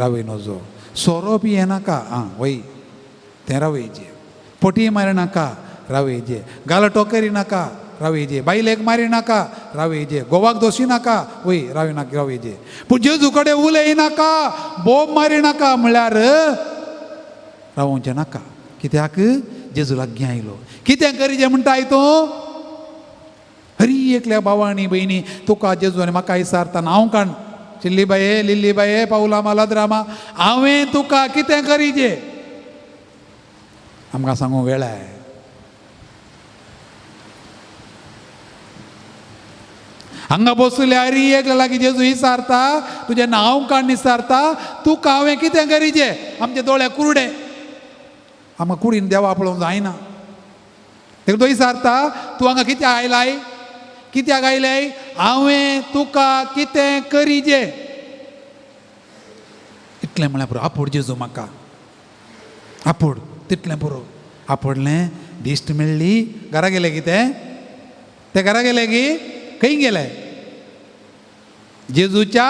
S2: रावय नजो. सोरो पिये नाका, आं वय तें रावयचे. पोटी मारी नाका, रावयचे. गालो टोकरी नाका, रावयचे. बायलेक मारी नाका, रावयचे. गोवाक दोशी नाका, वय राव नाका, रावयचे. पूण जेजू कडेन उलय नाका, बोब मारी नाका म्हळ्यार रावोवचें नाका. कित्याक जेजू लागीं आयलो. कितें करीचें म्हणटाय तूं? हरी एकल्या भावा आनी भयणी तुका जेजू आनी म्हाका विचारता हांव काण चिल्ली बाये लिल्ली बाये पावला मालाद्रामा हांवें तुका कितें करीचें? आमकां सांगू वेळाय. हांगा बसल्या हरी एकल्या लागीं जेजू विचारता तुजें नांव काण विचारता तुका हांवें कितें करीचें? आमचे दोळे कुरडे, आमकां कुडीन देवा पळोवंक जायना. तेका तो विचारता तूं हांगा कित्याक आयलाय? कित्याक आयलाय? हांवें तुका कितें करीचें? इतलें म्हळ्यार पुरो. आपोड जेजू म्हाका, आपोड, तितलें पुरो. आपोडलें, दिश्ट मेळ्ळी. घरा गेले कितें? ते घरा गेले की खंय गेले? जेजूच्या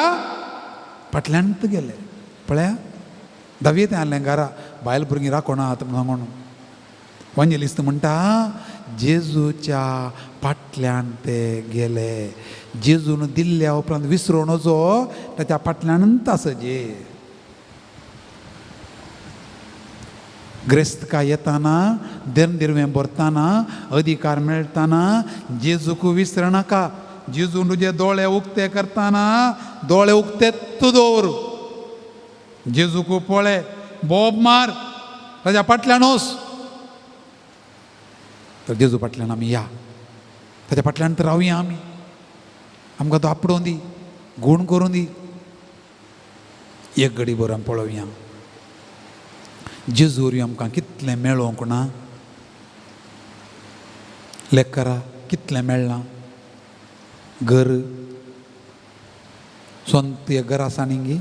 S2: फाटल्यान गेले. पळया धांवीत आसलें घरा, बायल भुरगीं राखोना आतां सांगून. वांजेलिस्त म्हणटा जेजूच्या फाटल्यान ते गेले. जेजून दिल्ल्या उपरांत विसरून वचो ताच्या फाटल्यानूच आसा जे. ग्रेस्तकाय येताना, देन दिरवें भरताना, अधिकार मेळटाना जेजूक विसरनाका. जेजून तुजे दोळे उक्ते करताना दोळे उक्ते तूं दवर. जेजूक पळय, बोब मार, ताच्या फाटल्यान वच. तर जेजू फाटल्यान आमी या, ताच्या फाटल्यान तर रावया आमी. आमकां तो आपडोवन दी, गूण करूं दी. एक घडी भर आमी पळोवया जेजू वरवीं आमकां कितलें मेळोवंक ना. लेकरा कितलें मेळ्ळां? घर सोंत एक घर आसा न्ही गी?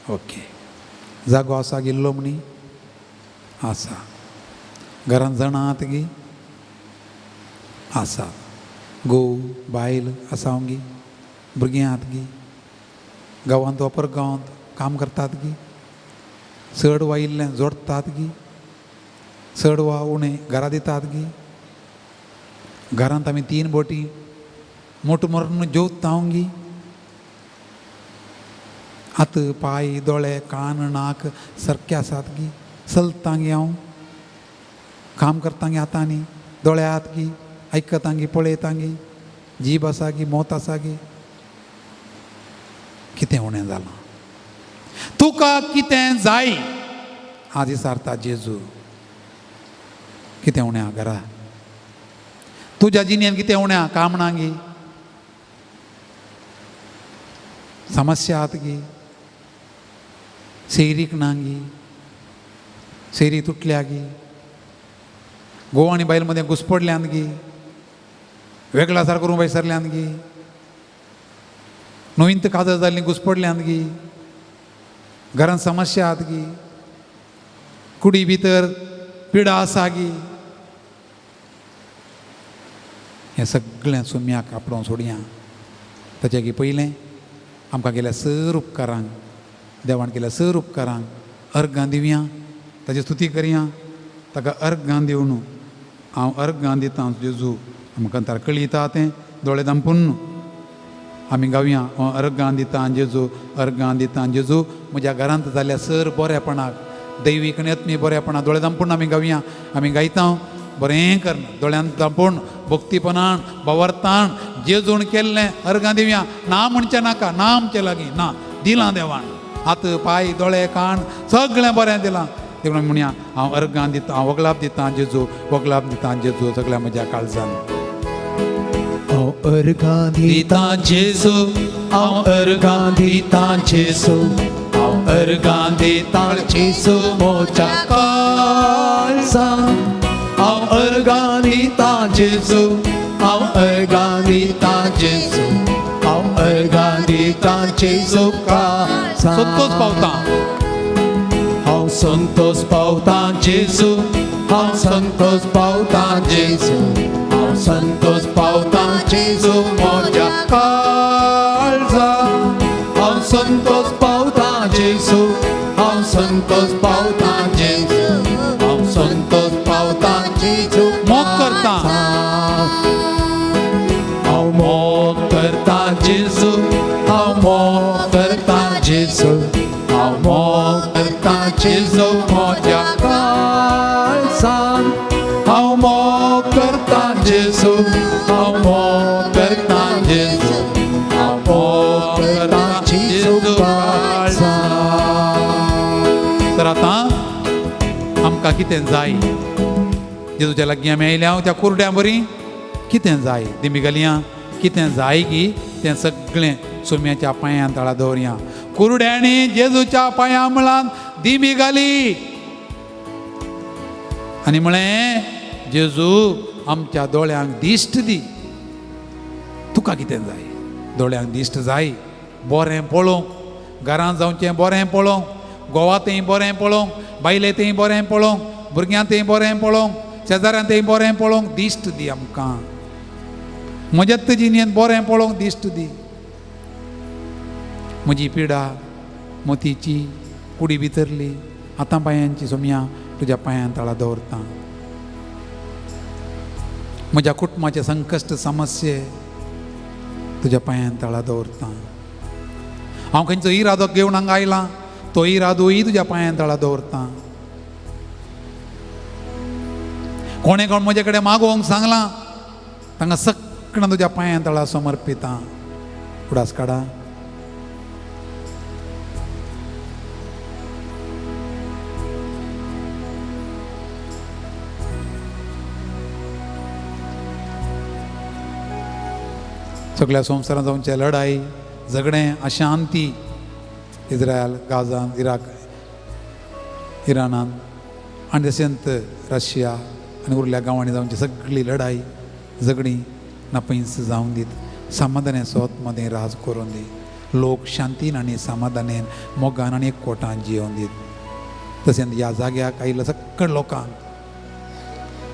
S2: ओके. जागो आसा गेल्लो म्हणी आसा. घरांत जाणां आहात गी? आसा. घोव बायल आसा गी? भुरगीं आहात गी? गांवांत वा परगांवांत काम करतात गी? चड वा इल्लें जोडटात गी? चड वा उणें घरा दितात गी? घरांत आमी 3 बोटी मोट मरून जेवता गी? हात पांय दोळे कान नाक सारके आसात गी? चलता गी हांव? काम करता गी हातांनी? दोळे आहात गी? आयकता गी? पळयता गी? जीब आसा गी? मोत आसा गी? कितें उणें जालां? तुका कितें जाय? आज विचारता जेजू. कितें उणें घरा? तुज्या जिणेन कितें उणें? काम ना गी? समस्या आहात गी? सेरीक ना गी? सेरी तुटल्या गी? घोव आनी बायल मदें घुसपडल्यांत गी? वेगळा सार करूंक भायर गी? नवीन काजर जाल्लीं घुसपडल्यांत गी? घरांत समस्या आहात गी? कुडी भितर पिडा आसा गी? हें सगळें सुम्याक आपडोवन सोडया. ताच्या की पयलें आमकां केल्या सर उपकारांक, देवान केल्या सर उपकारांक अर्गां दिवया, ताची स्तुती करया, ताका अर्गां दिवन हांव अर्गां दितां जेजू. आमकां तार कळयता तें दोळे दांपून आमी गावया, हांव अर्गां दितां जेजू, अर्गां दितां जेजू. म्हज्या घरांत जाल्या सर बरेपणाक, दैवीक आनी आत्मीय बरेपणाक दोळे दांपून आमी गावया. आमी गायता बरें करना दोळ्यान दांपून भक्तीपणान भावार्थान जेजून केल्लें अर्गां दिवया. ना म्हणचें नाका, ना आमचे लागीं ना दिलां देवान, हात पांय दोळे कान सगळें बरें दिलां. देखून म्हणया हांव अर्गां दितां, हांव वगलाप दितां जेजू, वगलाप दितां जेजू सगळ्या म्हज्या काळजान.
S5: हांव अर्गां
S2: दितां जेजू, हांव अर्गां दितां जेजू, हांव अर्गां दितां
S5: जेजू म्हज्या काळजान. हांव अर्गां दितां जेजू, हांव अर्गां दितां जेजू, हांव अर्गां दितां जेजू काळजान.
S2: संतोष पावतां,
S5: हांव संतोष पावतां जेजू, हांव संतोष पावतां जेजू, हांव संतोष पावतां जेजू म्हज्या काळजान. हांव संतोष पावतां जेजू, हांव संतोष पावतां जेजू, हांव संतोष पावतां जेजू.
S2: मोग करता,
S5: हांव मोग करता जेजू, हांव मोग करता जेजू, हांव मोग करता जेजू म्हज्या काळजान. हांव मोग करता जेजू, हांव मोग करता जेजू, हांव मोग करता जेजू काळजान.
S2: तर आतां आमकां कितें जाय? जेजूच्या लागीं आमी आयल्या त्या कुरड्यां बरी कितें जाय, दिमी घालया, कितें जाय की तें सगळें सोम्याच्या पांयां तळा दवरया. कुरड्यांनी जेजूच्या पांयां मुळान दिमी घाली आनी म्हळें, जेजू आमच्या दोळ्यांक दिश्ट दी. तुका कितें जाय? दोळ्यांक दिश्ट जाय, बरें पळोवंक, घरांत जावचें बरें पळोवंक, गोवा थंय बरें पळोवंक, बायले थंय बरें पळोवंक, भुरग्यां थंय बरें पळोवंक, शेजाऱ्यां थंय बरें पळोवंक दिश्ट दी आमकां. म्हज्यात जिणेंत बरें पळोवंक दिश्ट दी. म्हजी पिडा मोतीची कुडी भितरली आतां पांयांची सोमया तुज्या पांयां तळा दवरता. म्हज्या कुटुंबाचे संकश्ट समस्ये तुज्या पांयां तळा दवरता. हांव खंयचो इरादो घेवन हांगा आयलां तो इरादोय तुज्या पांयां तळा दवरता. कोणें कोण म्हजे कडेन मागोवंक सांगलां तांकां सगळ्यां तुज्या पांयां तळा समर्पिता. उडास काडा. सगळ्या संवसारांत जावचे लढाई झगडें अशांती इस्रायल गाजान इराक इराणान आनी तशेंच रशिया आनी उरल्या गांवांनी जावची सगळी लढाई झगडीं नापयस जावन दीत. समाधाने सोत मदें राज करून दी. लोक शांतीन आनी समाधानेन मोगान आनी एकवटान जियोवन दीत. तशेंच ह्या जाग्याक आयिल्ल्या सगळ्या लोकांक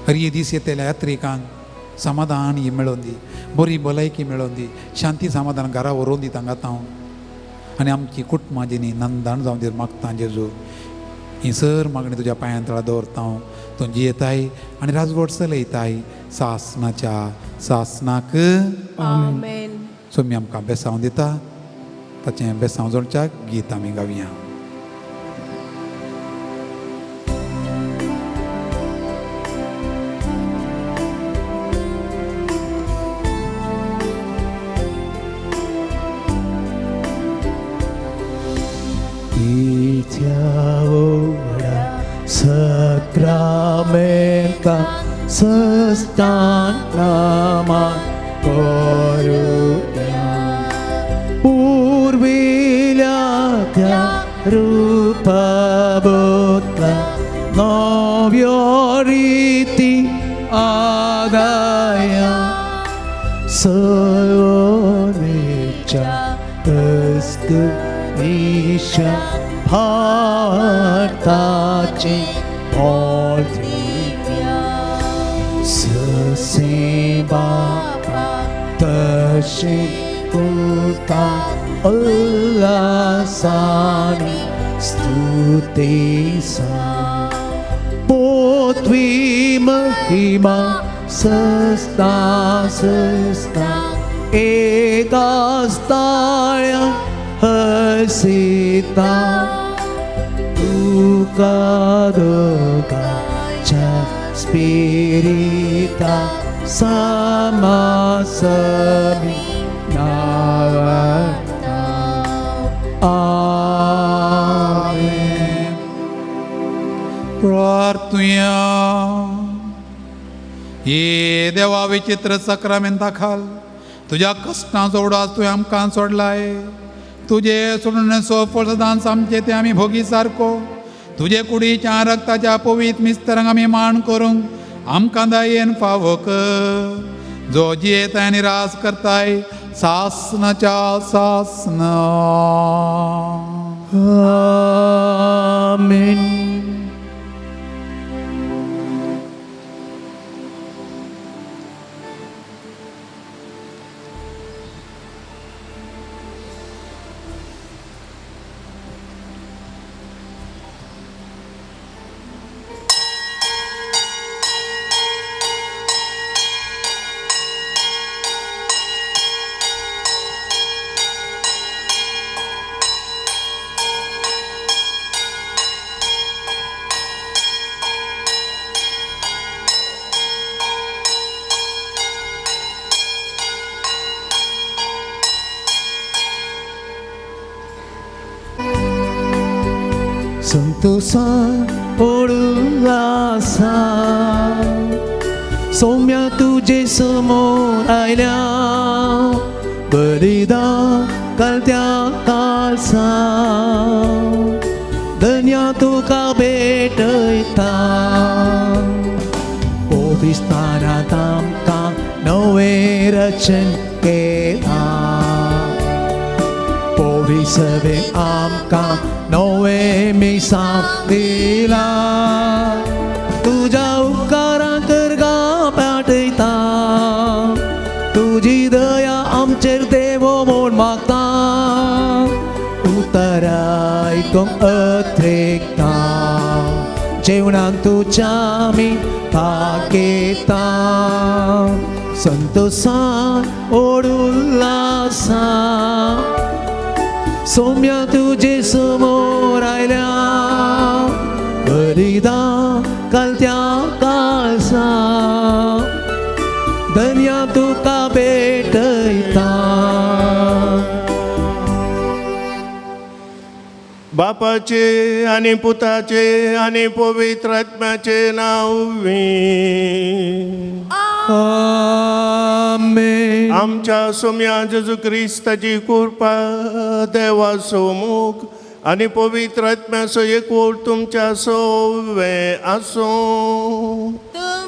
S2: हरये दीस येतल्या यात्रिकांक समाधान ही मेळोवन दी, बरी भलायकी मेळोवन दी, शांती समाधान घरा व्हरोवन दी तांकां हांव. आनी आमची कुटुंबां जिणी नंदान जावन दी मागता जेजू. ही सर मागणी तुज्या पांयां तळा दवरता हांव. तूं जियेताय आनी राजवट चलयताय सासनाच्या सासनाक.
S4: आमेन.
S2: सोमी आमकां बेसांव दिता ताचें बेसांव जोडच्याक गीत आमी गावया.
S5: Sacramenta sustantama koruya purvilyatya rupa bhutla novyoriti adaya sarvonicha tasku nisha bhartache Olivia Sasiba Tashi Puta Ullasani Stutisa Potvi Mahima Sasta Sasta Ekastaya Harsita Duka cha spirita samasami navarta. Amen.
S2: प्रार्थुया. हे देवा विचित्र सक्रामेंता खाल तुज्या कश्टांचो उडास तुवें आमकां सोडलाय. तुजे सोडून सोफळ सदांच आमचे ते आमी भोगी सारको. तुजे कुडीच्या रक्ताच्या पवीत मिस्तरांक आमी मान करूंक आमकां दयेन फावो कर. जो जियेताय आनी रास करताय सासनाच्या सासना.
S5: आमेन. संतोषान ओडुलासा सौम्या तुजे समोर आयल्या बलिदान घालत्या काळसा धन्या तुका भेटयता पवित्रस्थानांत आमकां नवें रचन केलां पविसवे आमकां नवें मिसांव दिलां तुज्या उपकारां करगा पाठयता तुजी दया आमचेर देवो म्हूण मागता उतर आयकूंक अत्रेकता जेवणान तुज्या आमी भाग घेता संतोषान ओडुल्लासा सौम्या तुजे समोर आयल्या बलिदान घालत्या काळसा धन्या तुका भेटयता.
S1: बापाचे आनी पुताचे आनी पवित्र आत्म्याचे नांव.
S3: आमेन.
S1: आमच्या सोम्या जेजू क्रिस्ताची कृपा देवाचो मोग आनी पवित्र आत्म्याचो एकवट तुमच्या सवे आसूं.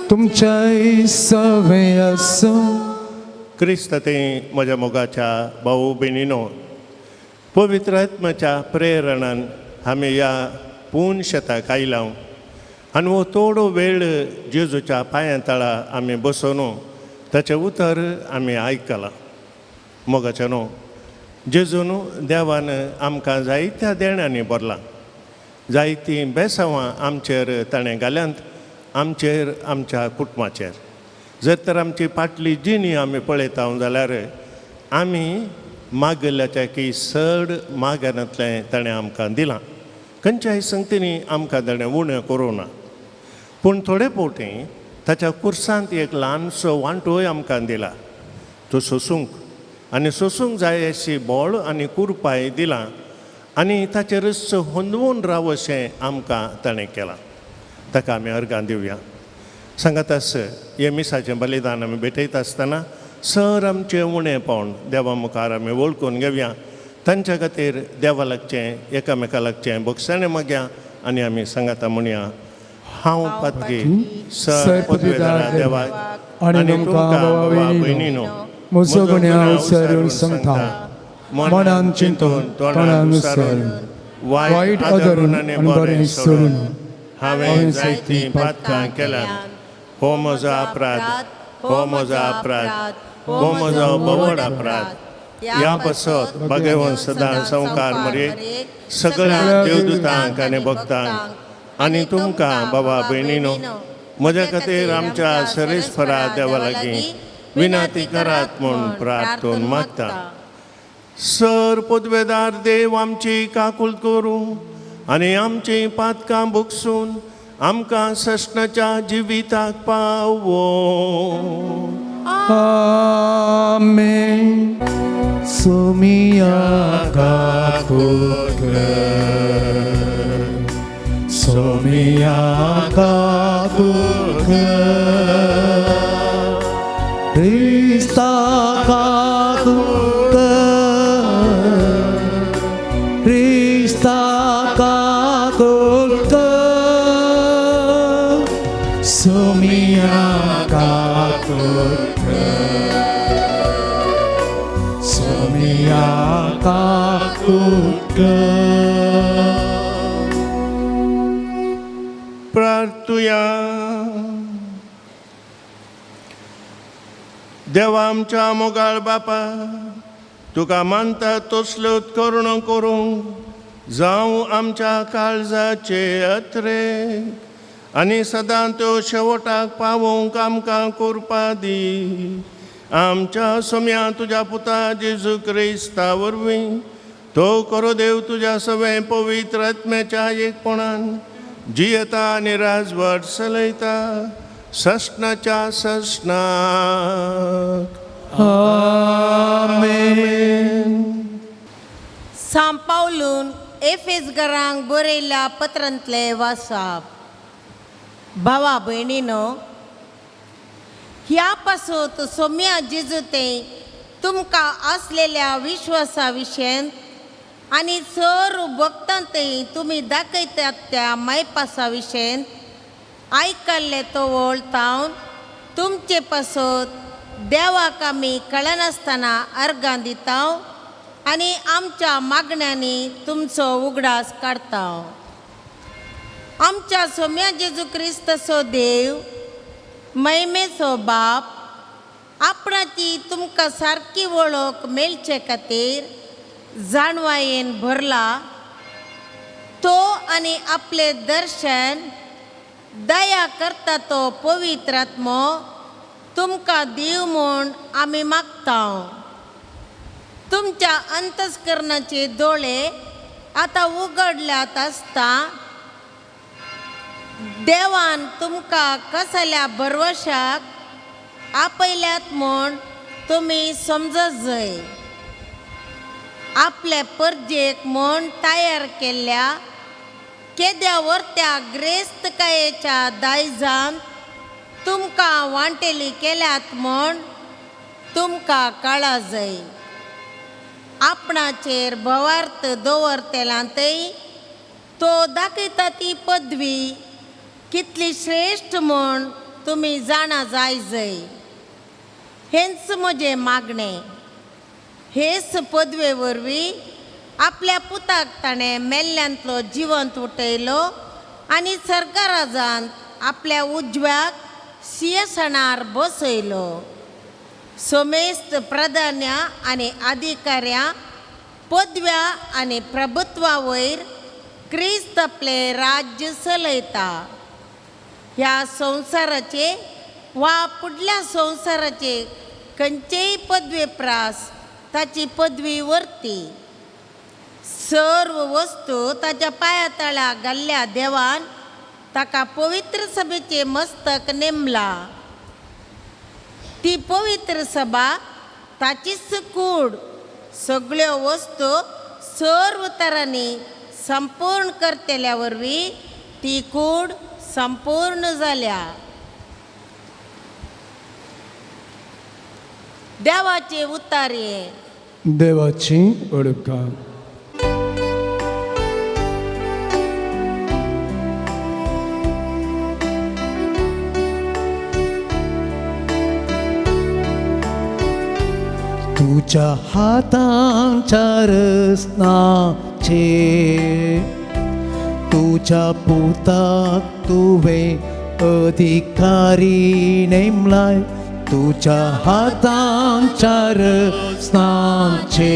S3: तुमच्याय सवे आसूं.
S1: क्रिस्त ते म्हज्या मोगाच्या भाऊ भयणीनो, पवित्र आत्म्याच्या प्रेरणान आमी ह्या पूर्ण शेताक आयला आनी हो थोडो वेळ जेजूच्या पांयां तळा आमी बसून ताचें उतर आमी आयकलां. मोगाचें न्हू जेजून देवान आमकां जायत्या देण्यांनी भरलां, जायतीं बेसांवां आमचेर ताणें घाल्यांत, आमचेर आमच्या कुटुंबाचेर. जर तर आमची फाटली जिणी आमी पळयता जाल्यार आमी मागल्याच्या की चड मागनांतलें ताणें आमकां दिलां. खंयच्याय संगतींनी आमकां ताणें उणें करूं ना, पूण थोडे फावटी ताच्या कुर्सांत एक ल्हानसो वांटोय आमकां दिला, तो सोसूंक आनी सोसूंक जाय अशी बळ आनी कुरपाय दिलां आनी ताचेरच होंदवून राव अशें आमकां ताणें केलां. ताका आमी अर्गां दिवया. सांगात आस हें मिसाचें बलिदान आमी भेटयता आसतना सर आमचें उणें पावन देवा मुखार आमी वळखून घेवया. तांच्या खातीर देवा लागचें एकामेका लागचें भोगसणें मागया आनी आमी सांगाता म्हणया, हांव पातकी सर पदवेदारा देवाक
S3: आनी तुमकां भावा भयणीनो म्हजो गुन्यांव विसरून सांगता, मनान चिंतून तोंडान विसरून वायट आदरून आनी बरें सोडून
S1: हांवें जायतीं पातकां केल्यांत. हो म्हजो अपराध, हो म्हजो अपराध, हो म्हजो भोवड अपराध. ह्या पासत भगवंत सदां संवकार मरे सगळ्या देवदूतांक आनी भक्तांक आनी तुमकां बाबा भयणीनो म्हज्या खातीर आमच्या सरेस्परा देवा लागीं विनाती करात म्हूण प्रार्थून मागता. सर पदवेदार देव आमची काकूल करूं आनी आमचीं पातकां भोगसून आमकां सस्नाच्या जिविताक पावो.
S3: आमेन.
S5: सोमिया काकुल सोमिया काकुल क्रिस्ता काकुल क्रिस्ता काकुल सोमिया काकुल सोमिया काकुल.
S1: प्रार्थुया. देवा आमच्या मोगाळ बापा, तुका मानता तसल्यो करुणो करूंक जावं आमच्या काळजाचे अत्रेक आनी सदां त्यो शेवटाक पावोवंक आमकां कृपा दी. आमच्या सोम्या तुज्या पुता जेजू क्रिस्ता वरवीं तो करो देव तुज्या सवें पवित्र आत्म्याच्या एकपणान जियेता आनी राजवट चलयता सस्नाच्या सस्नाक.
S3: आमेन.
S4: सांपावलून एफेसगरांक बरयल्ल्या पत्रांतले वासाप. भावा भयणीनो, ह्या पासून सोम्या जेजूते तुमकां आसलेल्या विश्वासा विशयन आनी सर्व भक्तांतय तुमी दाखयतात त्या मायपासा विशयन आयकल्ले तवळ तावन तुमचे पासत देवाक आमी कळनासतना अर्गां दिता आनी आमच्या मागण्यांनी तुमचो उगडास काडता. आमच्या सोम्या जेजू क्रिस्ताचो देव महिमेचो बाप आपणाची तुमकां सारकी वळख मेळचे खातीर जाणवायेन भरला तो आनी आपले दर्शन दया करता तो पवित्र आत्मो तुमकां दिव म्हूण आमी मागता. तुमच्या अंतस्करणाचे दोळे आतां उगडल्यात आसता देवान तुमकां कसल्या भरवशाक आपयल्यात म्हूण तुमी समजत जाय. आपले परजेक म्हूण तयार केल्ल्या केद्या वर्त्या ग्रेस्तकायेच्या दायजान तुमकां वांटेली केल्यात म्हूण तुमकां कळा जाय. आपणाचेर भवार्थ दवरतेलांतय तो दाखयता ती पदवी कितली श्रेश्ठ म्हूण तुमी जाणा जाय जाय. हेंच म्हजें मागणें. हेच पदवे वरवीं आपल्या पुताक ताणें मेल्ल्यांतलो जिवंत उठयलो आनी सरकाराजान आपल्या उजव्याक सिंहासनार बसयलो. सोमेस्त प्राधान्या आनी अधिकाऱ्यां पदव्या आनी प्रभुत्वा वयर क्रिस्त आपलें राज्य चलयता. ह्या संवसाराचे वा फुडल्या संवसाराचे खंयचेय पदवे प्रास ताची पदवी वरती. सर्व वस्तू ताच्या पांया तळा घाल्ल्या देवान ताका पवित्र सभेचे मस्तक नेमला. ती पवित्र सभा ताचीच कूड सगळ्यो वस्तू सर्व तरांनी संपूर्ण करतल्या वरवीं ती कूड संपूर्ण जाल्या. देवाचे उतारे.
S3: देवाची ओळख. तुझ्या हातांच्या रचनाचे तुझ्या पुताक तुवें अधिकारी नेमलाय. तुझ्या हातांच्या रचनाचे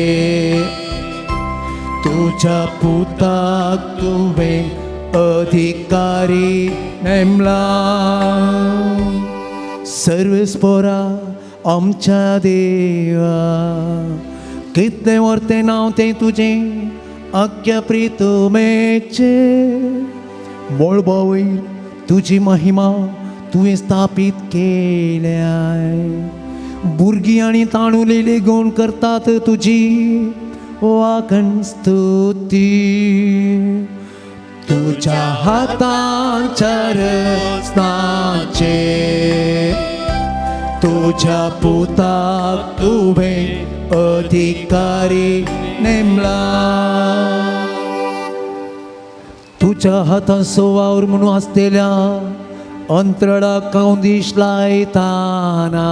S3: तुझ्या पुताक तुवें अधिकारी नेमलाय. सर्वेस्पोरा आमच्या देवा कितलें व्हरतें नांव तें तुजें आख्या प्रितमेचें. मळबा वयर तुजी महिमा तुवें स्थापीत केल्या. भुरगीं आनी ताणुलेली गुण करतात तुजी वाकण स्तुती. तुज्या हातांच्या रचनाचे तुझ्या पुताक तुवें अधिकारी नेमला. तुझ्या हाताचो वावर म्हणून आसतेल्या अंतराळाक हांव दीस लायताना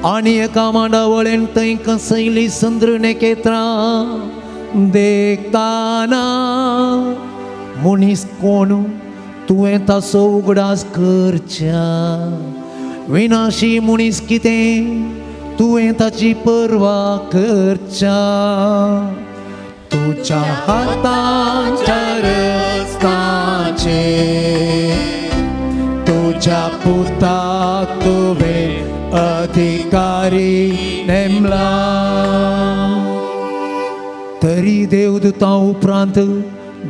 S3: आनी एका मांडावळेन थंय कसयली संद्र नेकेत्रां देखताना मनीस कोण तुवें ताचो उगडास करच्या. विनाशी मनीस कितें तुवें ताची पर्वा करच्या. तुझ्या हातांच्या रचनाचे तुझ्या पुताक तुवें अधिकारी नेमला. तरी देवदूतां उपरांत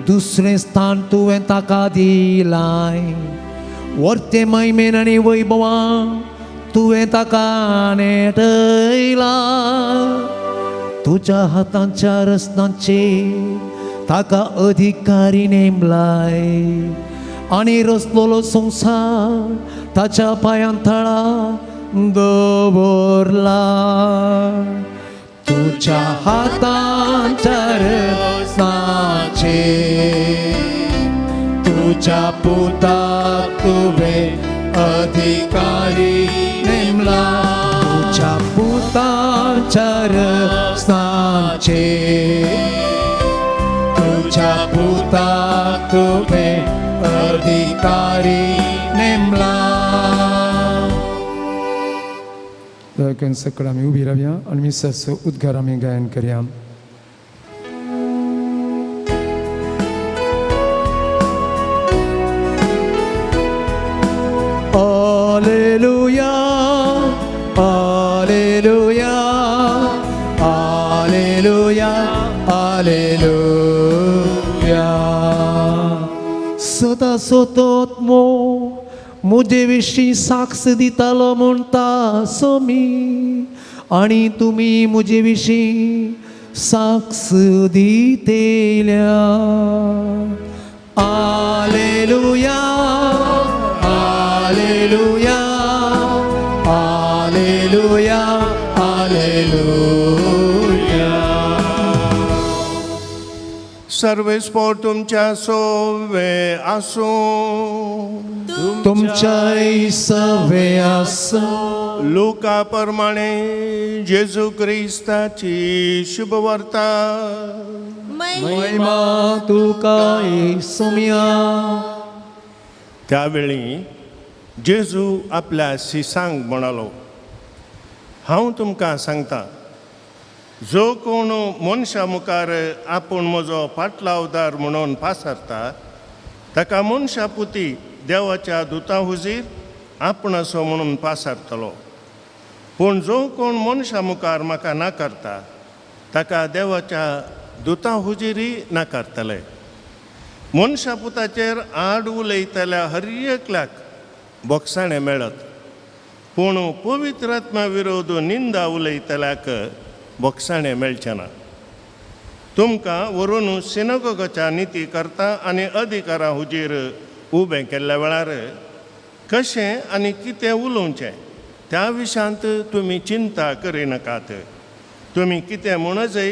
S3: दुसरें स्थान तुवें ताका दिलाय. वर्ते महिमेन आनी वैभवान तुवें ताका नेटयला. तुज्या हातांच्या रचनाचे
S5: ताका अधिकारी नेमलाय आनी रचलोलो संवसार ताच्या पांयां थळा दवरला. तुज्या हातांच्या रचनाचेर तुज्या पुताक तुवें अधिकारी नेमला. तुज्या पुताच्या रचनाचेर तुज्या पुताक तुवें अधिकारी नेमला.
S3: दया करून सकळ आमी उबी रावया आनी मिसाचो उद्गार आमी गायन करया.
S5: Alleluia, Alleluia, Alleluia, Alleluia. सदा सतत मो म्हजे विशीं साक्ष दितालो म्हणटा सोमी आनी तुमी म्हजे विशीं साक्ष दितेल्या. Alleluia, Alleluia, Alleluia, Alleluia.
S1: सर्वेस्पोर तुमच्या सोवे आसूं.
S5: तुमच्याय सवे आसूं.
S1: लुका प्रमाणे जेजू क्रिस्ताची शुभवार्ता.
S5: महिमा तुका येसुम्या.
S1: त्यावेळी जेजू आपल्या शिसांक म्हणालो, हांव तुमकां सांगता, जो कोण मनशा मुखार आपूण म्हजो फाटलावदार म्हणून पासारता ताका मनशा पुती देवाच्या दुता हुजीर आपूण असो म्हणून पासारतलो. पूण जो कोण मनशा मुखार म्हाका नाकारता ताका देवाच्या दुता हुजीरय नाकारतले. मनशा पुताचेर आड उलयतल्या हर एकल्याक बोगसाणें मेळत, पूण पवित्र आत्मा विरोध निंदा उलयतल्याक बोगसाणें मेळचें ना. तुमकां व्हरून सिनागोगाच्या निती करता आनी अधिकारा हुजीर उबें केल्ल्या वेळार कशें आनी कितें उलोवचें त्या विशयांत तुमी चिंता करिनाकात. तुमी कितें म्हणजय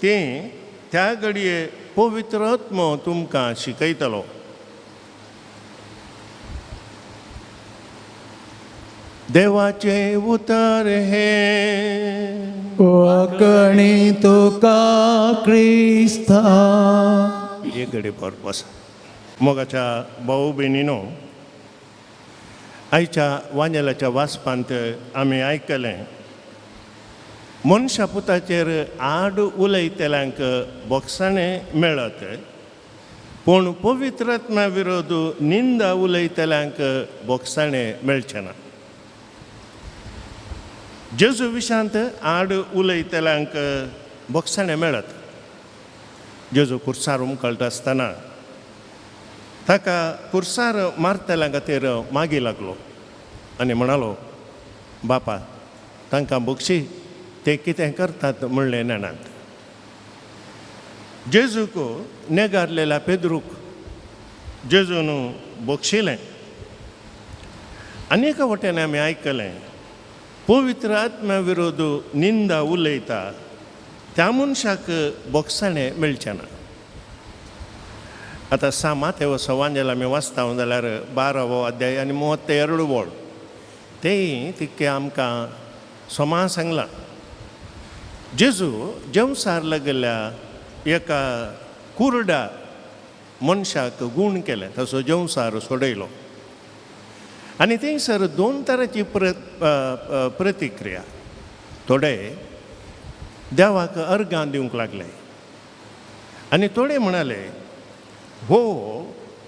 S1: तें त्या घडये पवित्र आत्मो तुमकां शिकयतलो. देवाचें उतर हें.
S5: वकणी तुका क्रिस्ता.
S1: एक घडी भर बसा. मोगाच्या भाऊ भयणीनो, आयच्या वांजेलाच्या वाचपांत आमी आयकलें, मनशा पुताचेर आड उलयतल्यांक बोगसाणें मेळत, पूण पवित्र आत्म्या विरोध निंदा उलयतल्यांक बोगसाणें मेळचें ना. जेजू विशांत आड उलयतल्यांक बोगसाणें मेळत. जेजू कुर्सार उमकळटा आसतना ताका कुर्सार मारतल्यां खातीर मागी लागलो आनी म्हणालो, बापा तांकां बक्षी, ते कितें करतात म्हणलें नेणात. जेजूक नेगारलेल्या पेद्रूक जेजून बक्षिलें. आनी एका वटेन आमी आयकलें, पवित्र आत्म्या विरोध निंदा उलयता त्या मनशाक बोगसाणें मेळचें ना. आतां सा मातेव सवांजेल आमी वाचता जाल्यार 12वो अध्याय आनी 32 वळ तेय तितकें आमकां सोमा सांगलां. जेजू जेवसार लागिल्ल्या एका कुरडा मनशाक गूण केलें, तसो जेवसार सोडयलो. आनी थंयसर दोन तरांची प्रतिक्रिया. थोडे देवाक अर्गां दिवंक लागले आनी थोडे म्हणाले, हो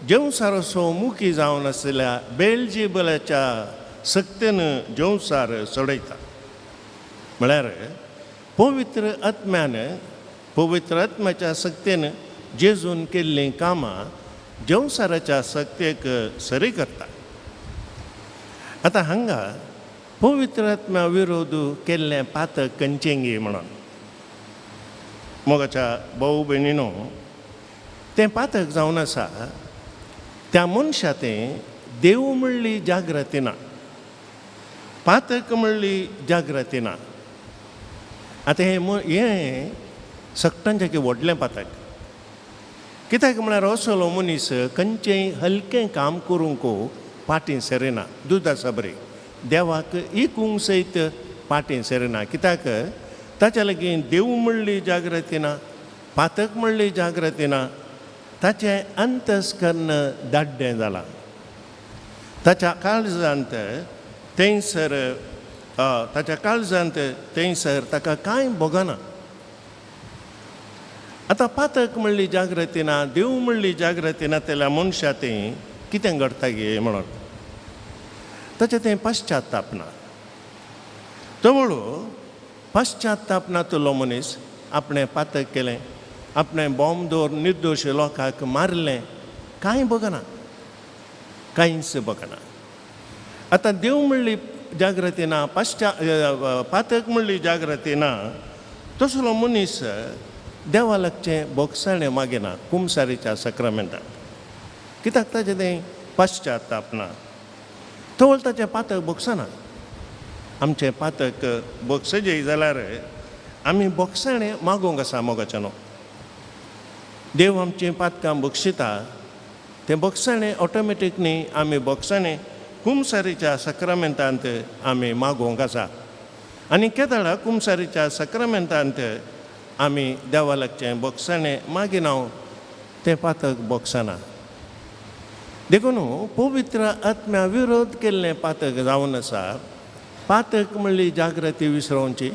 S1: जेवसार असो मुखी जावन आशिल्ल्या बेलजिबलाच्या सक्तेन जेवसार सोडयता. म्हळ्यार पवित्र आत्म्यान, पवित्र आत्म्याच्या सक्तेन जेजून केल्लीं कामां जेवसाराच्या सक्तेक सरी करता. आतां हांगा पवित्र आत्म्या विरोध केल्लें पातक कंचेंगी म्हणून. मोगाच्या भाऊ भयणीनो, तें पातक जावन आसा त्या मनशा तें देव म्हणली जागृती ना, पातक म्हणली जागृती ना. आतां हें हें सगटांचें व्हडलें पातक. कित्याक म्हळ्यार असलो मनीस खंयचेंय हलकें काम करूंक पाटीं सरिना, दुदा सबरी देवाक इकूंक सयत पाटीं सरिना. कित्याक ताच्या लागीं देव म्हणली जागृती ना, पातक म्हणली जागृती ना, ताचें अंतस्कर्ण दाड्डें जालां. ताच्या काळजांत थंयसर ताच्या काळजांत थंयसर ताका कांय भोगना. आतां पातक म्हणली जागृती ना, देव म्हणली जागृती ना तेल्या मनशा तें कितें घडटा गे म्हणून ताचें तें पश्चाताप ना. तवळो पश्चाताप नातलो मनीस आपणें पातक केलें, आपणें बॉम्ब दवर निर्दोश लोकांक मारलें, कांय बगना, कांयच बगना. आतां देव म्हणली जागृती ना, पातक म्हणली जागृती ना, तसलो मनीस देवा लागचें बोगसाणें मागिना कुमसारीच्या सक्रामेंताक. कित्याक ताचें तें पश्चाताप ना, तवळ ताचें पातक बोगसना. आमचें पातक बोगसजे जाल्यार आमी बोगसाणें मागूंक आसा मोगाच्यानो. देव आमचीं पातकां बक्षिता, तें बोगसाणें ऑटोमॅटीक न्ही, आमी बोगसाणें कुमसारीच्या सक्रामेंतांत आमी मागोवंक आसा. आनी केदळा कुमसारीच्या सक्रामेंतांत आमी देवा लागचें बोगसाणें मागिना, तें पातक बोगसना. देखून पवित्र आत्म्या विरोध केल्लें पातक जावन आसा. पातक म्हणली जागृती विसरोवची,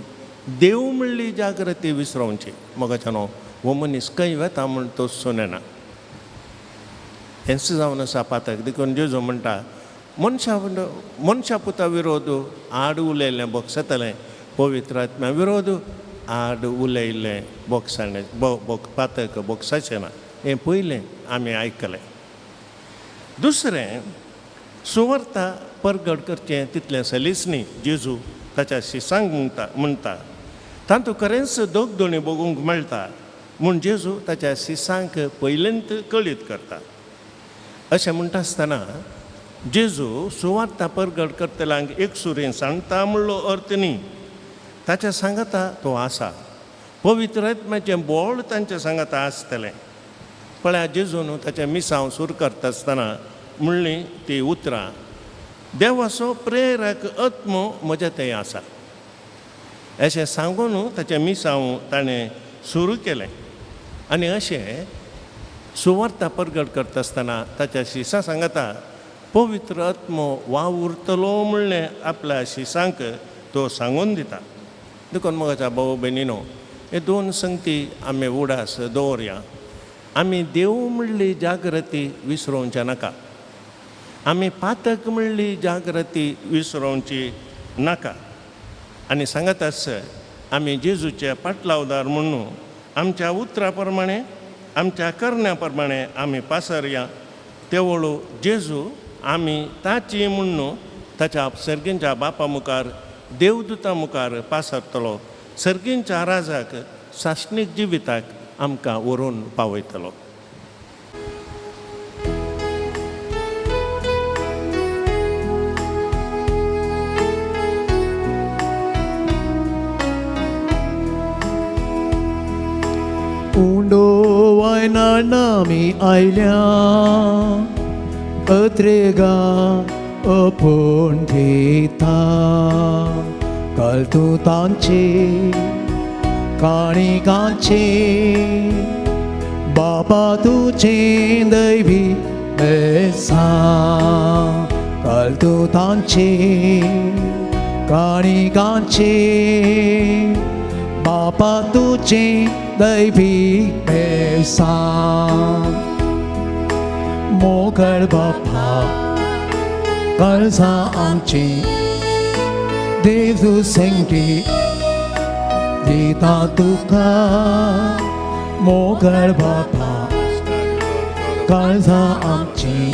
S1: देव म्हणली जागृती विसरोवची. मोगाच्यानो हो मनीस खंय वेता म्हूण तो सुनेना, हेंच जावन आसा पातक. देखून जेजू म्हणटा मनशा मनशा पुता विरोध आड उलयल्लें बोगसतलें, पवित्र आत्म्या विरोध आड उलयल्लें बोगसाणें पातक बोगसाचें ना. हें पयलें आमी आयकलें. दुसरें, सुवार्ता परगट करचें तितलें सलीस न्ही. जेजू ताच्या शिसांक म्हणटा तातूंत खरेंच दोग दोणी बगूंक मेळटा म्हूण जेजू ताच्या शिसांक पयलेंत कळीत करता. अशें म्हणटा आसतना जेजू सुवार्ता परगट करतल्यांक एक सुरेन सांगता म्हणलो अर्थ न्ही, ताच्या सांगाता तो आसा, पवित्र आत्म्याचें बोळ तांच्या सांगाता आसतलें. पळया जेजून ताचें मिसांव सूर करता आसतना म्हणलीं ती उतरां, देवाचो प्रेरक आत्मो म्हज्या थंय आसा, अशें सांगून ताचें मिसांव ताणें सुरू केलें. आनी अशें सुवार्ता परगट करता आसतना ताच्या शिसां सांगता पवित्र आत्मो वावुरतलो म्हणलें आपल्या शिसांक तो सांगून दिता. देखून म्हज्या भाव भयणीनो, हे दोन संगती आमी उडास दवरया. आमी देव म्हणली जागृती विसरोवचें नाका, आमी पातक म्हणली जागृती विसरोवची नाका. आनी सांगत आस आमी जेजूचे पाटलावदार म्हणून आमच्या उतरा प्रमाणे आमच्या करण्या प्रमाणे आमी पासरया. तेवळू जेजू आमी ताची म्हणून ताच्या सर्गींच्या बापा मुखार देवदूता मुखार पासरतलो, सर्गींच्या राजाक सासणीक जिविताक आमकां व्हरून पावयतलो.
S5: उंडो वायनामी आयल्या अत्रेगा अपूण दिता, काल तूं तांचे काणिकांचे बापा तुजें दैवी बेसां, काल तूं तांचे काणिकांचे बापा तुजें दैवी बेसां. मोगळ बापा काळजां आमची देव संगी दिता तुका, मोगळ बापा काळजां आमची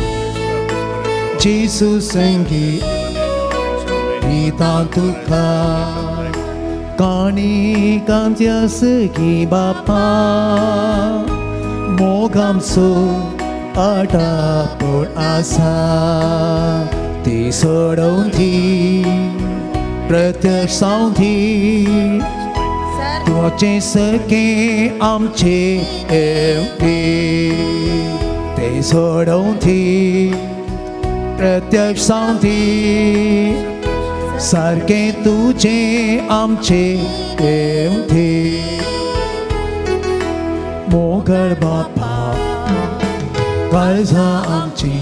S5: जेजू संगी दिता तुका. काणी कांत्या सगी बापा मोगळ मोग आमचो आटापूण आसा ती सोडोवन ती प्रत्यक्ष जावन ती तुजें सगळें आमचें येवपी ते सोडोवन ती प्रत्यक्ष जावन ती सारकें तुजें आमचें येवपी मोगळ बापा काळजां आमची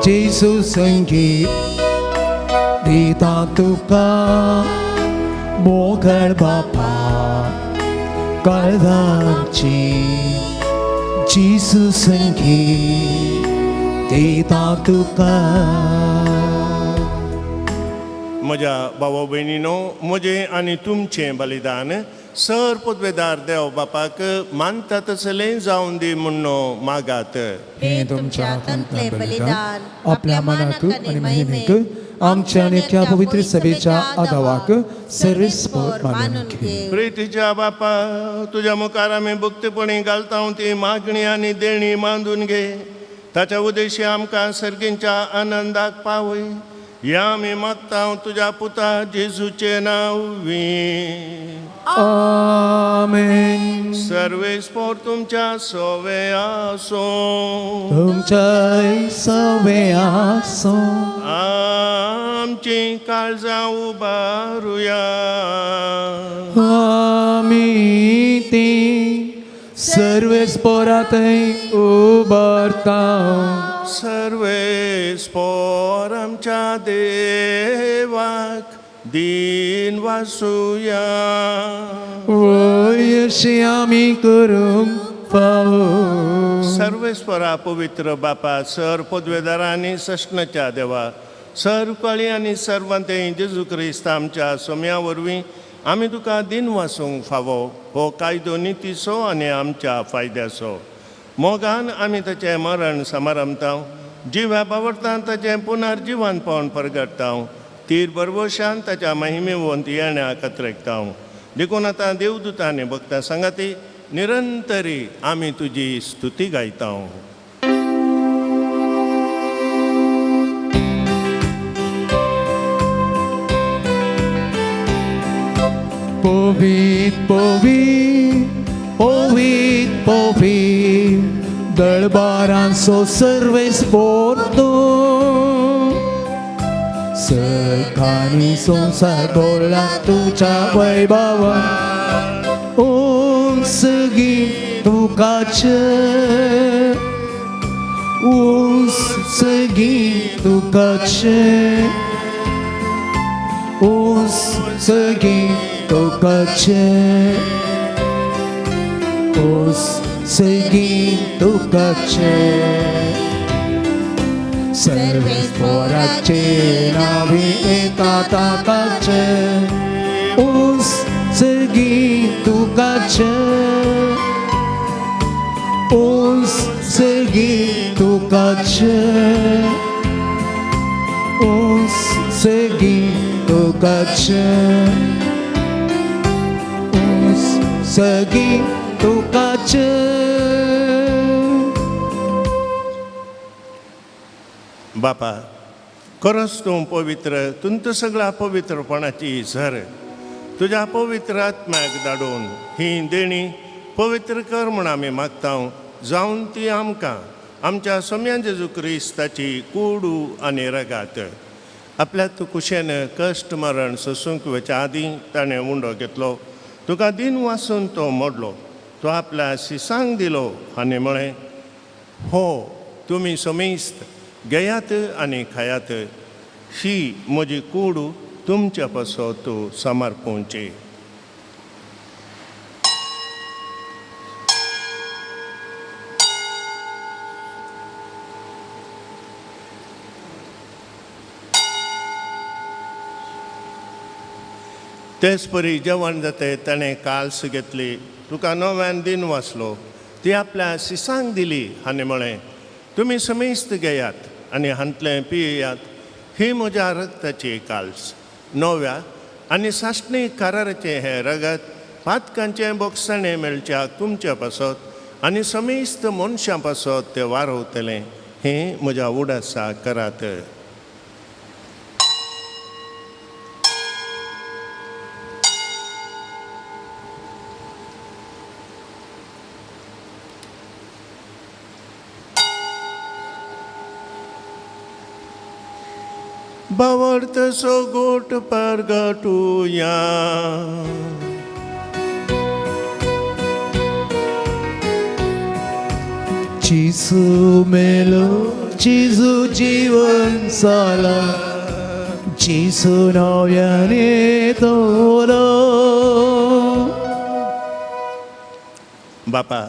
S5: जेजू संगी दिता तुका मोगळ बापा काळजां आमची जेजू संगी दिता तुका.
S1: म्हज्या भावा भयणीनो, म्हजें आनी तुमचें बलिदान सर पदवेदार देव बापाक मानता तसलें जावन दी म्हूण मागात.
S3: हे तुमच्या हातांतलें बलिदान आपल्या मनाक आनी महिमेक आमच्या आनी त्या पवित्र सभेच्या आदावाक सर्वेस्पर मानून घे.
S1: प्रितीच्या बापा, तुज्या मुखार आमी भक्तीपणी घालता ती मागणी आनी देणी मांदून घे. ताच्या उद्देशी आमकां सर्गींच्या आनंदाक पावय. ह्या आमी मागता तुज्या पुता जेजूचें नांव.
S3: आमेन.
S1: सर्वेस्पोर तुमच्या सोवे आसूं.
S5: तुमच्या सवे आसूं.
S1: आमची काळजां उबारुया.
S5: आमी ती सर्वेस्पोरातय उबारता.
S1: सर्वेस्पोर आमच्या देवाक दीन वासुया.
S5: वयशी आमी करूंक फावो.
S1: सर्वेस्परा पवित्र बापा, सर पदवेदारा आनी सश्णच्या देवा, सर कळी आनी सर्वांते जेजू क्रिस्त आमच्या सोम्या वरवीं आमी तुका दिन वासूंक फावो. हो कायदो नितीचो आनी आमच्या फायद्याचो. मोगान आमी ताचें मरण समारंभता, जिव्या बावडतान ताचें पुनर्जिवनपण परगटता, तीर बरवशान ताच्या महिमेवंत येण्याक अत्रेकता. देखून आतां देवदूतांनी भक्तां सांगाती निरंतरी आमी तुजी स्तुती गायता.
S5: पवीत पवीत पवीत पवीत दळबारांचो सर्वेस्पोर तूं. सखानी संवसार भरला तुज्या वैभवान. उंच गीत तुकाचें, उंच गीत तुकाचें, उंच गीत तुकाचें, उंच गीत तुकाचें. सर्वेस्पोराचे नावी येता ताकाचें, उंच गीत तुकाचें, उंच गीत तुकाचें, उंच गीत तुकाचें, उंच गीत तुकाचें.
S1: बापा, खरोच तूं पवित्र, तुमचो सगळ्या पवित्रपणाची झर. तुज्या पवित्र आत्म्याक धाडून ही देणी पवित्र कर म्हूण आमी मागता, जावन ती आमकां आमच्या सोम्या जेजू क्रिस्ताची कुडू आनी रगात. आपल्या तूं कुशेन कश्ट मरण सोसूंक वच्या आदीं ताणें उंडो घेतलो, तुका दिन वासून तो मोडलो, तो आपल्या शिसांक दिलो आनी म्हळें, हो तुमी समेस्त घेयात आनी खायात, ही म्हजी कूड तुमच्या पासत समर्पूंची. तेच परी जेवण जाते ताणें काल्स घेतली, तुका नव्यान दिन वाचलो, ती आपल्या शिसांक दिली आनी म्हळें, तुमी समेस्त घेयात आनी हांतलें पियात, ही म्हज्या रक्ताची काल्स, नव्या आनी सासणी कराराचें हें रगत पातकांचें बोगसणें मेळच्याक तुमच्या पासत आनी समेस्त मनशां पासत तें वारवतलें हें म्हज्या उडासा करात. भावार्थ सोगोट परगटुया.
S5: जेजू मेलो, जेजू जीवन जाला, जेजू नव्याने तोलो.
S1: बापा,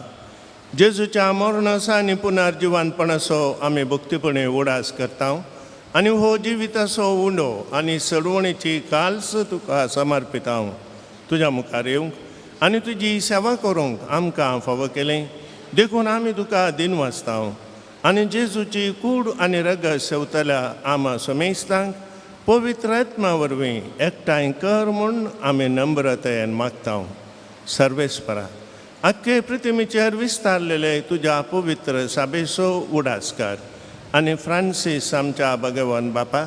S1: जेजूच्या मरणाचो आनी पुनर्जिवनपणाचो आमी भक्तीपणे उडास करता आनी हो जिविताचो उंडो आनी सडवणीची काल्स तुका समर्पिता. तुज्या मुखार येवंक आनी तुजी सेवा करूंक आमकां फावो केलें देखून आमी तुका दिनवासता. आनी जेजूची कूड आनी रगत सेवतल्या आमा समेस्तांक पवित्र आत्मा वरवीं एकठांय कर म्हूण आमी नम्रतायेन मागता. सर्वेस्परा, आख्खे पृथ्वीचेर विस्तारलेले तुज्या पवित्र साबेचो उडास कर आनी फ्रांसीस आमच्या भगवान बापा,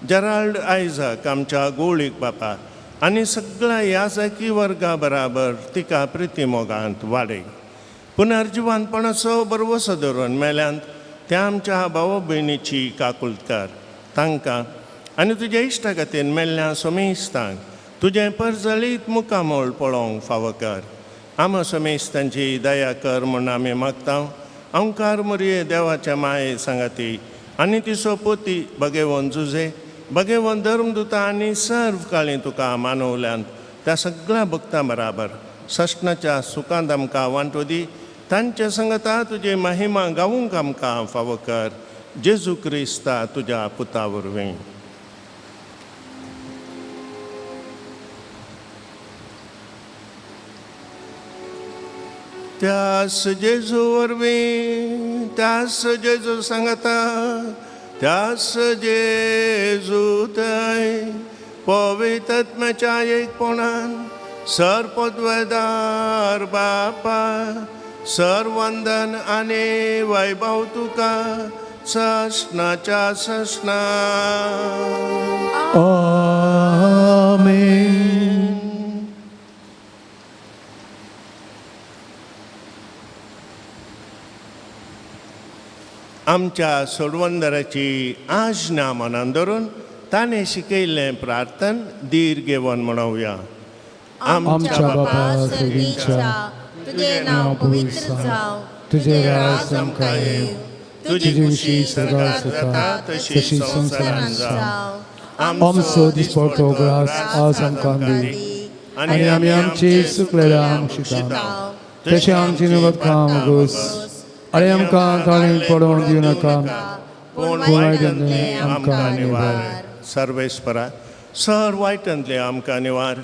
S1: जेराल्ड आयझक आमच्या गोळीक बापा आनी सगळ्या याजकी वर्गा बराबर तिका प्रिती मोगांत वाडय. पुनर्जिवनपणाचो बरवसो धरून मेल्यांत त्या आमच्या भाव भयणीची काकुळट कर. तांकां आनी तुज्या इश्टागतीन मेल्ल्या समेस्तांक तुजें परजळीत मुखामळ पळोवंक फावो कर. आमा समेस्तांची दया कर म्हूण आमी मागता. अंकार मरये देवाच्या माये सांगाती आनी तिचो पोती भगेवन जुजे भगेवन धर्मदुता आनी सर्व काळी तुका मानवल्यांत त्या सगळ्या भक्तां बराबर सश्णाच्या सुखांत आमकां वांटो दी. तांच्या संगता तुजी महिमा गावूंक आमकां फावो कर. जेजू क्रिस्ता तुज्या पुता वरवीं. त्यास जेजू वरवीं, त्यास जेजू सांगता, त्यास जेजू थंय पवित्रत्म्याच्या एकपणान सर पदवेदार बापा, सर वंदन आनी वैभव तुका ससनाच्या ससना.
S5: आमेन.
S1: आमच्या सोडवंदराची आज्ञा मनान धरून ताणें शिकयल्लें प्रार्थन धीर घेवन म्हणोवया.
S3: आमच्या बापा सर्गीच्या,
S4: तुझे नाव पवित्र जावं,
S3: तुझे राज आमकां येवं,
S1: तुजी
S3: तुजी
S1: खुशी
S3: खुशी
S1: स्वर्गात
S3: स्वर्गात
S1: जाता
S3: जाता
S1: तशी
S3: तशी
S1: संवसारांत
S3: संवसारांत
S1: जावं.
S3: आमचो दिसपडतो ग्रास आज आमकां दी आनी आमी आमची चुकलेल्यांक शिकता तशें आमची नुगत घोस आनी आमकां ताणें पडोवन दिवं नाका,
S1: पूण
S3: पूण
S1: वायटांतलें
S3: आमकां
S1: आमकां निवार. सर्वेस्परा, सर वायटांतलें आमकां निवार.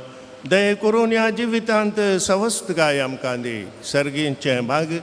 S1: दये करून ह्या जिवितांत सवस्तकाय आमकां दी. सर्गींचें भाग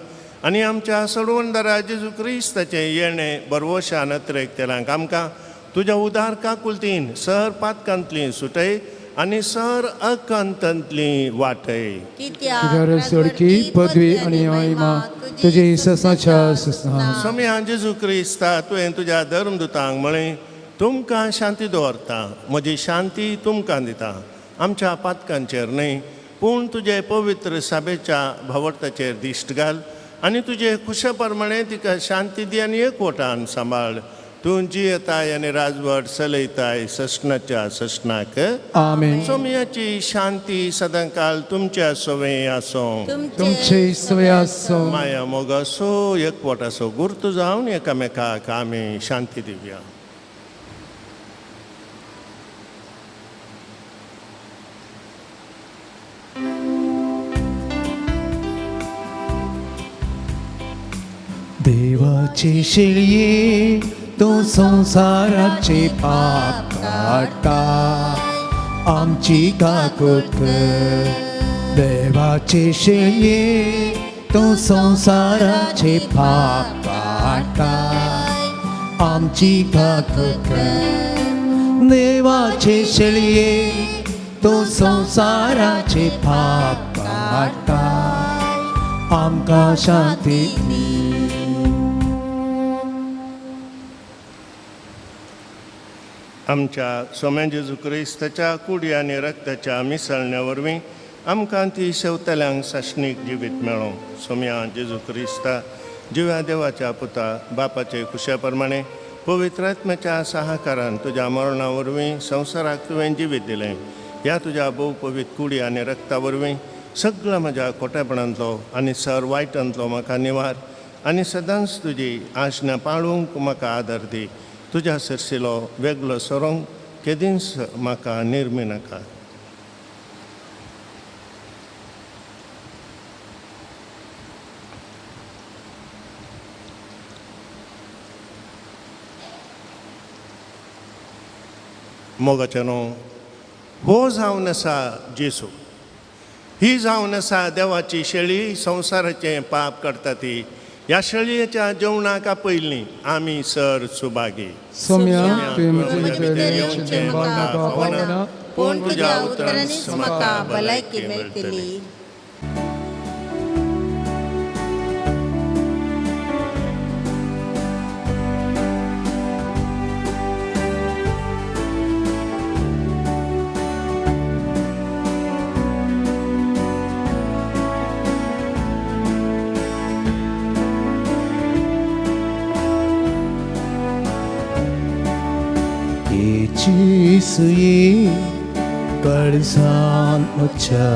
S1: आनी आमच्या सडवंदरा जेजू क्रिस्ताचें येणें बरवशान अत्रेक आमकां तुज्या उदार काकुलतीन सर पातकांतली सुटय आनी सर अकांतांतली वाटय.
S3: कित्याक सडकी पदवी आनी महिमा तुजी ससाच्या ससना.
S1: सोम्या जेजू क्रिस्ता, तुवें तुज्या धर्मदुतांक म्हळें, तुमकां शांती दवरता, म्हजी शांती तुमकां दिता. आमच्या पातकांचेर न्हय पूण तुजे पवित्र साबेच्या भावर्थाचेर दिश्ट घाल आनी तुजे खुशे प्रमाणे तिका शांती दी आनी एकवटान सांबाळ. तूं जियेताय आनी राजवट चलयताय ससनाच्या ससनाक.
S3: आमेन.
S1: सोम्याची शांती सदांकाल तुमच्या सवय आसूं.
S3: तुमचे सवय आसूं.
S1: माया मोगासो एकवटाचो गुर्त जावन एकामेकाक आमी शांती दिवया.
S5: देवाची शेळये तूं संवसाराचे पाप काडटा, आमची काकूट कर. देवाची शेळये तूं संवसाराचे पाप काडटा, आमची काकूट कर. देवाचे शेळये तूं संवसाराचे पाप काडटा, आमकां शांती दी.
S1: आमच्या सोम्या जेजू क्रिस्ताच्या कुडी आनी रक्ताच्या मिसळण्या वरवीं आमकां ती शेवतल्यांक साशणीक जिवीत मेळों. सोम्या जेजू क्रिस्ता जिव्या देवाच्या पुता बापाचे खुशा प्रमाणे पवित्र आत्म्याच्या सहाकारान तुज्या मरणा वरवीं संवसाराक तुवें जिवीत दिलें. ह्या तुज्या भोव पवित्र कुडी आनी रक्ता वरवीं सगळ्या म्हज्या खोटेपणांतलो आनी सर वायटांतलो म्हाका निवार आनी सदांच तुजी आज्ञा पाळूंक म्हाका आदार दी. तुज्या सरशिलो वेगळो सरोंक केदींच म्हाका निर्मी नाका. मोगाचें न्हू हो जावन आसा जेजू, ही जावन आसा देवाची शेळी, संवसाराचें पाप करता ती. ह्या शेळयेच्या जेवणाक पयलीं आमी सर सुभागी.
S3: सोम्या तुवें म्हजे भितर येवचें म्हाका फावना,
S4: पूण तुज्या उतरांनीच म्हाका भलायकी मेळटली.
S5: सुये कळसान म्हज्या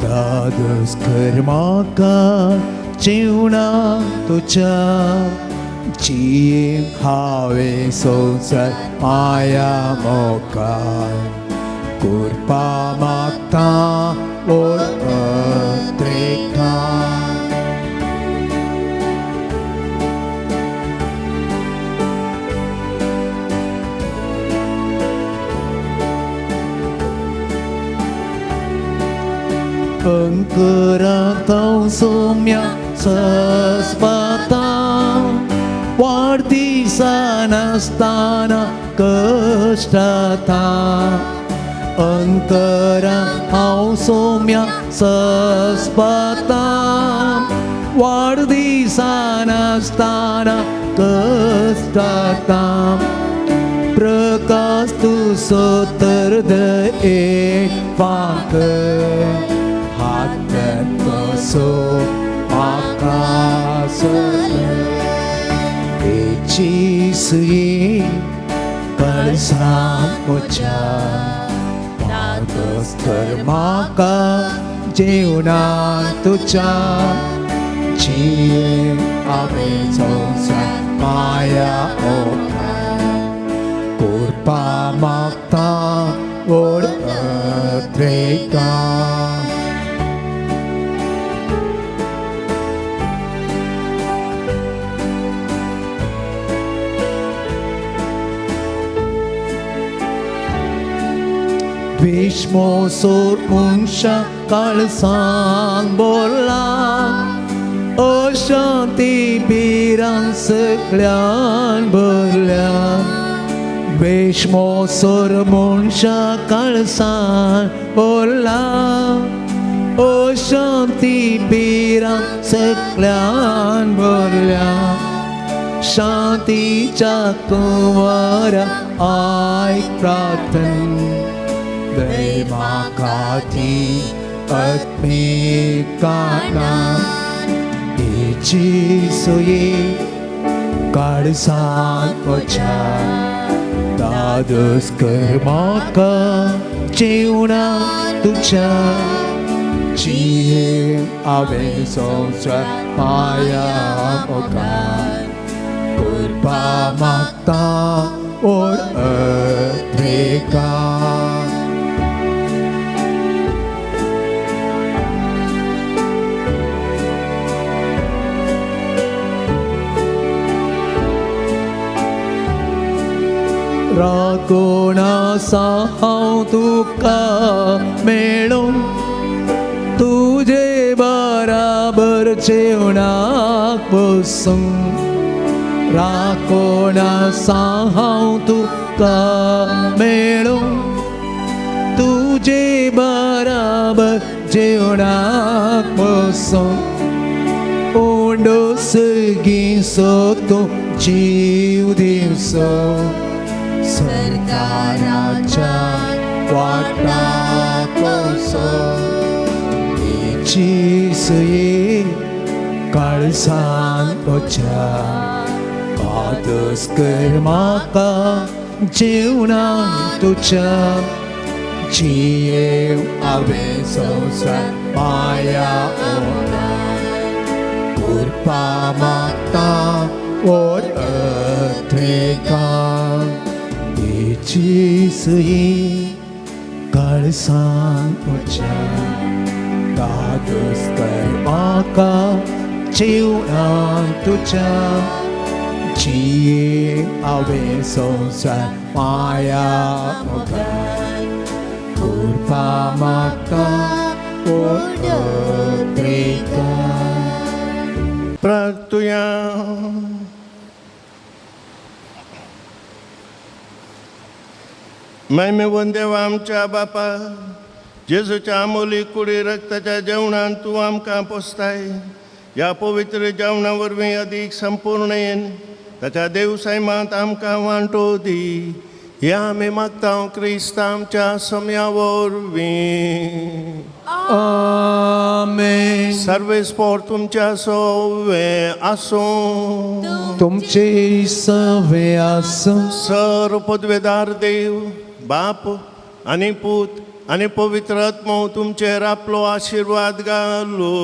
S5: दादोस कर म्हाका जेवणा तुज्या जियेक हांवें संवसार माया मोगान कृपा मागता ओळखत्रेका. अंकरांत सोम्या सस्पाता वाडदिसा नासतना कश्टाता. अंतरा हांव सोम्या सस्पाता वाडदिसा नासतना कश्टाता. प्रकाश तुजो तर दये फांकर हात तसो म्हाका तेची सुये कळसान म्हज्या दादोस कर म्हाका जेवणा तुज्या जियेक हांवें संवसार माया मोगान कृपा मागता ओळखत्रेका. विश्मोसोर मनशा काळसान बोला अशांती भिरांत सगळ्यान भरल्या. वेशमोसोर मनशा काळसान बोला अशांती भिरांत सगळ्यान भरल्या. शांतीच्या कुंवरा आयक प्रार्थन दय म्हाका ती आत्मीक कानान तेची सोयी काळसान म्हज्या दादोस कर म्हाका जेवणा तुज्या जियेक हांवें संवसार माया मोगान कृपा मागता ओळखत्रेका. रागोण आसा हांव तुका मेळूं तुजे बराबर जेवणाक बसूं. राखोण आसा हांव तुका मेळूं तुजे बराबर जेवणाक बसूं. तोंडोसगी सो तूं जीव दिवसो सरकाराच्या वाटाकोसो जिसये काळसान वच्या कादस कर म्हाका जेवणां तुज्या जियेव हांवें संवसार माया कृपा मागता ओर अथ्रेका जिसये काळसान वच्या दादोस कर म्हाका जेवणां तुज्या जिये हांवें संवसार माया मुखार कृपा म्हाका ओडत्रेका.
S1: प्रार्थुया. महिमेवन देवा आमच्या बापा, जेजूच्या आमोली कुडी रक्ताच्या जेवणान तूं आमकां पोसताय. ह्या पवित्र जेवणा वरवीं अदीक संपूर्ण येन ताच्या देव सैमांत आमकां वांटो दी. ह्या आमी मागता क्रिस्त आमच्या सम्या वरवीं.
S5: आमेन.
S1: सर्वेस्पोर तुमच्या सोवे आसूं.
S5: तुमचे सवे आसूं.
S1: सर पदवेदार देव बाप आनी पूत आनी पवित्र आत्मो तुमचेर आपलो आशिर्वाद घालू.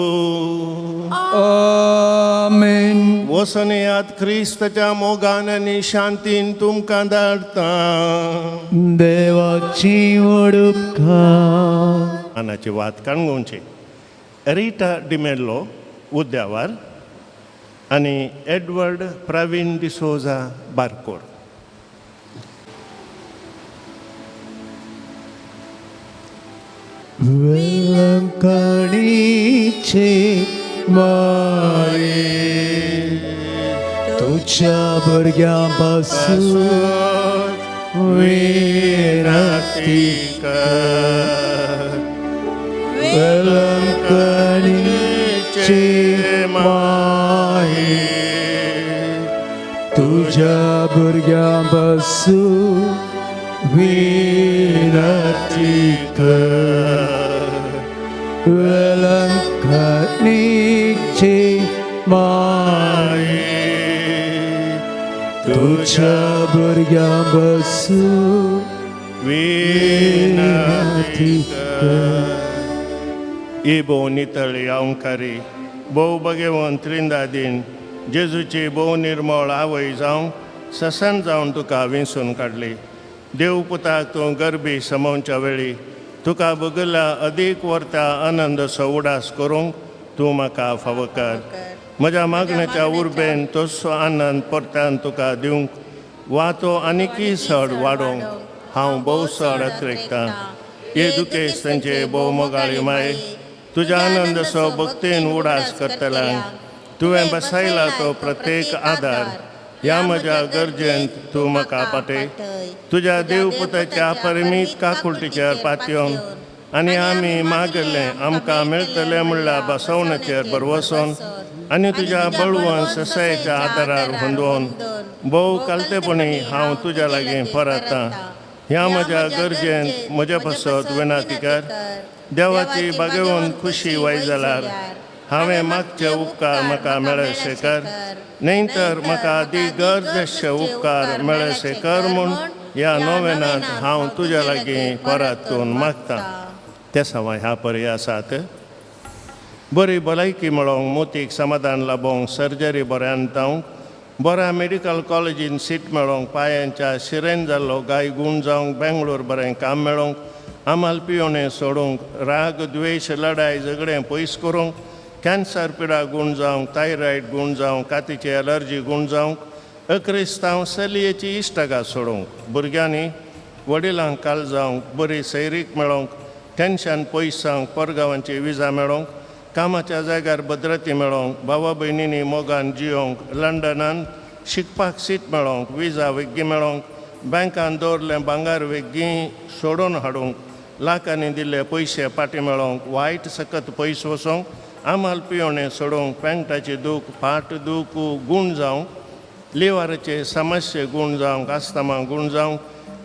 S5: आमेन.
S1: वसनयात क्रिस्ताच्या मोगान आनी शांतीन तुमकां धाडटा.
S5: देवाची वडुपकार.
S1: आनाची वात काणगोवची. रिटा डिमेल्लो उद्यावर आनी एडवर्ड प्रवीण डिसोजा बारकोर.
S5: वेलंकणीचे माये तुझ्या भुरग्यां पासून विनंती
S1: कर.
S5: वेलंकणीचे माये तुझ्या भुरग्यां पासून विनंती कर. वेलंकणीचे माये तुझ्या भुरग्यां पासून
S1: विनंती कर. ही भोव नितळ अवंकारी भोव भगेवन त्रिंदादीन जेजूची भोव निर्मळ आवय जावंक ससन जावन तुका विंचून काडली. देव पुताक तूं गरबी समोवच्या वेळी तुका बगला अदीक वर्ता आनंदसो उडास करूंक तूं म्हाका फावो कर. म्हज्या मागण्याच्या उर्बेन तसो आनंद परत्यान तुका दिवंक वा तो आनीकय सड वाडोवंक हांव भोव सड अत्रेकतां. हे दुखेस तांचे भोव मोगाळी माय तुज्या आनंदसो भक्तीन उडास करतल्यांक तुवें बसायला तो प्रत्येक आदार ह्या म्हज्या गरजेन तूं म्हाका पाटय. तुज्या देवपुताच्या अपरिमीत काकुळटीचेर पातयेवन आनी आमी मागलें आमकां मेळटलें म्हणल्यार बसवण्याचेर भरवसोन आनी तुज्या बळवंत ससायेच्या आदारार हुंदोवन भोव कालतेपणी हांव तुज्या लागीं परतां. ह्या म्हज्या गरजेन म्हज्या पासत विनाती कर. देवाची बागेवन खुशी वाय जाल्यार हांवें मागचे उपकार म्हाका मेळशे कर, न्हय तर म्हाका दी गरज आसचे उपकार मेळशे कर म्हूण ह्या नोवेनांत हांव तुज्या लागीं परतून मागतां. ते सवाय ह्या पर्याय आसात. बरी भलायकी मेळोवंक, मोतीक समाधान लाबोवंक, सर्जरी बऱ्यान जावंक, बऱ्या मेडिकल कॉलेजीन सीट मेळोवंक, पांयांच्या शिरेन जाल्लो गाय गूण जावंक, बेंगलोर बरें काम मेळोवंक, आमाल पियोणें सोडूंक, राग द्वेश लडाय झगडें पयस करूंक, कॅन्सर पिडा गूण जावंक, थायरॉयड गूण जावंक, कातीची एलर्जी गूण जावंक, अक्रिस्तांव चलयेची इश्टागात सोडूंक, भुरग्यांनी वडिलांक काल जावंक, बरी सैरीक मेळोवंक, टेन्शन पयस जावंक, परगांवांची विजा मेळोवंक, कामाच्या जाग्यार भद्रती मेळोवंक, भावा भयणींनी मोगान जियोवंक, लंडनान शिकपाक सीट मेळोवंक, विजा वेग्गी मेळोवंक, बँकान दवरलें भांगर वेग्गी सोडून हाडूंक, लाखांनी दिल्ले पयशे फाटीं मेळोवंक, वायट सकत पयस वचोंक आमाल पियोणें सोडोवंक, पेंटाची दूख, फाट दूख गूण जावंक, लिवराचे समस्ये गूण जावंक, आस्तमा गूण जावंक,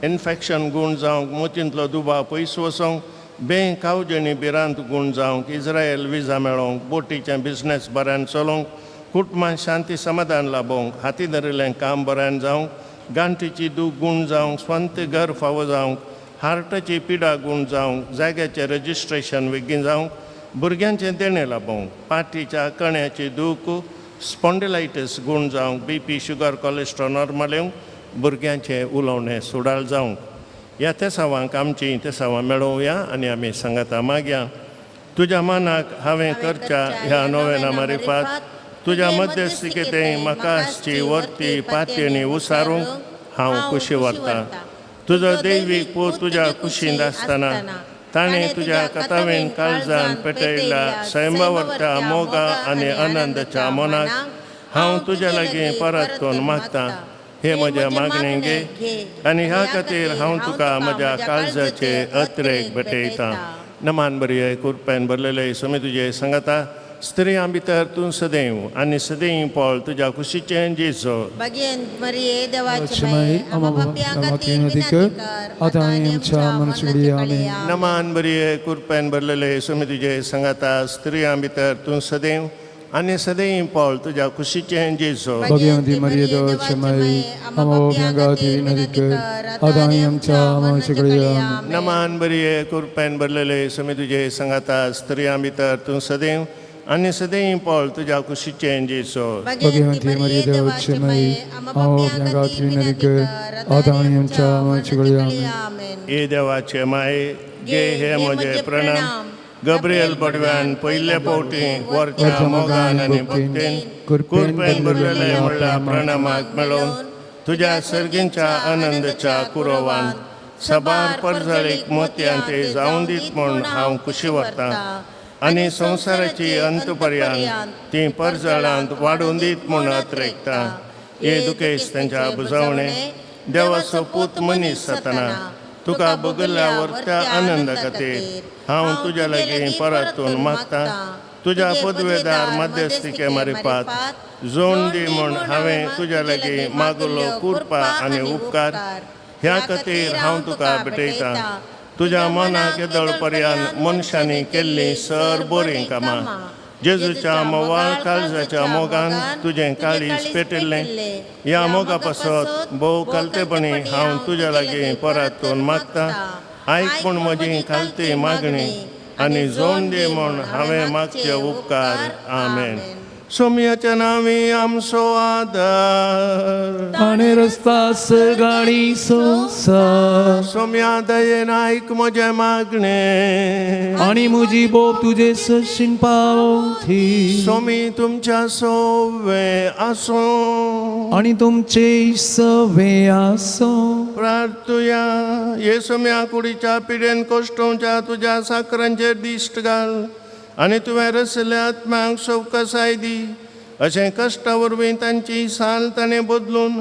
S1: इन्फेक्शन गूण जावंक, मोतींतलो दुबाव पयस वचोंक, बें कावजेणी भिरांत गूण जावंक, इस्रायल विजा मेळोवंक, बोटीचें बिजनेस बऱ्यान चलोवंक, कुटुंबान शांती समाधान लाबोवंक, हाती धरिल्लें काम बऱ्यान जावंक, गांठीची दूख गूण जावंक, स्वंत घर फावो जावंक, हार्टाची पिडा गूण जावंक, जाग्याचें रजिस्ट्रेशन बेगीन जावंक, भुरग्यांचें देणें लाबोवंक, पाठीच्या कण्याची दूख, स्पॉन्डिलायटीस गूण जावंक, B P sugar cholesterol normal येवंक, भुरग्यांचें उलोवणें सुडाळ जावंक. ह्या तेसावांक आमचीं तेसावां मेळोवया आनी आमी सांगाता मागया. तुज्या मनाक हांवें करच्या ह्या नोवेना मारिफात तुज्या मध्यस्थिकेते म्हाका आसची वर्ती पातयेणी उसारूंक हांव खुशी व्हरतां. तुजो दैवीक पूत तुज्या कुशींत आसतना ताणें तुज्या कथावेन काळजान पेटयल्ल्या सैमावरच्या मोगा आनी आनंदाच्या मनाक हांव तुज्या लागीं परत मागतां. हे म्हज्या मागणें घे आनी ह्या खातीर हांव तुका म्हज्या काळजाचे अत्रेक भेटयतां. नमान बरी कुरपेन भरलेले समी तुजे सांगता, स्त्रियां भितर तूं सदैव आनी सदैव पळ तुज्या कुशीचें जेजो.
S4: भगेन मरिये देवाची
S3: माई,
S4: माई,
S3: आम्हा
S4: आम्हा पाप्यां खातीर
S3: विनंती
S4: विनंती
S3: कर,
S4: कर,
S3: आता आनी आमच्या मरणाच्या घडिये. आमेन.
S1: नमान बरी कुरपेन भरलेले समी तुजे सांगाता, स्त्रियां भितर तूं सदैव आनी सदैव पळ तुज्या कुशीचें जेजो.
S3: भगवंती मरिये देवाची माई, आम्हा पाप्यां खातीर विनंती कर, आता आनी आमच्या मरणाच्या घडिये. आमेन.
S1: नमान बरी कुरपेन भरलेले समी तुजे सांगाता, स्त्रियां भितर तूं सदैव आनी सदैव पळ तुज्या कुशीचें जेजो.
S3: भगवंती मरिये देवाची माई, आम्हा पाप्यां खातीर विनंती कर, आता आनी आमच्या मरणाच्या घडिये. आमेन.
S1: हे देवाचे माये गे हे म्हजे प्रणाम. गब्रियल बडव्यान पयले फावटी वरच्या मोगान आनी भक्तीन कुरपेन भरलेले म्हणल्या प्रणामाक मेळोवन तुज्या सर्गींच्या आनंदाच्या कुरोवान सबार परजळीक मोतयान ते जावन दीत म्हूण हांव खुशी व्हरतां आनी संवसाराची अंत पर्यंत ती परजळांत वाडून दीत म्हूण अत्रेकतां. हे दुखेश तांच्या बुजवणे देवाचो पूत मनीस जातना तुका बगल्या वरत्या आनंदा खातीर हांव तुज्या लागीं परतून मागतां. तुज्या पदवेदार मध्यस्थिके मारिफात जोण दी म्हूण हांवें तुज्या लागीं मागलो कृपा आनी उपकार. ह्या खातीर हांव तुका भेटयतां. तुज्या मनाक येदोळ पर्यंत मनशांनी केल्लीं सर बरीं कामां जेजूच्या मोवाळ काळजाच्या मोगान तुजें काळीज पेटिल्लें. ह्या मोगा पासत भोव खालतेपणी हांव तुज्या लागीं परतून मागतां. आयक पूण म्हजी खालती मागणी आनी जोण दी म्हूण हांवें मागचे उपकार. आमेन. सोमयाच्या नांवी आमचो आदार
S5: आनी रस्ता सगाणी संसार
S1: सोम्या दयेन आयक म्हजें मागणें.
S5: आनी म्हजी बोब तुजे सशीन पावती.
S1: सोमी तुमच्या सोवे आसूं.
S5: आनी तुमचे सवे आसो.
S1: प्रार्थुया. हे सोम्या कुडीच्या पिडेन कोश्टोवच्या तुज्या साकरांचेर दिश्ट घाल आनी तुवें रसल्या आत्म्यांक सवकसाय दी. अशें कश्टा वरवीं तांची साल ताणें बदलून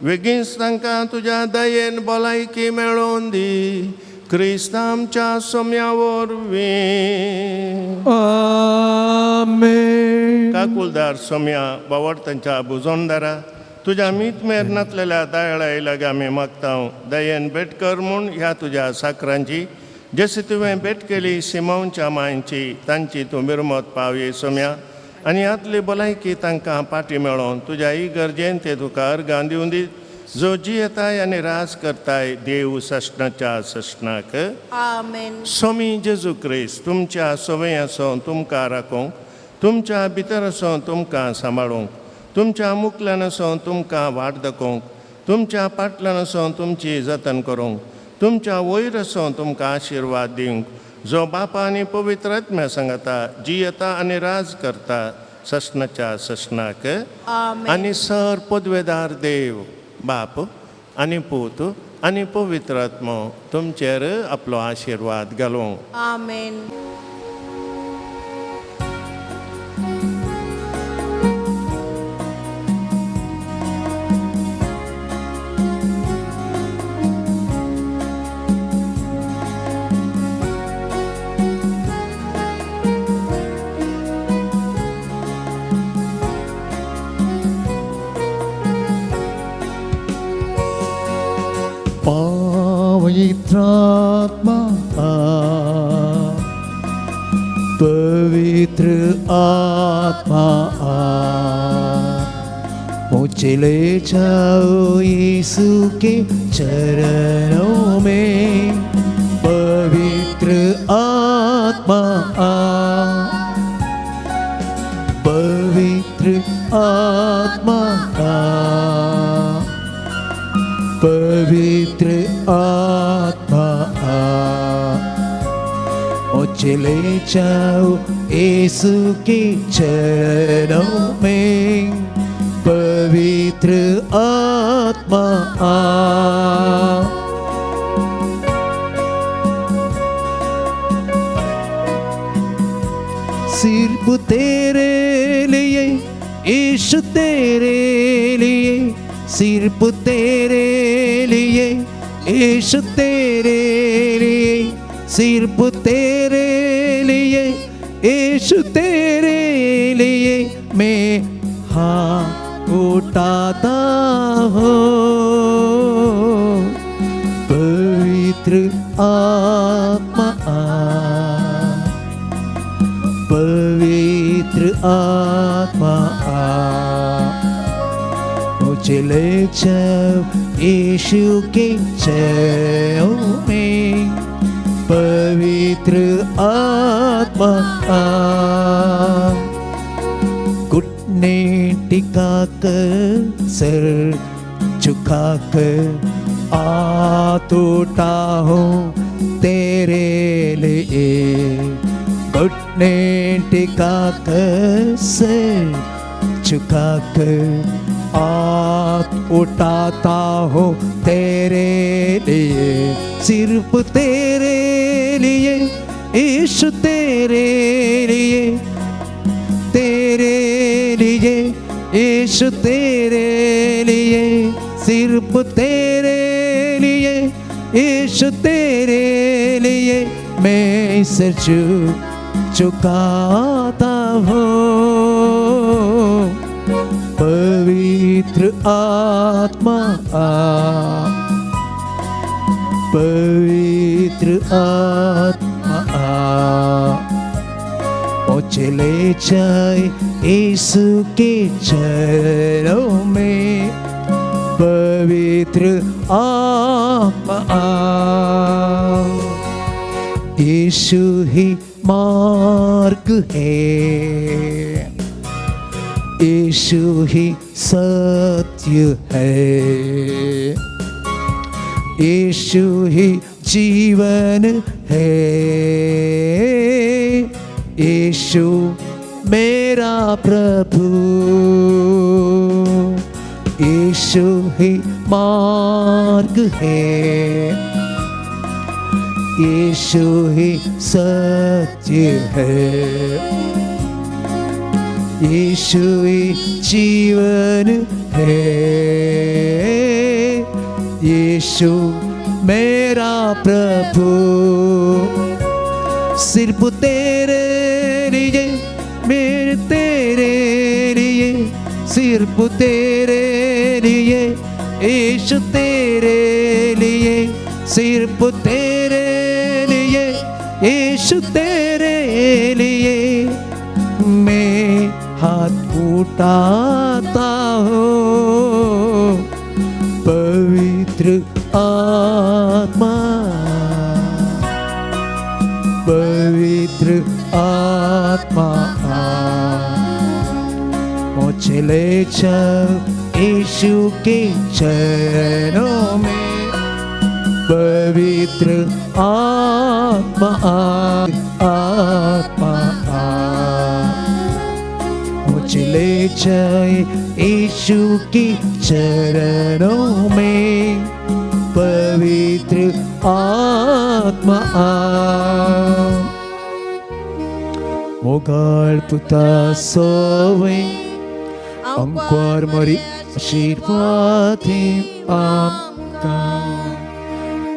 S1: बेगीनच तांकां तुज्या दयेन भलायकी मेळोवन दी. क्रिस्त आमच्या सोम्या वरवीं.
S5: आमेन.
S1: काकुलदार सोम्या बावडतांच्या बुजोनदारा तुज्या मीत मेर नातलेल्या दयाळा लागीं आमी मागता. दयेन भेट कर म्हूण ह्या तुज्या साकरांची जशी तुवें भेट केली सिमांवच्या मांयची तांची तूं मिरमत पावये सोम्या आनी हातली भलायकी तांकां पाटी मेळोवन तुज्या इगर्जेन ते तुका अर्गां दिवन दी. जो जियेताय आनी राज करताय देव सश्णाच्या सश्णाक.
S4: आमेन.
S1: स्वामी जेजू क्रिस्त तुमच्या सवय आसोन तुमकां राखूंक, तुमच्या भितर आसोन तुमकां सांबाळूंक, तुमच्या मुखल्यान आसोन तुमकां वाट दाखोवंक, तुमच्या पाटल्यान आसोन तुमची जतन करूंक, तुमच्या वयर आसोन तुमकां आशिर्वाद दिवंक, जो बापा आनी पवित्र आत्म्या सांगता जियेता आनी राज करता सश्णाच्या सश्णाक.
S4: आमेन.
S1: आनी सर पदवेदार देव बाप आनी पूत आनी पवित्र आत्मो तुमचेर आपलो आशिर्वाद घालूं.
S4: आमेन.
S5: पवित्र आत्मा आ, पवित्र आत्मा आ, मुझे ले जाओ यीशु के चरणों में, पवित्र आत्मा आ, पवित्र आत्मा आ, पवित्र आत्मा आ, मुझे ले जाओ यीशु के चरणों में, पवित्र आत्मा आ। सिर्फ तेरे लिए यीशु तेरे लिए, सिर्फ तेरे लिए यीशु तेरे लिए, सिर्फ तेरे लिए यीशु तेरे लिए मैं हाथ उठाता हूँ, पवित्र आत्मा आ, पवित्र आत्मा आ, मुझे ले जाओ यीशु के चरणों में, पवित्र आत्मा आ। घुटने टिका कर सर झुका कर हाथ उठा हूँ तेरे लिए, घुटने टिका कर सर झुका कर हाथ उठाता हूँ तेरे लिए, सिर्फ तेरे लिए यीशु तेरे लिए, तेरे लिए यीशु तेरे लिए, सिर्फ तेरे लिए यीशु तेरे लिए मैं सर झुकाता हूँ, पवित्र आत्मा आ, पवित्र आत्मा आ, मुझे ले जाए यीशु के चरणों में, पवित्र आत्मा आ। यीशु ही मार्ग है, यीशु ही सत्य है, यीशु ही जीवन है, यीशु मेरा प्रभु, यीशु ही मार्ग है, यीशु ही सत्य है, यीशु ही जीवन है, यीशु मेरा प्रभु। सिर्फ तेरे लिए मेरे तेरे लिए, सिर्फ तेरे लिए यीशु तेरे लिए, सिर्फ तेरे लिए यीशु तेरे लिए मैं हाथ उठाता हूँ, पवित्र आत्मा, पवित्र आत्मा आ, मुझे ले चल यीशु के चरणों में, पवित्र आत्मा आ, आत्मा आ, मुझे ले जाए यीशु के चरणों में, पवित्र आत्मा आ। मोगाळ पुता सोवे अंकुर मरी आशीर्वादी आमकां,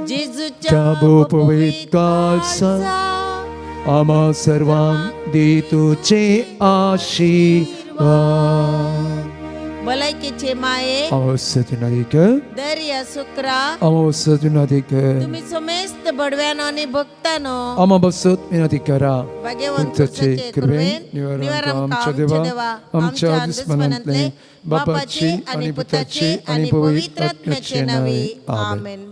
S5: जेजुच्या पवित्र काळजा आम्हा सर्वांक दी तुझे आशीर्वाद।
S6: भलायकेचे माये
S3: अमावस्या नदीक
S6: दर्या सुक्रा
S3: अमावस्या नदीक
S6: तुम्ही समेस्त बडव्यानो आणि भक्तानो
S3: अमावस्या विनंती करा.
S6: भाग्यवंत
S3: तुमचे कृपेन निवारण आमच्या देवा आमच्या दुस्मनांतले बापाची आणि पुताची आणि पवित्र आत्म्याचे नावे. आमेन.
S6: आमेन.